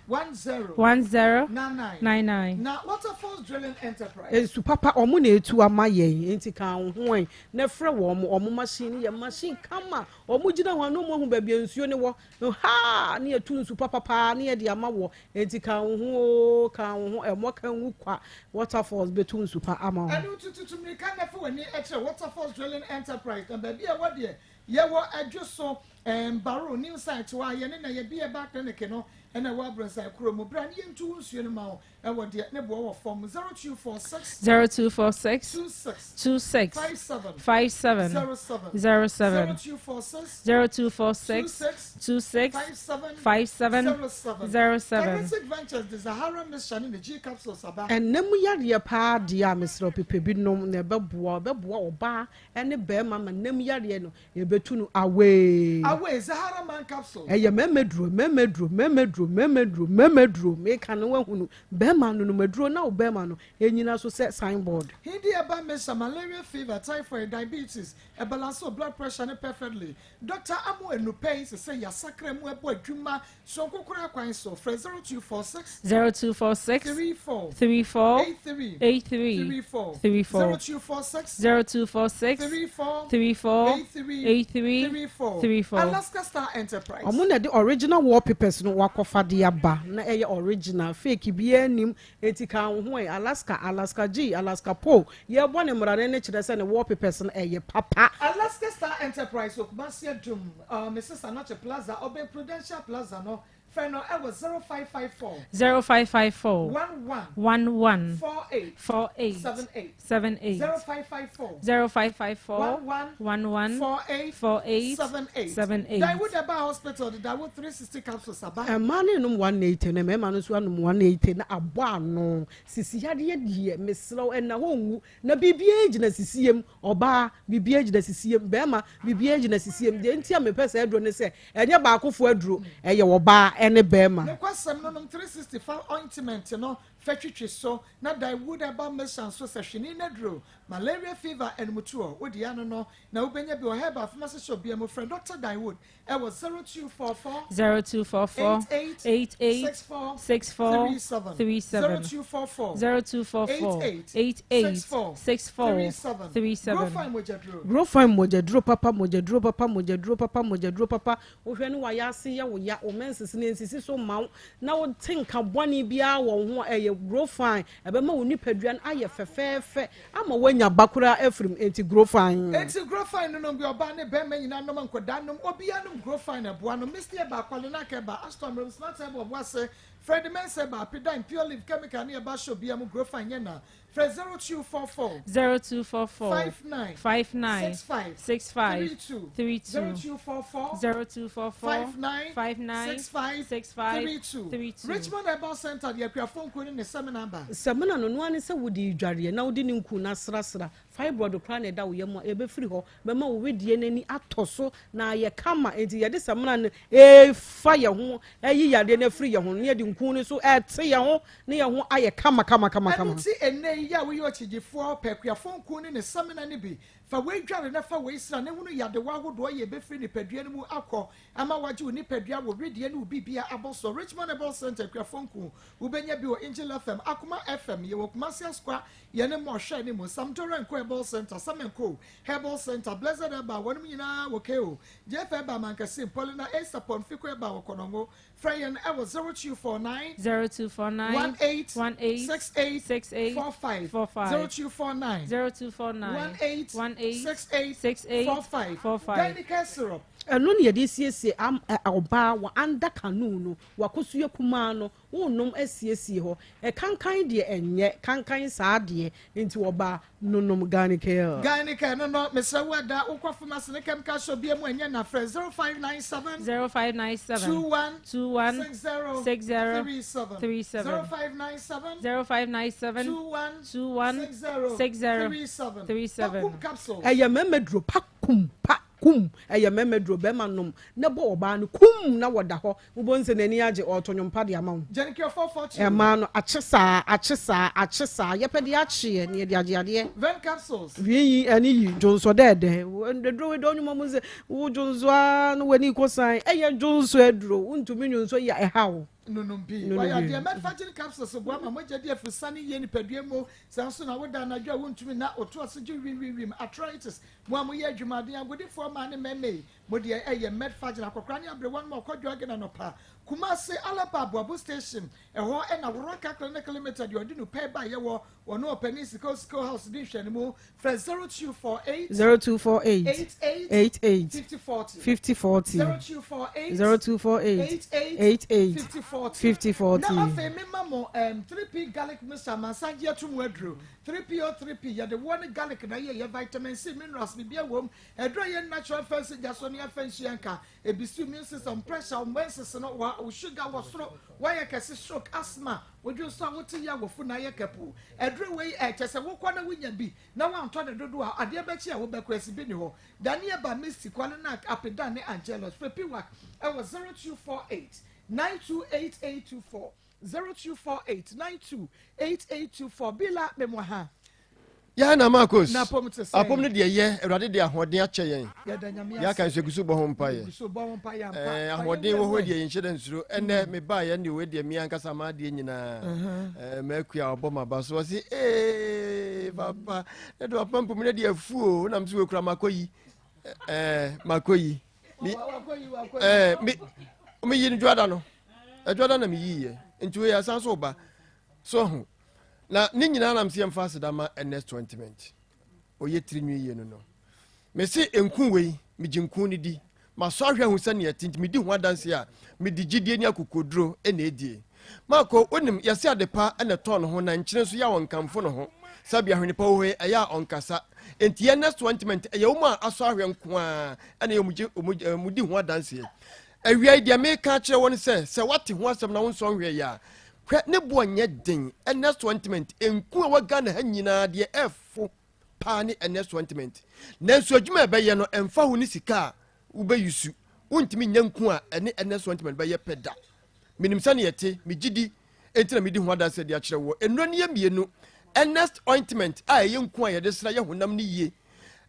10 10 99 99. Na Waterfalls Drilling Enterprise. Nsu papa ɔmo na etu ama yɛn nti ka wo ho ɛ na frɛ wɔn ɔmo machine no yɛ machine kama ɔmo gyina hɔ a na ɔmo ahu baabi a nsuo no wɔ haa na yɛtu nsu papa paa na yɛde ama wɔ nti ka wo ho oo ka wo ho ɛmɔ ka ngu kwa Waterfalls bɛtu nsu pa ama wo. Ɛno nti tutu mmirika na fa w'ani kyerɛ Waterfalls Drilling Enterprise, na baabi a ɛwɔ deɛ, yɛwɔ Adwo so, Baro, New Site hɔ a yɛne na yɛbi Herbal Clinic no. na ɛwɔ Abrɔsan kuro mu. Bra na yɛntu wo nsuo no ma wo wɔ deɛ ne boɔ wɔ fam. 0246. 0246. 26. 26. 57. 57. 07. 07. 0246. 0246. 26. 26. 57. 57. 07. 07. Karitic Ventures de Zahara Mixture ne ne G capsules aba. Ɛnna mu yareɛ paa deɛ a mesrɛ wo pepɛ bi nom na ɛbɛboa wo, ɛbɛboa ɔbaa ne barima ma nnam yareɛ no yɛbɛtu no away. Away, Zahara man capsule. Ɛyɛ mmarima aduro, mmarima aduro, mmarima aduro, mmarima aduro, mmarima aduro. Meka no woahunu, barima nonom aduro na wo barima no ɛnyina so sɛ sign board. Hindi herbal mixture, malaria fever, typhoid, diabetes, ɛbalance wo blood pressure no perfectly. Doctor Amoah Nupɛi sese yasakra mu ɛbɔ adwuma Soronko koraa kwan so, frɛ 0246. 0246. 34. 34. 83. 83. 34. 34. 0246. 0246. 34. 34. 83. 83. 34. 34. Alaska Star Enterprise. Ɔmo na ɛde original wallpapers no wakɔfa de aba na ɛyɛ original fake biara nnim enti ka wo ho ɛ Alaska Alaska G Alaska Po yɛbɔ ne mmrane no kyerɛ sɛ ne wallpapers no ɛyɛ papa. Alaska Star Enterprise wɔ Kumasi Adum, Mrs Anokye Plaza, ɔbɛn Prudential Plaza no, frɛ no wɔ 0554. 0554. 11. 11. 48. 48. 78. 78. 0554. 0554. 11. 11. 48. 48. 78. 78. Dawood Herbal Hospital de Dawood 360 capsules aba. Mmaa no renom 180 na mmarima no nso anom 180 na abɔ ano. Sisi yadeɛ deɛ mesrɛ wo ɛnna hɔ nwu Na biribiara gyina sisiem, ɔbaa, biribiara gyina sisiem, barima, biribiara gyina sisiem. Deɛ nti a mepɛ saa aduro ne sɛ, ɛnyɛ baakofoɔ aduro, ɛyɛ ɔbaa ne barima. Nokwasɛm no, nom 360 fa ointment no fa twitwi so na dan wood herbal mixture nso sɛ hwene no aduro, malaria fever animutuo, wode ano no na wobɛnya bi wɔ herbal pharmacy shop biara mu. Frɛ Doctor Danwood ɛwɔ 0244. 0244 88 88 64 64 37 37 0244 0244 88 88 64 64 37 37. Grofine mogyaduro. Grofine mogyaduro papa mogyaduro papa mogyaduro papa mogyaduro papa wohwɛ ne wayɛ ase yɛ wo ya wo menses no nsisi so mma wo na wote nka bɔne biara wɔ wo ho a ɛyɛ Grofine ɛbɛma wo nipadua no ayɛ fɛfɛɛfɛ Ama woanya ba koraa afiri mu, enti grow fine. Enti grow fine no nom bi ɔbaa ne bɛɛma nyinaa nom nkɔdaa nom obiaa nom grow fine ɛboa no misty ɛba akwalena aka ɛba aston mrem smart ɛba ɔboase Freddy Mensah ɛba apidan pure leaf chemical ne ɛba hyɛ obiaa mu grow fine nyɛ na frɛ 0244 0244 59 59 65 65 32 32 0244 0244 59 59 65 65 32 32. Richmond Herbal Center deɛ akuafoɔ nkuo ne ne seminar aba. Samina no, noa ne sɛ wode redwareɛ na wode ne nku no asrasra fibroid koraa na ɛda wo yam a, ɛbɛfiri hɔ bɛma wo wedeɛ no ani atɔ so na ayɛ kama. Enti yɛde samina no refa yɛn ho ayi yadeɛ no afiri yɛn ho na yɛde nku no nso rete yɛn ho na yɛn ho ayɛ kama kama kama Ɛno kama. nti ɛnnɛ yi a woyɛ ɔkyigyifoɔ, pɛ akuafoɔ nku ne ne samina no bi. Fa wei dware na fa wei sra na hunu yadewa ahodoɔ yɛ ɛbɛfiri nipadua no mu akɔ ama woagye wo nipadua, wo wedeɛ ne wo biribiara abɔ so. Richmond Herbal Centre, Akuafoɔ Nku, Wobɛnya bi wɔ Angel FM, Akoma FM, yɛwɔ Kumasi Asokwa, yɛne mo ɔhwɛ anim, Samdora Nko Herbal Centre, Samenko Herbal Centre, Blessed Herbal, wɔnom nyinaa wɔ KO, Jeff Herbal Mankasim, Paulina A. Sapon, Fiko Herbal wɔ Kɔnɔngo. Frɛ yɛn wɔ 0249 0249 18 18 68 68 45 45 0249 0249 18 18 68 68 45 45. Gynaecare Syrup. Ɛno na yɛde siesie am ɛ ɔbaa wɔ under canoe no wakosua kumaa no wonom asiesie hɔ ɛkankan deɛ ɛnyɛ kankan saa deɛ nti ɔbaa nonom Gynecare. Gynecare no no mesrɛ wo ɛda wokɔ pharmacy ne chemical shop bia mu ɛnyɛ na frɛ 0597 0597 21 21 60 60 37 37 0597 0597 21 21 60 60 37 37. Pakum capsules. Ɛyɛ mmarima duro pa kum pa kum ɛyɛ mmarima duro bɛrima nom na bɔ ɔbaa no kum na wɔda hɔ wobɛhu sɛ n'ani agye ɔreto nnwom pa de ama wo. Gyencure 442. Ɛmaa no akye saa akye saa akye saa yɛpɛ deɛ akyeɛ na yɛde agye adeɛ. Ven capsules. Wie yi ɛne yi dwonsɔ dɛɛdɛ aduro wei deɛ ɔnwuma mu sɛ wo dwonsɔ ara na w'ani kɔ san ɛyɛ dwonsɔ aduro wontumi nwonsɔ yi a ɛha wo. Nonom bi. Nonom Wayɛ bi. adeɛ. Medfagin capsules boa ma mogya di afusane yie nipadua mu. Saa nso na woda anadwo a wontumi nna, woto ase gye wimwimwim, arthritis, Mo a moyɛ adwumaden, agodifoɔ mmaa ne mmarima yi, Mo deɛ ɛyɛ Medfagin akɔkora ne aberewa no ma ɔkɔ jogging anɔpa. Kumasi Alaba Aboabo Station ɛhɔ ɛna Woraka Clinic Limited deɛ ɔde nupɛ baeɛ wɔ. Wɔne ɔpanin Sikeo Sikeo House di nhwɛanimu. Frɛ 0248 0248 88 88 5040 5040 0248 0248 88 88 5040 5040. Na afei mema mo um, 3P garlic mixture amansan gye ato mu aduro. 3P o 3P yɛde woɔ ne garlic na ɛyɛ yɛ vitamin C minerals biribi wɔ mu. Aduro a ɛyɛ natural fa nsi gya so ne ɛfa nhyia nka. Ebisi immune system pressure wo menses no wa wo sugar wɔ soro wayɛ kɛse stroke asthma wodwo nso a wote yaw wɔ funu ayɛ kapu. Aduro wei ɛ kyɛ sɛ wokɔ na wonya bi na woantɔ ne dodoɔ a adeɛ bɛkye a wobɛkɔ asi bi ni hɔ. Daniel Misty Kwalenak Apedan ne Angelus frɛ Piwak ɛwɔ 0248 928824. 0248 92 8824 Bila Memoaha. Yɛn na Marcos. Na apom te sɛn? Apom no deɛ yɛ, Awurade de ahoɔden akyɛ yɛn. Yɛda Nyame ase. Yɛaka nso yɛgu so bɔ ho mpaeɛ. Yɛgu so bɔ ho mpaeɛ ampa. Ɛɛ, Fa ahoɔden yɛn wɔ hɔ wura deɛ mu ɛ. yɛnhyɛ da nsuro. Ɛnɛ mebaeɛ ne wei deɛ me ankasa m'adeɛ nyinaa. Ɛɛ, m'akua ɔbɔ m'aba so ɔse ee papa ne de wapa mpom ne deɛ afu o nam so wekura makɔ yi. Ɛɛ, makɔ yi. Me, ɛɛ, me, meyi no dwoada no. Ɛdwoada na meyiiɛ. Nti wei asan so ba. So ho. Na ne nyinaa nam sɛ yɛmfa aseda ma Ernest Ointment. Ɔyɛ tiri nwi yie no no. Mese nku wei, megye nku no di. Masɔ ahwɛ ahu sɛnea ɛte nti medi ho adanse a mede gyidie ne akokoduro na ɛdie. Marco, wonim, yɛse adepa na ɛtɔn ne ho na nkyene nso yɛ a ɔnkamfo ne ho. Sɛbi ahwene pa wɔ hɔ yi, ɛyɛ a ɔnkasa. Enti Ernest Ointment, ɛyɛ wɔn a asɔ ahwɛ nko ara na ɛyɛ wɔn di ho adanseɛ. Awia yi, deɛ mereka akyerɛ wo ne sɛ, sɛ woate ho asɛm na wonsɔ nhwɛeɛ a, hwɛ, ne boɔ nyɛ den. Ernest Ointment, nku a ɛwɔ Ghana ha nyinaa, deɛ ɛfo paa ne Ernest Ointment. Nanso adwuma a ɛbɛyɛ no, ɛmfa ho ne sika a wobɛyusu, wontumi nnya nku a ɛne Ernest Ointment bɛyɛ pɛ da. Menim sɛdeɛ ɛte, megye di, enti na medi ho adanseɛ de akyerɛ woɔ. Nnuro no yɛ mmienu, Ernest Ointment a ɛyɛ nku a yɛde sra yɛ honam no yie,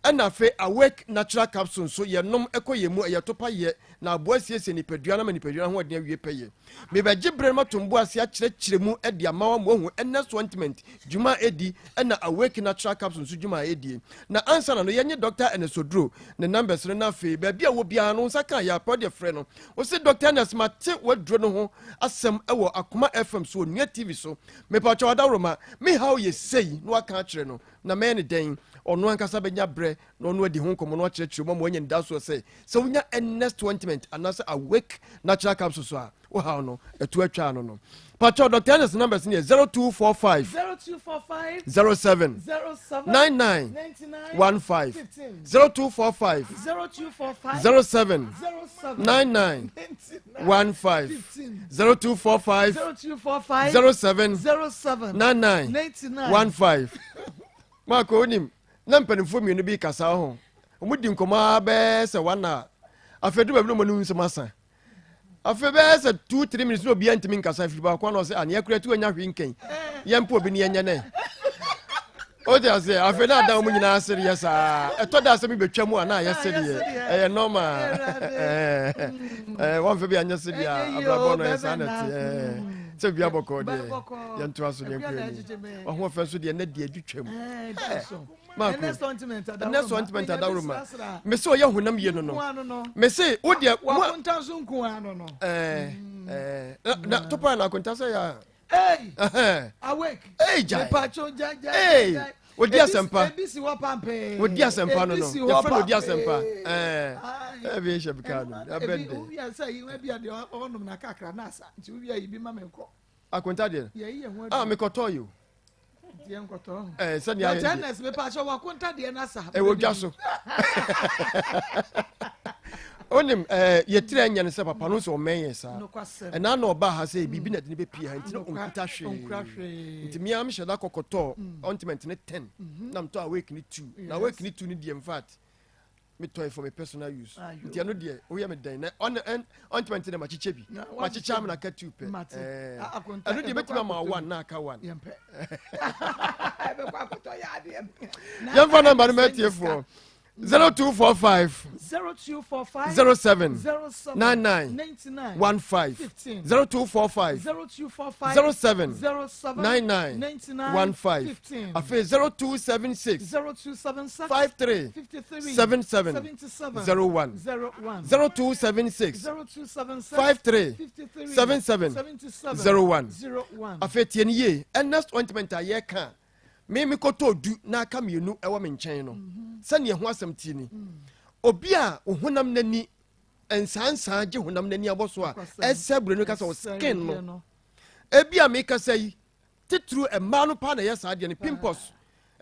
Ɛna afei Awake Natural Capsule nso yɛnom kɔ yɛn mu, ɛyɛ topa yɛ na aboa asiesie nipadua no ama nipadua no ahoɔden awie pɛyɛ. Mebɛgye berɛ no mato mbo ase akyerɛkyerɛ mu de ama wo ama woahu Ernest Ointment dwuma a ɛdi ɛna Awake Natural Capsule nso dwuma a ɛdie. Na ansa na no yɛnye Dɔkta Ernest Oduro ne numbers no na afei baabi a wɔ biara no wo nsa ka yɛ a pɛ wodeɛ frɛ no. Wo se Dɔkta Ernest mate w'aduro no ho asɛm wɔ Akoma FM so Onua TV so. Mepakyɛw adaworoma me haw yɛ sei na waka akyerɛ no. Na mɛyɛ no dɛn? Ɔno ankasa bɛnya berɛ na ɔno adi ho nkɔmmɔ na wakyerɛkyerɛ mu ama wanya anidasoɔ sɛ, sɛ wonya Ernest ointment anaasɛ Awake natural capsules a, wo haw no, ɛto atwa ano no. Pakyɛw, Dr. Ernest numbers no yɛ 0245 0245 07 07 99 99 15 15 0245 0245 07 07 99 99 15 15 0245 0245 07 07 99 99 15 Marco wonim na mpanimfoɔ mmienu bi kasa ho wɔn di nkɔmɔ ara bɛyɛ sɛ one hour afei du baabi na wɔn anim nsɛm asa afei bɛyɛ sɛ 2 3 minutes na obiara ntumi nkasa afiri baako ano ɔsɛ aneɛ kura tu anya hwee nkɛn yɛn mpo obi ne yɛnyɛ nɛ o te aseɛ afei na adan wɔn nyinaa sereɛ saa ɛtɔ da asɛm bi bɛtwa mu a na ayɛ sereɛ ɛyɛ normal ɛɛ wɔn fɛ bi anyɛ sereɛ a abrabɔ no yɛ saa na ɛte ɛɛ sɛ bi abɔkɔ deɛ yɛn to aso deɛ nkura ni ɔho ɔfɛ nso deɛ ne deɛ adwitwa mu ɛɛ maako ɛnɛ sɔ ntoma adaworo ma mese ɔyɛ honam yie no no mese wo deɛ wakonta nso nko ano no ɛɛ ɛɛ na topa na akonta sɛ yɛ a. Hey, awake. Hey, jai. Mepacho, jai, jai, Hey, jai. odi asɛmpa. Ebi si hɔ pampee. Odi asɛmpa no no. Ebi si hɔ Yɛfrɛ no odi asɛmpa. pampee. Ɛɛ, ɛbi ehyɛ bi kaa no. Abɛn Ebi de. wia sɛ yi ebi adeɛ ɔnom na kakra na asa. Nti wia yi bi ma me nkɔ. Akonta deɛ. Yɛ yi yɛ ho Ah, mekɔtɔ yi o. Nti yɛn nkɔtɔ. Ɛɛ, sɛnea ayɛ Dr. deɛ. Ernest mepacho wakonta deɛ na asa. Ɛwɔ dwa so. Onim ɛɛ yɛtiri ɛnyɛ no sɛ papa no sɛ ɔmɛn yɛ saa. Nokwasɛm. Ɛna na ɔbaa ha sɛ biribi na ɛde ne bɛpie ha nti na Nokwa- ɔnkuta hwee. ɔnkura hwee. Nti mmea mehyɛ da kɔkɔtɔɔ ointment ne 10 na metɔ awake ne 2 na awake ne 2 ne deɛ in fact metɔe for my personal use. Ayo. Nti ɛno deɛ woyɛ me dɛn na ɔne ɛn ointment deɛ makyekyɛ bi. Na Makyekyɛ ama na aka 2 pɛ. Mate. Ɛɛ, A- akonta- ɛno deɛ ɛbɛkɔ mɛtumi ama akɔtɔ one bi. na aka 1. Yɛmpɛ. Ɛbɛkɔ akɔtɔ yɛ adeɛ. Yɛmfa namba no ma atiefoɔ. 0245 0245 07 07 99 99 15 15 0245 0245 07 07 99 99 15 15 afei 0276 0276 53 53 77 77 01 01 0276 0276 53 53 77 77 01 01 afei tie no yie Ernest ointment a yɛka a me mekɔtɔɔ du na aka mmienu ɛwɔ me nkyɛn no sɛnea ɛho asɛm tie ni obi a honam n'ani nsansan gye honam n'ani abɔ so a ɛsɛ buroni kasa wɔ skin no ebi a mekasa yi titiriw mmaa no paa na ɛyɛ saa adeɛ no pimples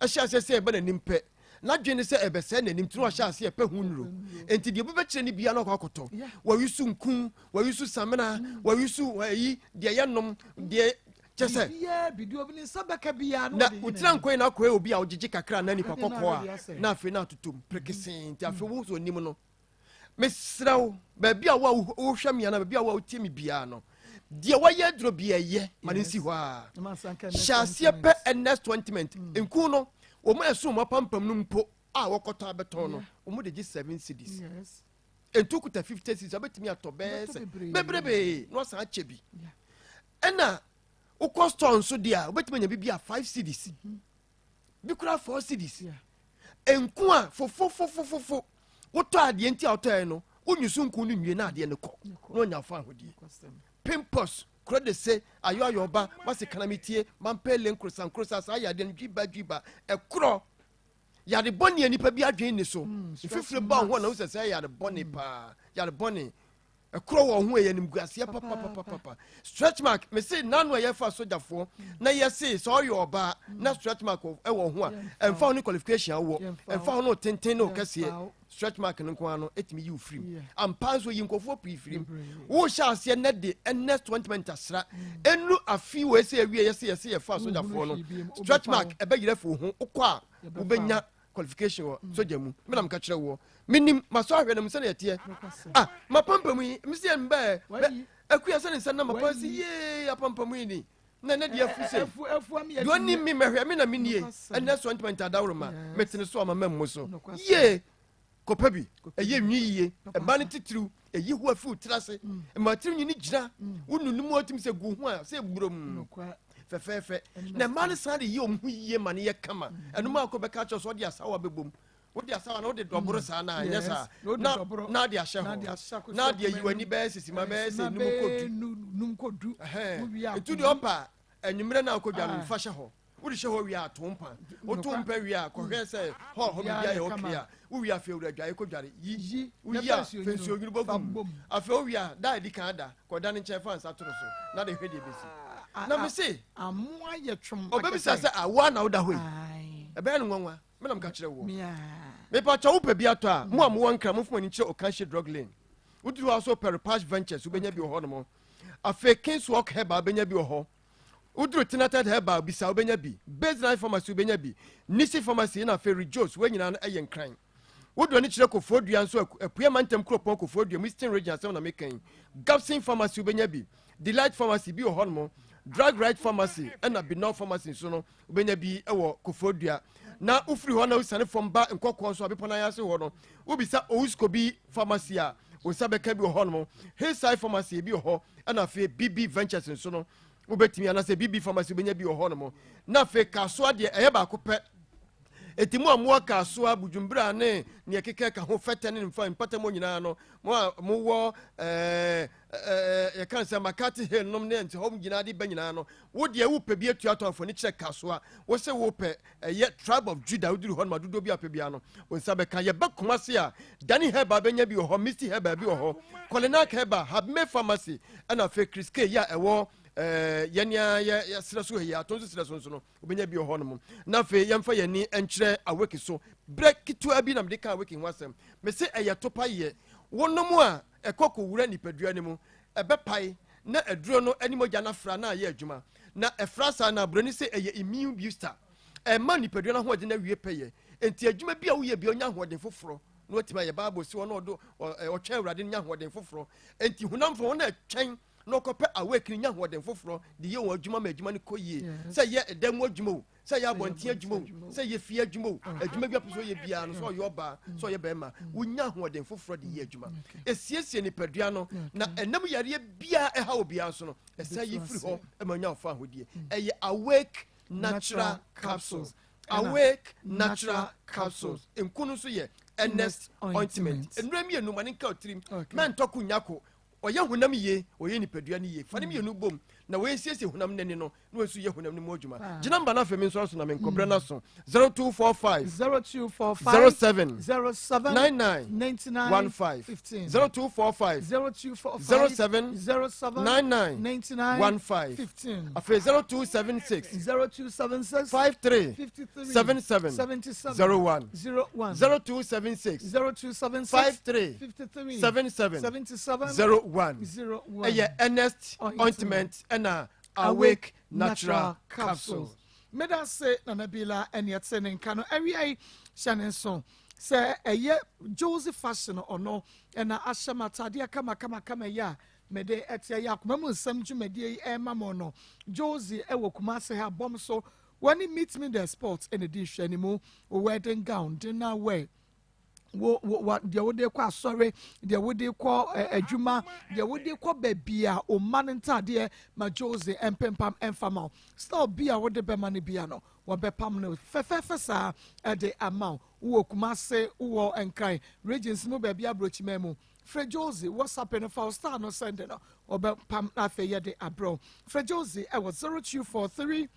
ɛhyɛ aseɛ sɛ ɛba n'anim pɛ n'adwene ne sɛ ɛbɛsɛe n'anim nti na wahyɛ aseɛ ɛpɛ ho nnuro nti deɛ obi bɛkyerɛ no biara na ɔkɔ akɔtɔ wɔyi so nku wɔyi so samina wɔyi so ɛyi deɛ yɛnom deɛ kyɛ sɛ na wotira nkɔyi na akɔyɛ obi a wogyegye kakra na nipa kɔkɔɔ a na afei na atotom prekesee nti afei wo nso onim no Mesrɛ wo, baabi a wo a wohwɛ me anaa baabi a wo a wotie me biara no, deɛ wɔyɛ aduro bi ɛyɛ ma no nsi hɔ a. Hyɛ aseɛ pɛ Ernest ointment. Mm. Nku no, wɔn a ɛso wɔn apampam no mpo a wɔkɔtɔ abɛtɔn no, wɔn de gye seven cedis. Ntu kuta 50 cedis, wobɛtumi atɔ bɛɛ sɛ bebrebe na wasan akyɛ bi. Ɛna wokɔ store nso deɛ a, wobɛtumi anya bi bi a 5 cedis. Mm -hmm. bi kura four cedis nku a fofofofofo wotɔ adeɛ nti a wotɔɛ no wonyi so nku no nwie na adeɛ no kɔ na ɔnya fa ahodie pimples kuro de se ayɔ ayɔ ɔba mase kanamitie mampele nkorosa nkorosa saa yɛ adeɛ no dwiba dwiba ɛkorɔ yare bɔne a nipa bi adwene ne so hmm, mfifire ba ho na wosɛ sɛ yare bɔne hmm. paa yare bɔne Ɛkorɔ wɔn ho ɛyɛ animguaseɛ papapapapa. Stretch mark mese nano a yɛfa sogyafoɔ na yɛse sɛ ɔyɛ ɔbaa na stretch mark ɛwɔ ho a ɛmfa ho ne qualification a wowɔ ɛmfa ho ne otenten ne okɛseɛ stretch mark no nko ara no ɛtumi yi wo firim ampa nso yi nkurɔfoɔ pii firim wohyɛ aseɛ nɛ de ɛnɛ ointment asra ɛnu afi wɔ ɛsɛ awie yɛse yɛse yɛfa sogyafoɔ no stretch mark ɛbɛyerɛ fi wo ho wokɔ a wobɛnya qualification wɔ mm. sogya mu me na meka kyerɛ woɔ menim masɔ ahwɛ no mu sɛdeɛ ɛteɛ ah mapampam yi mesi yɛ mbɛɛ akua sɛ ne nsa na mapa si yee apampam yi ni na ɛnɛ deɛ afu sɛ deɛ ɔnim me mɛhwɛ me na menie ɛnɛ so ntoma nti adaworo ma metene so ama mammu so yee kɔpɛ bi ɛyɛ nwi yie ɛma no titiriw ɛyi ho afi wo tiri ase ɛma tiri nwi no gyina wo nunum atumi sɛ gu ho a sɛ burom fɛfɛɛfɛ na mmaa no san de yɛ wɔn ho yie ma no yɛ kama ɛno mu akɔ bɛka kyerɛ sɛ ɔde asawa bɛbom wode asawa na wode dɔboro saa na ɛnyɛ saa na na de ahyɛ hɔ na de ayi w'ani bɛyɛ sisi ma bɛyɛ sɛ num kɔ du ntu deɛ ɔpa anwummerɛ na akɔdwa no nfa hyɛ hɔ Wode hyɛ hɔ wie a, to mpa. Woto mpa wie a, kɔhwɛ sɛ hɔ hɔ biribi ayɛ okay a. Wowie a, afei wura dwae kɔdware. Yi. Woyi a, fa nsuo nwunu bɔ gu mu. Afei wowie a, da a ɛdi kan da, kɔda ne nkyɛn fa nsa to no so na de hwɛ deɛ ɛbɛsi. Na mese, ɔbɛbisa sɛ, ah, wo ara na woda hɔ yi? Ɛbɛyɛ no nwanwa. Me na meka kyerɛ woɔ. Mepakyɛ wopɛ bi atɔ a, mo a mowɔ Nkran, momfa mo ani nkyerɛ Okanhye Drug Lane. Woduru hɔ a, so wopɛ Repash Ventures, wobɛnya bi wɔ hɔnom. Afei Kingswalk Herbal, wobɛnya bi wɔ hɔ. Woduru Tinated Herbal bisa wobɛnya bi, Baseline Pharmacy wobɛnya bi, Nisi Pharmacy na afei Rejoice wei nyinaa no ɛyɛ Nkran. Wodu ani kyerɛ Kofoɔ Dua nso Apueɛ Mantam Kuropɔn Kofoɔ Dua mu Eastern Region asɛm na meka yi. Gabson Pharmacy wobɛnya bi, Delight Pharmacy bi wɔ hɔnom, Drug Right Pharmacy ɛna Binol Pharmacy nso no wobɛnya bi wɔ Kofoɔ Dua. Na wofiri hɔ na wosiane fam ba Nkɔkɔɔ nso a bepɔ no ase hɔ no wobisa Owuskobi Pharmacy a wo nsa bɛka bi wɔ hɔnom, Hillside Pharmacy ebi wɔ hɔ ɛna afei BB Ventures nso no wobɛtumi anaasɛ BB Pharmacy wobɛnya bi wɔ hɔnom. Na afei Kasoa deɛ ɛyɛ baako pɛ eti mo a mowɔ Kasoa, Bujumbura ne nea ɛkeka ka ho fɛtɛ ne mfa mpatamu nyinaa no mo a mowɔ ɛɛ ɛɛ yɛka sɛ Makati Hill nom ne nti hɔ nyinaa de ba nyinaa no wo deɛ wopɛ bi atua tɔn afɔni kyerɛ Kasoa wo se wopɛ ɛyɛ Tribe of Judah woduru hɔ nom adodoɔ bi a pɛ biara no wo nsa bɛka. Yɛba Kumasi a Dani Herbal bɛnya bi wɔ hɔ, Misty Herbal bi wɔ hɔ, Kolinak Herbal, Habme Pharmacy ɛna afei Chris K yi a ɛwɔ ɛɛ yɛn a yɛ yɛserɛ so ha yi ato nso serɛ so nso no wobɛnya bi wɔ hɔ nom. Na afei yɛmfa yɛn ani nkyerɛ Awake so. Berɛ ketewa bi na mede ka Awake ho asɛm. Mese ɛyɛ topa yɛ wonom a ɛkɔ kɔwura nipadua no mu, ɛbɛpae na aduro no ne mogya no afra na ayɛ adwuma. Na ɛfra saa no a, buroni sɛ ɛyɛ immune booster. Ɛma nipadua no ahoɔden awie pɛyɛ. Enti adwuma bi a woyɛ bi ɔnya ahoɔden foforɔ na watumi ayɛ. Bible se wɔn a ɔdo ɔtwɛn Awurade no nya ahoɔden foforɔ. Enti honam fam wɔn a ɛtwɛn na ɔkɔpɛ awake no nya ahoɔden foforɔ de yɛ wɔn adwuma ma adwuma no kɔ yie. Sɛ yɛ ɛdan mu adwuma o, sɛ yɛ abɔnten adwuma o, sɛ yɛ fie adwuma o, adwuma bi apɛ sɛ ɔyɛ biara no, sɛ ɔyɛ ɔbaa, sɛ ɔyɛ bɛrima, wonya ahoɔden foforɔ de yɛ adwuma. Ɛsiesie nipadua no na ɛnam yareɛ biara ɛha obiara so no, ɛsɛ yi firi hɔ ma nya ɔfa ahodie. Ɛyɛ Awake Natural Capsules. Awake Natural Capsules. Nku no nso yɛ Ernest Ointment. Nnura mmienu ma ne nka tirim. Mɛntɔ ko nyako. Ɔyɛ honam yie, ɔyɛ nipadua no yie. Fa ne mmienu bom na wɔnsiesie honam no ani no na wɔn nso yɛ honam no mu adwuma. Gye namba no afei me nso aso na menkɔ berɛ no aso. 0245 0245 07 07 99 99 15 15 0245 0245 07 07 99 99 15 15 afei 0276 0276 53 53 77 77 01 01 0276 0276 53 53 77 77 01 01 ɛyɛ Ernest Ointment ɛna Awake Natural Capsules. Meda se Nana Bila ɛne ɛte ne nka no awia yi. Hyɛ ne nso sɛ ɛyɛ Josie Fashion, ɔno ɛna ahyɛ m atadeɛ kama kama kama yi a mede ɛte ɛyɛ akoma mu nsɛm dwumadie yi ɛrema mo no. Josie ɛwɔ Kumase ha bɔm so, wɔne Meet Me The Sport ɛna di nhwɛ ne mu. Wo wedding gown, dinner wear, wo wo wa deɛ wode kɔ asɔre, deɛ wode kɔ ɛ adwuma, deɛ wode kɔ baabi a ɔma no ntaadeɛ ma Josie mpempam ɛmfa ma wo. Style bi a wode bɛma no bia no, wɔbɛpam no fɛfɛɛfɛ saa ɛde ama wo. Wowɔ Kumase, wowɔ Nkran regions mu, baabi aburokyima mu, frɛ Josie. WhatsApp no, fa wo style no send no, ɔbɛpam na afei yɛde abrɛw. Frɛ Josie ɛwɔ 0243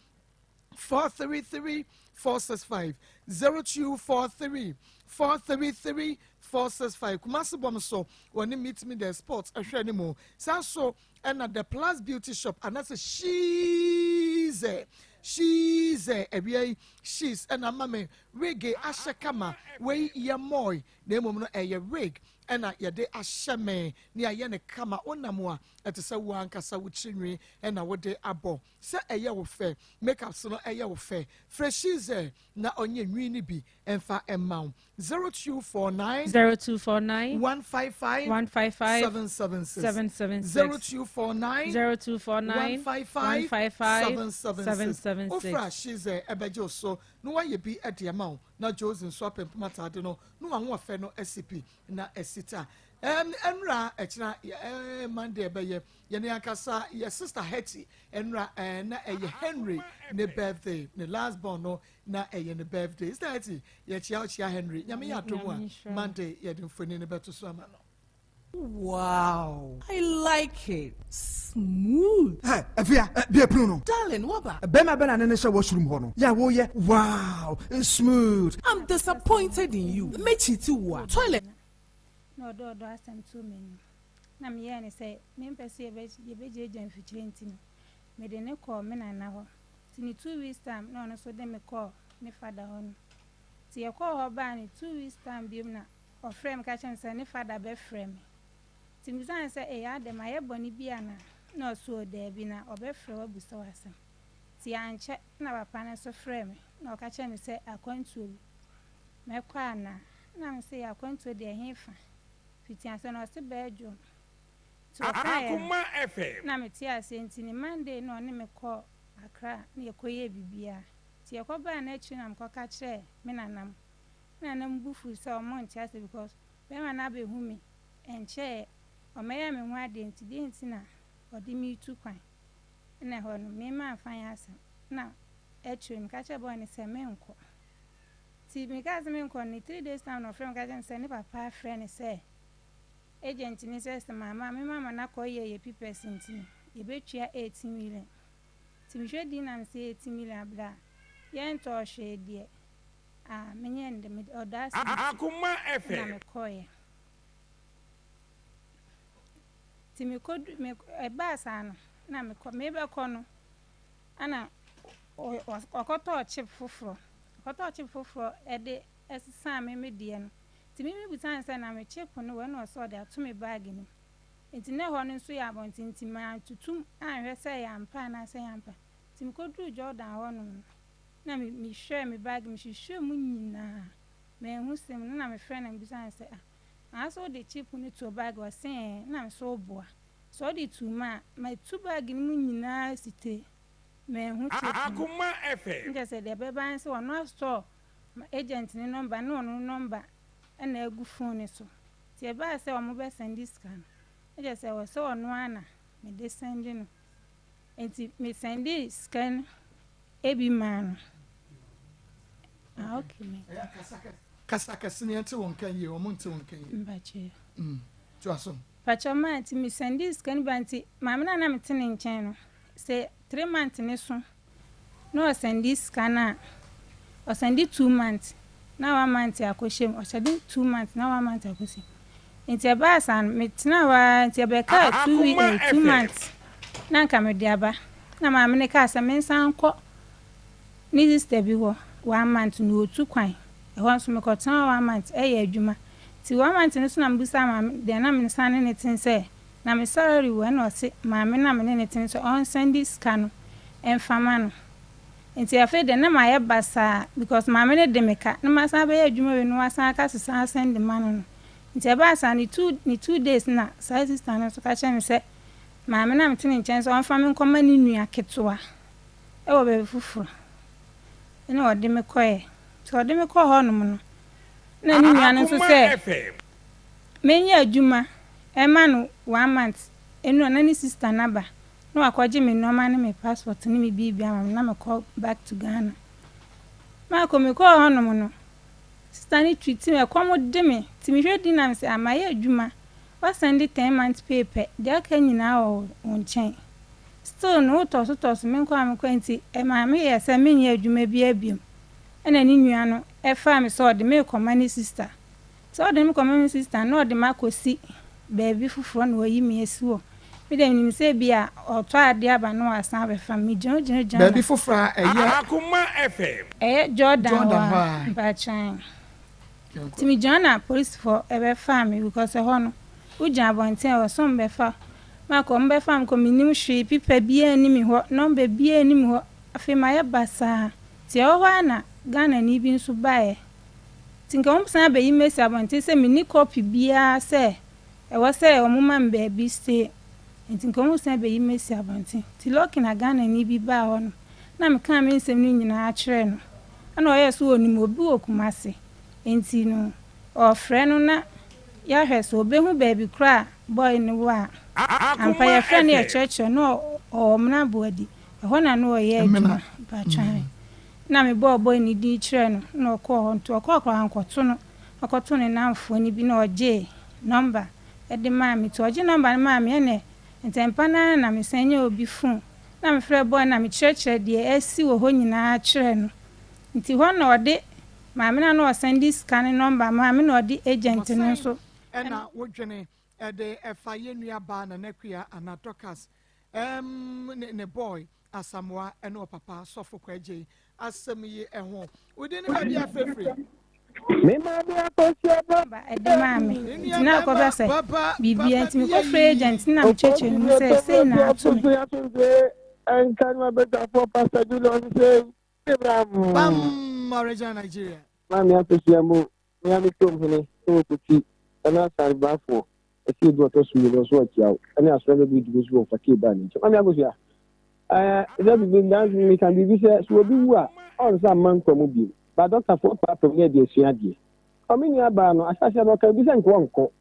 433 465, 0243 433 465. Kumasi bɔm so, wɔne Meet Me The Sports ɛhwɛ ne mu saa so, ɛna The Plus Beauty Shop anaasɛ Shize Shize awia yi she's ɛna ama me wig ahyɛ kama. Wei yɛ mɔi na mmom no ɛyɛ wig ɛna yɛde ahyɛ me ne ayɛ ne kama. Wonam a ɛte sɛ wo ankasa wo tirinwi ɛna wode abɔ sɛ ɛyɛ wo fɛ. Makeup no ɛyɛ wo fɛ. Frɛ Shize na ɔnyɛ nwi no bi ɛmfa ɛma wo. 0249 0249 155 155 776 776 0249 0249 155 155 776. 776. Wofra Shize, ɛbɛgye wo so na wayɛ bi ɛde ama wo, na Josie nso apempem atade no na wahoɔfɛ no asi pi na asi ta. Ɛnra ɛkyena Monday ɛbɛyɛ yɛne ankasa yɛ sister Hetty. Ɛnra na ɛyɛ Henry ne birthday, ne last born no, na ɛyɛ ne birthday. Sister Hetty, yɛkyia ɔkyia Henry. Nyame yɛ adom a, Monday yɛde mfoni no bɛto so ama no. Wow, I like it. Smooth. Hey, Afia, bie pono no. Darling, waba. Bɛrima bɛ na ne ne hyɛ washroom hɔ no. Yɛ woyɛ wow, smooth. I'm disappointed in you. Mechi ti wa. Toilet. Na ɔdɔ ɔdɔ asɛm too m'anim na meyɛɛ ne sɛ mempɛ sɛ yɛbɛgyagya mfikyire, nti no mede ne kɔɔ me nana hɔ. Nti ne 2 weeks time na ɔno nso de me kɔɔ ne father hɔ no. Nti yɛkɔɔ hɔ baa ne 2 weeks time biom na ɔfrɛ me ka kyerɛ me sɛ ne father bɛfrɛ me. Nti mesane sɛ ɛyɛ adɛm ayɛ bɔne bi ana? Na ɔso daabi, na ɔbɛfrɛ wabusa wɔ asɛm. Nti ankyɛ na papa no nso frɛ me na ɔka kyerɛ me sɛ akwantuo bi mɛkɔ ana? Na me sɛ akwantuo deɛ ɛhe fa fiti ase? Na ɔse Belgium. Nti ɔkaeɛ na mete aseɛ. Nti ne Monday na ɔne me kɔɔ Accra na yɛkɔyɛɛ biribiara. Nti yɛkɔbaa no akyiri na mekɔka kyerɛɛ me nanam. Me nanam bu fuu sɛ ɔmo nte ase because bɛrima no abɛhu me ɛnkyɛɛ, ɔmɛyɛ me ho adeɛ, nti deɛ nti na ɔde me tu kwan? Ɛna ɛhɔ no me mamfa nyɛ asɛm. Na akyire meka kyerɛ boy no sɛ menkɔ. Nti mekaa sɛ menkɔ no, 3 days time na ɔfrɛ me ka kyerɛ me sɛ ne papa afrɛ no sɛ agent ne sɛ mama me mama no akɔyɛ yɛ papers nti no yɛbɛtua 18 million. Nti mehwɛ din na mesɛ 18 million aberɛ a yɛntɔɔ hwee deɛ a menyɛ no de mede ɔdɔ ase Akoma na FM. Mekɔɔyɛ nti mekɔdu me ɛbaa saa no na mekɔ mebɛkɔ no, ana ɔkɔtɔɔ chip foforɔ, ɔkɔtɔɔ chip foforɔ ɛde ɛsesaa me me deɛ no. Nti me mebusa no sɛ na me chip no wɔ? Na ɔsɛ ɔde ato me bag no mu. Nti na ɛhɔ no nso yɛ abɔnten, nti mantutum anhwɛ sɛ ɛyɛ ampa anaasɛ ɛyɛ ampa. Nti mekɔduruu Jordan hɔnom no na mehwɛɛ me bag, mehwehwɛɛ mu nyinaa manhu sim no. Na mefrɛ no, mebisa no sɛ, ah, maa sɛ wode chip no to bag? Ɔse ɛɛ. Na me so woboa. Sɛ ɔde too mu a, matu bag no mu nyinaa site, manhu tape no. Akoma FM. Nkyɛ sɛ deɛ ɛbɛba ne sɛ ɔno asɔ agent no number ne ɔno number na agu phone no so. Nti ɛbaa sɛ ɔmo bɛ sɛnde sika no, na kyerɛ sɛ ɛwɔ sɛ ɔno ara na mede sɛnde no. Nti me sɛndee sika no bi maa no. Ah okay me. Kasa kɛse na yɛnte wo nka yie, wɔn nte wo nka yie. Mpakyɛ. Mm, toa so. Mpakyɛ maa nti me sɛndee sika no ba nti maame no a na mete ne nkyɛn no sɛ three months ne so na ɔsɛnde sika no a, ɔsɛnde two months na one month akɔhyɛ mu, ɔsɛnde two months na one month akɔhyɛ mu. Nti ɛbaa saa no, metenaa hɔ ara nti ɛbɛkaa two week eh, two months na anka mede aba. Na maame no kaa sɛ mensan nkɔ ne sister bi hɔ one month na ɔtu kwan. Ɛhɔ nso mekɔtenaa hɔ one month ɛyɛ adwuma. Nti one month no so na mebisaa maame deɛ na mesan ne no te sɛ Na me salary wɔ ɛna ɔse maame no a me ne no te no sɛ ɔnsɛnde sika no mfa ma no. Nti afei deɛ na mayɛ basaa because maame no de me ka na masan abɛyɛ adwuma wei na wasan aka sɛ san sɛnde ma no no. Nti ɛbaa saa ne two ne two days na saa sister no nso ka kyerɛɛ me sɛ maame no a mete ne nkyɛn sɛ ɔmfa me nkɔma ne nua ketewa wɔ baabi foforɔ. Ɛna ɔde me kɔeɛ. Nti ɔde me kɔɔ hɔnom no na ne nua no nso sɛ menyɛ adwuma Ɛma no one month enu a na ne sister no aba na wakɔgye me nnoɔma ne me passport ne me biribi ama me na mekɔ back to Ghana. Makɔ mekɔɔ hɔ nom no sister no treat me ɛkɔm de me nti mehwɛ din na mesɛ ah mayɛ adwuma wa sɛnde ten month pay pɛ deɛ aka nyinaa wɔ wo nkyɛn still no wotɔ so tɔ so menkɔ a menkɔ nti ɛmaa meyɛɛ sɛ menyɛ adwuma biara biom ɛna ne nua no ɛfaa me sɛ ɔde me rekɔma ne sister. Sɛ ɔde me kɔma me sista no na ɔde me akɔsi baabi foforɔ na wayi me asi hɔ. Me deɛ menim sɛ ebia ɔretɔ adeɛ aba na wasan abɛfa me. Megyina hɔ gyina gyina Baabi na. foforɔ a ɛyɛ. Akoma FM. Ɛyɛ Jordan hɔ Jordan hɔ a, a. mpakyɛw. Nti megyina hɔ na polisifoɔ bɛfaa me because ɛhɔ no, wogyina abɔnten a ɛwɔ sɛ wɔbɛfa wo. Makɔ, wɔbɛfaa me kɔ, mennim hwee, pipa biara nni me hɔ, nɔmba biara nni me hɔ. Afei mayɛ basaa. Nti ɛwɔ hɔ ara na Ghanani bi nso baeɛ. Nti nka wɔn san abɛyi me asi abɔnten sɛ menni copy biara sɛ ɛwɔ sɛ wɔn ma me baabi stay nti nka wɔn san abɛyi me asi abɔnten. Nti lucky na Ghanani bi baa hɔ nom na me kaa me nsɛm no nyinaa kyerɛɛ no ɛna ɔyɛɛ sɛ ɔnim obi wɔ Kumasi nti no ɔɔfrɛ no na yɛahwɛ sɛ ɔbɛhu baabi korɔ a boy no wɔ a. Ampa yɛfrɛ no yɛkyerɛkyerɛ no ɔwɔ Mena Boadi ɛhɔ na na ɔyɛ adwuma mpakyɛw. Nna mebɔɔ boy no din kyerɛɛ no na ɔkɔɔ hɔ ntsi ɔkɔɔ koraa ɔannkɔto no, ɔkɔtoo ne namfoɔ no bi na ɔgyee number de maa me ntsi ɔgyee number no maa me ɛnɛ ntsɛmpa no ara na mesan nyaa obi phone na mefrɛɛ boy no na mekyerɛkyerɛ deɛ asi wɔ hɔ nyinaa kyerɛɛ no ntsi hɔ na ɔde maame no a na ɔsan de sika no number maa me na ɔde agent no nso Ɛna wodwene ɛde ɛfa yɛn nua baa Nana Akua anaa Dorcas ɛɛm ne ne boy Asamoah ɛne ɔpapa Sɔfo Kwaagyei asɛm yi ɛho. Wo din ne baabi a frɛfiri? Me maame akosua ba. Ba ɛde maa me nti na akɔba sɛ biribia nti mekɔfrɛ agent na mekyerɛkyerɛ no mu sɛ sei na ato me. Pastor Julius say, Bam original Nigeria. Maame akosua mo Miami kurom hene wɔ Kofi ɛna Asantemanfoɔ ɛsi edu ɔtɔ so mmienu nso atia wo ɛne asɔre bɛbi di nso wɔ fakee baa ne nkyɛn. Maame Akosua, ɛɛ sɛ bibi ndansi mi kan biribi sɛ so obi wu a ɔnsa mma nkwa mu bio ba dɔktafoɔ paapam ne ɛde asua adeɛ. Ɔme nua baa no ahyɛaseɛ no ɔka bi sɛ nka ɔnkɔ.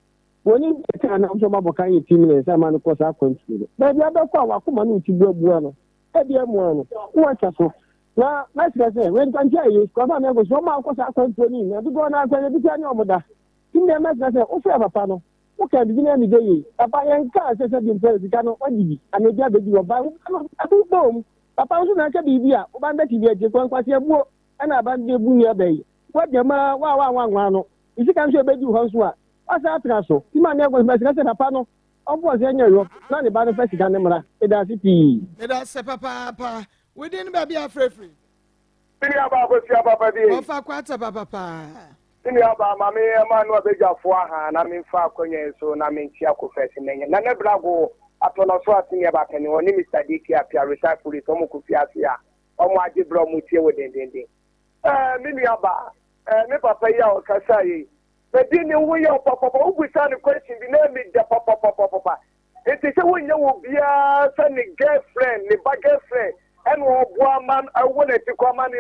Wɔn ni kaa na nso ɔmabɔ kan yɛ tim ne nsa ma no kɔ saa akwantuo no. Baabi abɛkɔ a wakoma no ti buabua no ɛde amoa no wɔatwa so. Na mɛsrɛ sɛ, wei nti a eye, kɔ ma me nkɔsi, wɔn a wɔkɔ saa akwantuo no nyinaa, dodoɔ no ara koraa yɛbi koraa ne wɔn da. Nti medeɛ mɛsrɛ sɛ, wofrɛɛ papa no, wokaa biribi na ɛmedɛ yie. Papa, yɛnkaa sɛ sɛdeɛ mpo sika no wagye bi, anaa ebi abɛdi hɔ, but wo ba no, ɛbo bɔɔ mu. Papa nso na aka biribi a, wo ba no bɛte bi akyire, kɔ nkwaseabuo na aba no de abu nnuaba yi. Woagya mu ara, wo a woanwanwa ano, ne sika nso a ɛbɛdi hɔ nso a, woasan atena so. Nti maame Agosi, mɛsrɛ sɛ papa no, ɔmfa ɔsɛe nyɛ yɔ, na ne ba no mfa sika no mmra. Meda ase pii. Meda ase papaapa. Wo din ne baabi a afrɛ firi? Me nua baa Akosua papa bi ei. Wɔfa kwata papa paa. Me nua baa ma me ma no abadwafoɔ ahaa na me nfa akwanya yi so na me nkyia Kofi Asimanya Nana Brago Atɔnɔso Aseneɛ Bapanin ɔne Mister DK Appiah retired police ɔmo kɔ fiase a ɔmo agye berɛ ɔmo tie wo dendenden. Ɛɛ me nua baa ɛɛ me papa yi a ɔkasaeɛ yi madi ne ho yaw papapa wo busaa no question bi na ɛmi dɛ papapapapa nti sɛ wonyɛ.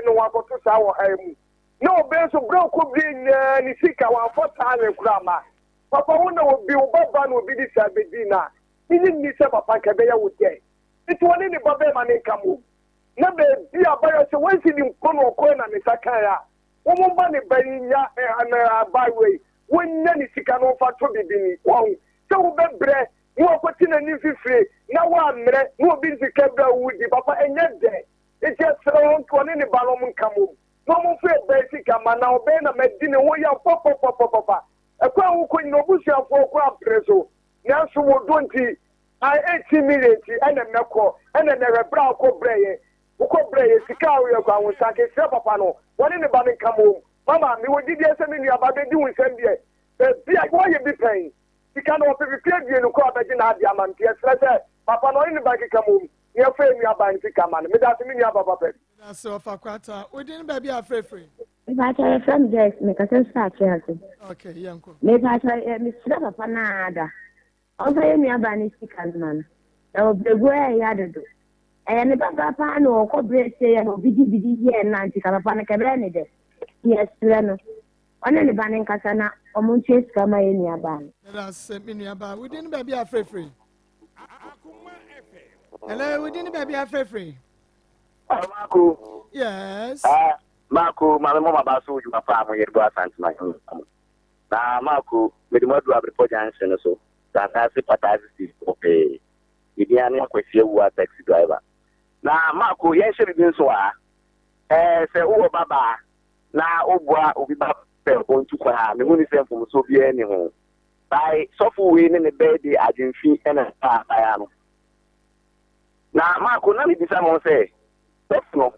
ne ho akɔto saa ɔhaw mu. Na ɔbɛn nso berɛ a ɔkɔbie nyinaa ne sika wamfa thousand koraa amma. Papa wo na obi wo ba ba na obi de saa bɛdi no a, menye nni sɛ papa nka ɛbɛyɛ wo dɛ. Nti ɔne ne ba bɛrima no nka mmom. Na baabi a abayewa sɛ wansi ne mpo na ɔkɔe na ne nsa kae a, wɔn mma ne ba yi nya abaayewa yi, wɔnnya ne sika na ɔmfa ntɔ biribi nni. Wahu sɛ wobɛbrɛ na wakɔte n'anim fifire na wammrɛ na obi de sika brɛ a wodi, papa ɛnyɛ dɛ. Nti ɛsrɛ wɔn ɔne ne ba no wɔn nka mmom na wɔn mfa ɛba yi sika mma na ɔbɛn na madi ne ho yaw papapapapa. Ɛkwan a wokɔ nyina obusuafoɔ koraa mpene so nanso wo dɔ nti I 18 million nti ɛna mɛkɔ ɛna nɛ hwɛ berɛ a wokɔ brɛeɛ wokɔ brɛeɛ sika a woyɛ kɔ ahonsanke srɛ papa no wɔne ne ba no nka mmom mama mewɔ gyidie sɛ me nua ba bɛdi wo nsɛm deɛ baabi a woayɛ bi pɛn sika no ɔpepepe aduonu koraa bɛgye n'adeɛ ama no nti yɛsrɛ sɛ papa no ɔne ne ba nkeka mmom na yɛmfa yɛn nua ba no sika ma no medase me nua ba papa bi. Medase ɔfa kwata. Wo din baabi a frɛfrɛ. Mepakyɛ yɛfrɛ me Joyce mekasa firi Atwease. Okay, yɛnkɔ. Mepakyɛ mesrɛ papa no ada ɔmfa yɛ nuabaa no sika no ma no na ɔbrɛguo ɛyɛ dodo ɛyɛ ne babaa paa na ɔkɔ berɛ sie yɛ na obi de bidi yɛɛ no a nti ka papa no kɛbɛyɛ ne dɛ nti yɛsrɛ no ɔne ne ba no nkasa na ɔmo ntua sika ma yɛ nuabaa no. Meda ase me nuabaa. Wo din ne baabi a frɛfrɛ? Hello, wo din ne baabi a frɛfrɛ? Marco. Yes. Ah, Marco, maame mo maba so dwuma pa a mo yɛ do Asante ma mo. Na Marco, mede mo adu Abrepɔ junction no so. Santase Pataase si hɔ pɛɛ. Me din ane Akwasi Awuah taxi driver. Na Marco, yɛnhyɛ biribi nso wɔ ha. Ɛɛ, sɛ wowɔ ba baa na woboa obi ba sɛ ɔntu kwan a, mehu ne sɛ mfomsoɔ biara nni ho. By sɔfo wei ne ne birthday adwenfi na ɛbaa abaayewa no. Na Marco, na mebisa me ho sɛ, sɔfo no,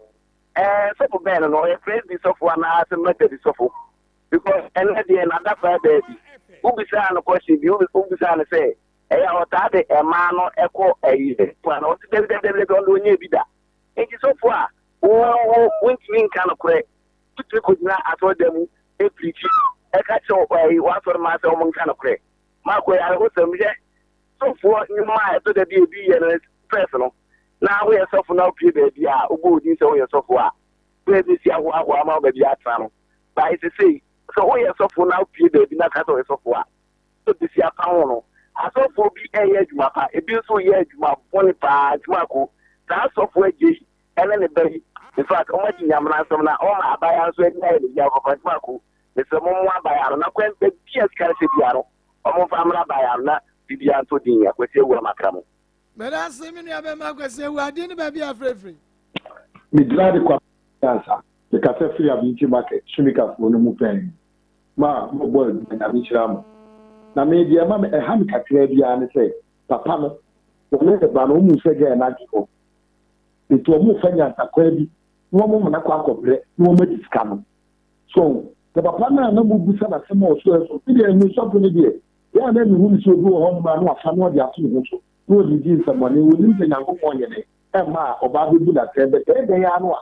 ɛɛ sɔfo bɛn no no, ɔyɛ Presby sɔfo anaa sɛ Methodist sɔfo? Because ɛnɛ deɛ nada paa baabi. Wobisaa no question bi, wobisaa no sɛ, ɛyɛ a ɔtaa de mmaa no kɔ ayi anaa? Ɔse dabi dabi dabi dabi, ɔno deɛ ɔnyɛɛ bi da. Nti sɔfo a wo wo wontumi nka nokorɛ, wotumi kɔgyina asɔredan mu preachi ɛka kyerɛ ɛyi w'asɔre mmaa sɛ wɔn nka nokorɛ. Marco ɛyɛ awerɛhosɛm hwɛ sɔfoɔ nnwuma a ɛtɔ da bi a ebi yɛ no first no na woyɛ sɔfo na wopie baabi a wobɔ wo din sɛ woyɛ sɔfo a na ebi si ahoahoa ama wo baabi atena no bae sesei sɛ woyɛ sɔfo na wopie baabi na ka sɛ woyɛ sɔfo a ebi si apa ho no asɔfoɔ bi ɛyɛ adwuma pa ebi nso yɛ adwuma bɔne paa nti Marco saa sɔfo agye yi ɛne ne ba yi in fact wɔn adi nyamena nsɛm na wɔn ma abaayewa nso ani ayɛ ne yaw papa nti Marco mesrɛ mo mmoa abaayewa no na kwan baabi a sika no hyɛ biara no wɔn mfa mmra abaayewa no na biribiara ntɔ din Akwasi awu ama akra mo. Meda ase me nua bɛma Akwasi awu adeɛ ne baabi a frɛfrɛ. Me gyina de kwa ansa. Me kasa firi Abinti market Sumikafoɔ no mu pɛn. Ma mo bɔ adwuma Nyame nhyira mo. Na me deɛ ɛma me ɛha me kakraa biara ne sɛ papa no wɔne ne ba no wɔn hu sɛ girl no agye hɔ nti wɔn fa nyansakwan bi na wɔn ma no akɔ akɔbrɛ na wɔn adi sika no. So ɔho? Na papa no a na mobisa no asɛm a ɔso ɛso me deɛ me sɔfo no deɛ yɛ a na mehu no sɛ obi wɔ hɔnom a na wafa na ɔde ato ne ho so na ɔde redi nsɛmmɔne ɔnim sɛ Nyankopɔn nyɛ dɛn ɛmma a ɔbaa bɛbu no atɛn but ɛyɛ dɛn ara no a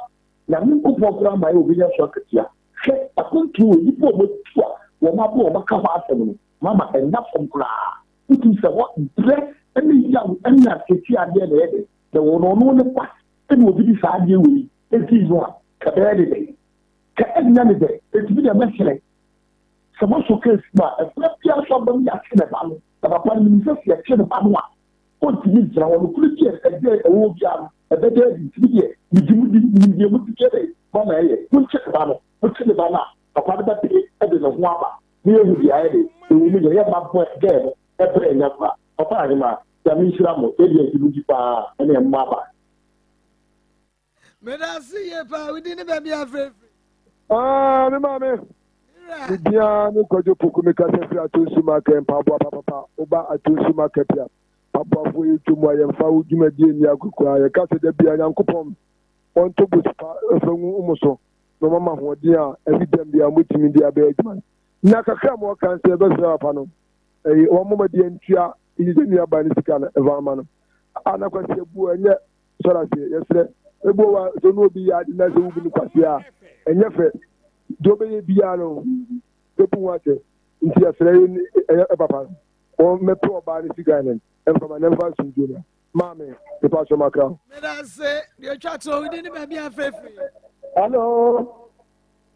Nyame Nkopɔn koraa ma yɛ ɔbɛnya so akatua hwɛ akwantuo wɔ nnipa a wɔatu a wɔn abɔ wɔn aka hɔ asɛm no mama ɛnna fam koraa wotumi sɛ hɔ brɛ ne yaw ne ateetee adeɛ na ɛyɛ dɛn na wɔn ɔno ne ba ɛna obi de saa adeɛ wei ɛdii no a kɛbɛyɛ ne dɛn Ka ɛnnya ne dɛ, enti me deɛ mɛsrɛ sɛ moasɔ case mu a, ɛkwan biara so aba mu yɛakye ne ba no, na papa no menim sɛ sɛ yɛkye ne ba no a, ɔntumi ngyina hɔ, nokorɛ bi a ɛdeɛ ɛwɔ hɔ biara no ɛbɛda adi, nti me deɛ megye mo di, menim deɛ motumi yɛ dɛn ma no ɛyɛ, monkye ne ba no, mokye ne ba no a, papa no bɛpere de ne ho aba na yɛahu deɛ ayɛ dɛn ɛwɔ mu, yɛyɛ mma boy girl no ɛbrɛ nya koraa, papa ahemaa, Nyame nhyira mo, yɛdeɛ yɛgye mo di paa, ɛne mma aba. Meda ase yie paa, wo din ne baabi a frɛfiri. Ah, me maame. Me dia ne Kwadwo Poku me kasa firi Atonsu Market mpaboa papapa woba Atonsu Market a mpaboafoɔ yɛ dwom a yɛmfa wo dwumadie nni agorɔ koraa yɛka sɛ da bia Nyankopɔn ɔnto bosu pa mfa ngu mo so na ɔmama ahoɔden a ɛne dɛm bia mobɛtumi de abɛyɛ adwuma na kakra ma ɔka sɛ yɛbɛsrɛ papa no ɛyi wɔn mmɔmɔdeɛ ntua yɛ nuabaa ne sika no ɛfa ama no a na kwasi abuo ɛnyɛ Sɔre aseɛ, yɛsrɛ. Ebi wɔ hɔ a, sɛ ɔne obi yɛ ade na sɛ wobu no kwasea a, ɛnyɛ fɛ. Deɛ ɔbɛyɛ biara no, bɛbu ho atɛ. Nti yɛsrɛ ɛyɛ papa no, wɔmmɛpɛ ɔbaa no sika no mfa ma no mfa asomdwoe mmra. Maame, mepa kyɛw makra. Meda ase, deɛ atwa toɔ, wo din ne baabi a frɛfiri. Hello.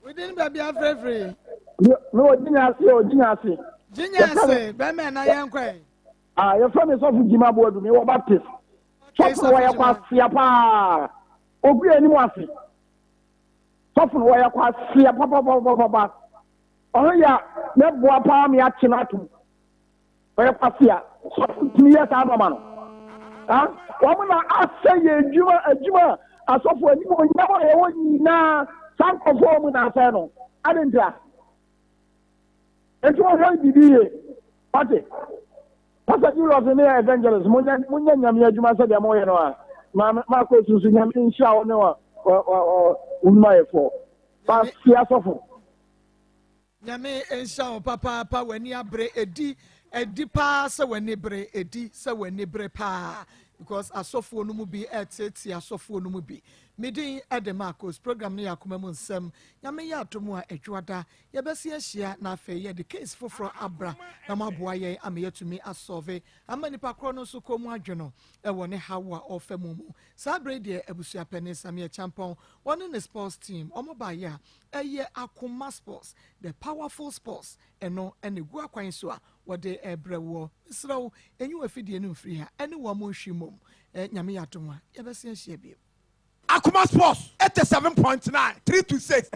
Wo din ne baabi a frɛfiri. Me wɔ Gyinya ase o, Gyinya ase. Gyinya ase, bɛmɛ na yɛn kɔ yi. Ah, yɛfrɛ me sɔfo Jim Aboadu, me wɔ Baptist. Sɔfo no wɔyɛ kwasea paa. Ogu yɛn anim ase. Sɔfo no wɔyɛ kwasea papapapapa. Ɔno yɛ a mɛboa paa me akye no atom. Ɔyɛ kwasea. Sɔfo tumi yɛ saa nɔɔma no. Ah, wɔn na asɛ yɛ adwuma adwuma a asɔfo anim onyam a yɛwɔ nyinaa saa nkurɔfoɔ wɔn na asɛ no. Ade ntira. Enti wɔhwɛ biribi yie. Wate? Pastor Julius ne evangelist monyɛ monyɛ nyame adwuma sɛdeɛ moyɛ no a ma makɔ susu nyame nhyira wo ne wa wa wo nnwumayɛfoɔ. Kwasi asɔfo. Nyame nhyira wo papaapa w'ani abere edi edi paa sɛ w'ani bere edi sɛ w'ani bere paa because asɔfoɔ no mu bi ɛteetee asɔfoɔ no mu bi me din ɛde Marcos program no yɛ akoma mu nsɛm Nyame yɛ adom a adwuada Yɛbɛsen ahyia na afei yɛde case foforɔ abra na moaboa yɛn ama yɛatumi asɔlve ama nipa korɔ no nso kɔn mu adwo no wɔ ne haw a ɔrefa mu mu. Saa berɛ yi deɛ abusua panin Sammy Acheampong ɔne ne sports team wɔn baeɛ a ɛyɛ Akoma Sports, the powerful sports, ɛno na ɛgu akwan so a wɔde rebrɛ woɔ. Mesrɛ wo nyi w'afidie no mfiri ha ɛne wɔn nhwe mmom. Nyame yɛ adom a yɛbɛsen ahyia bio. Akoma Sports 87.9 3 to 6.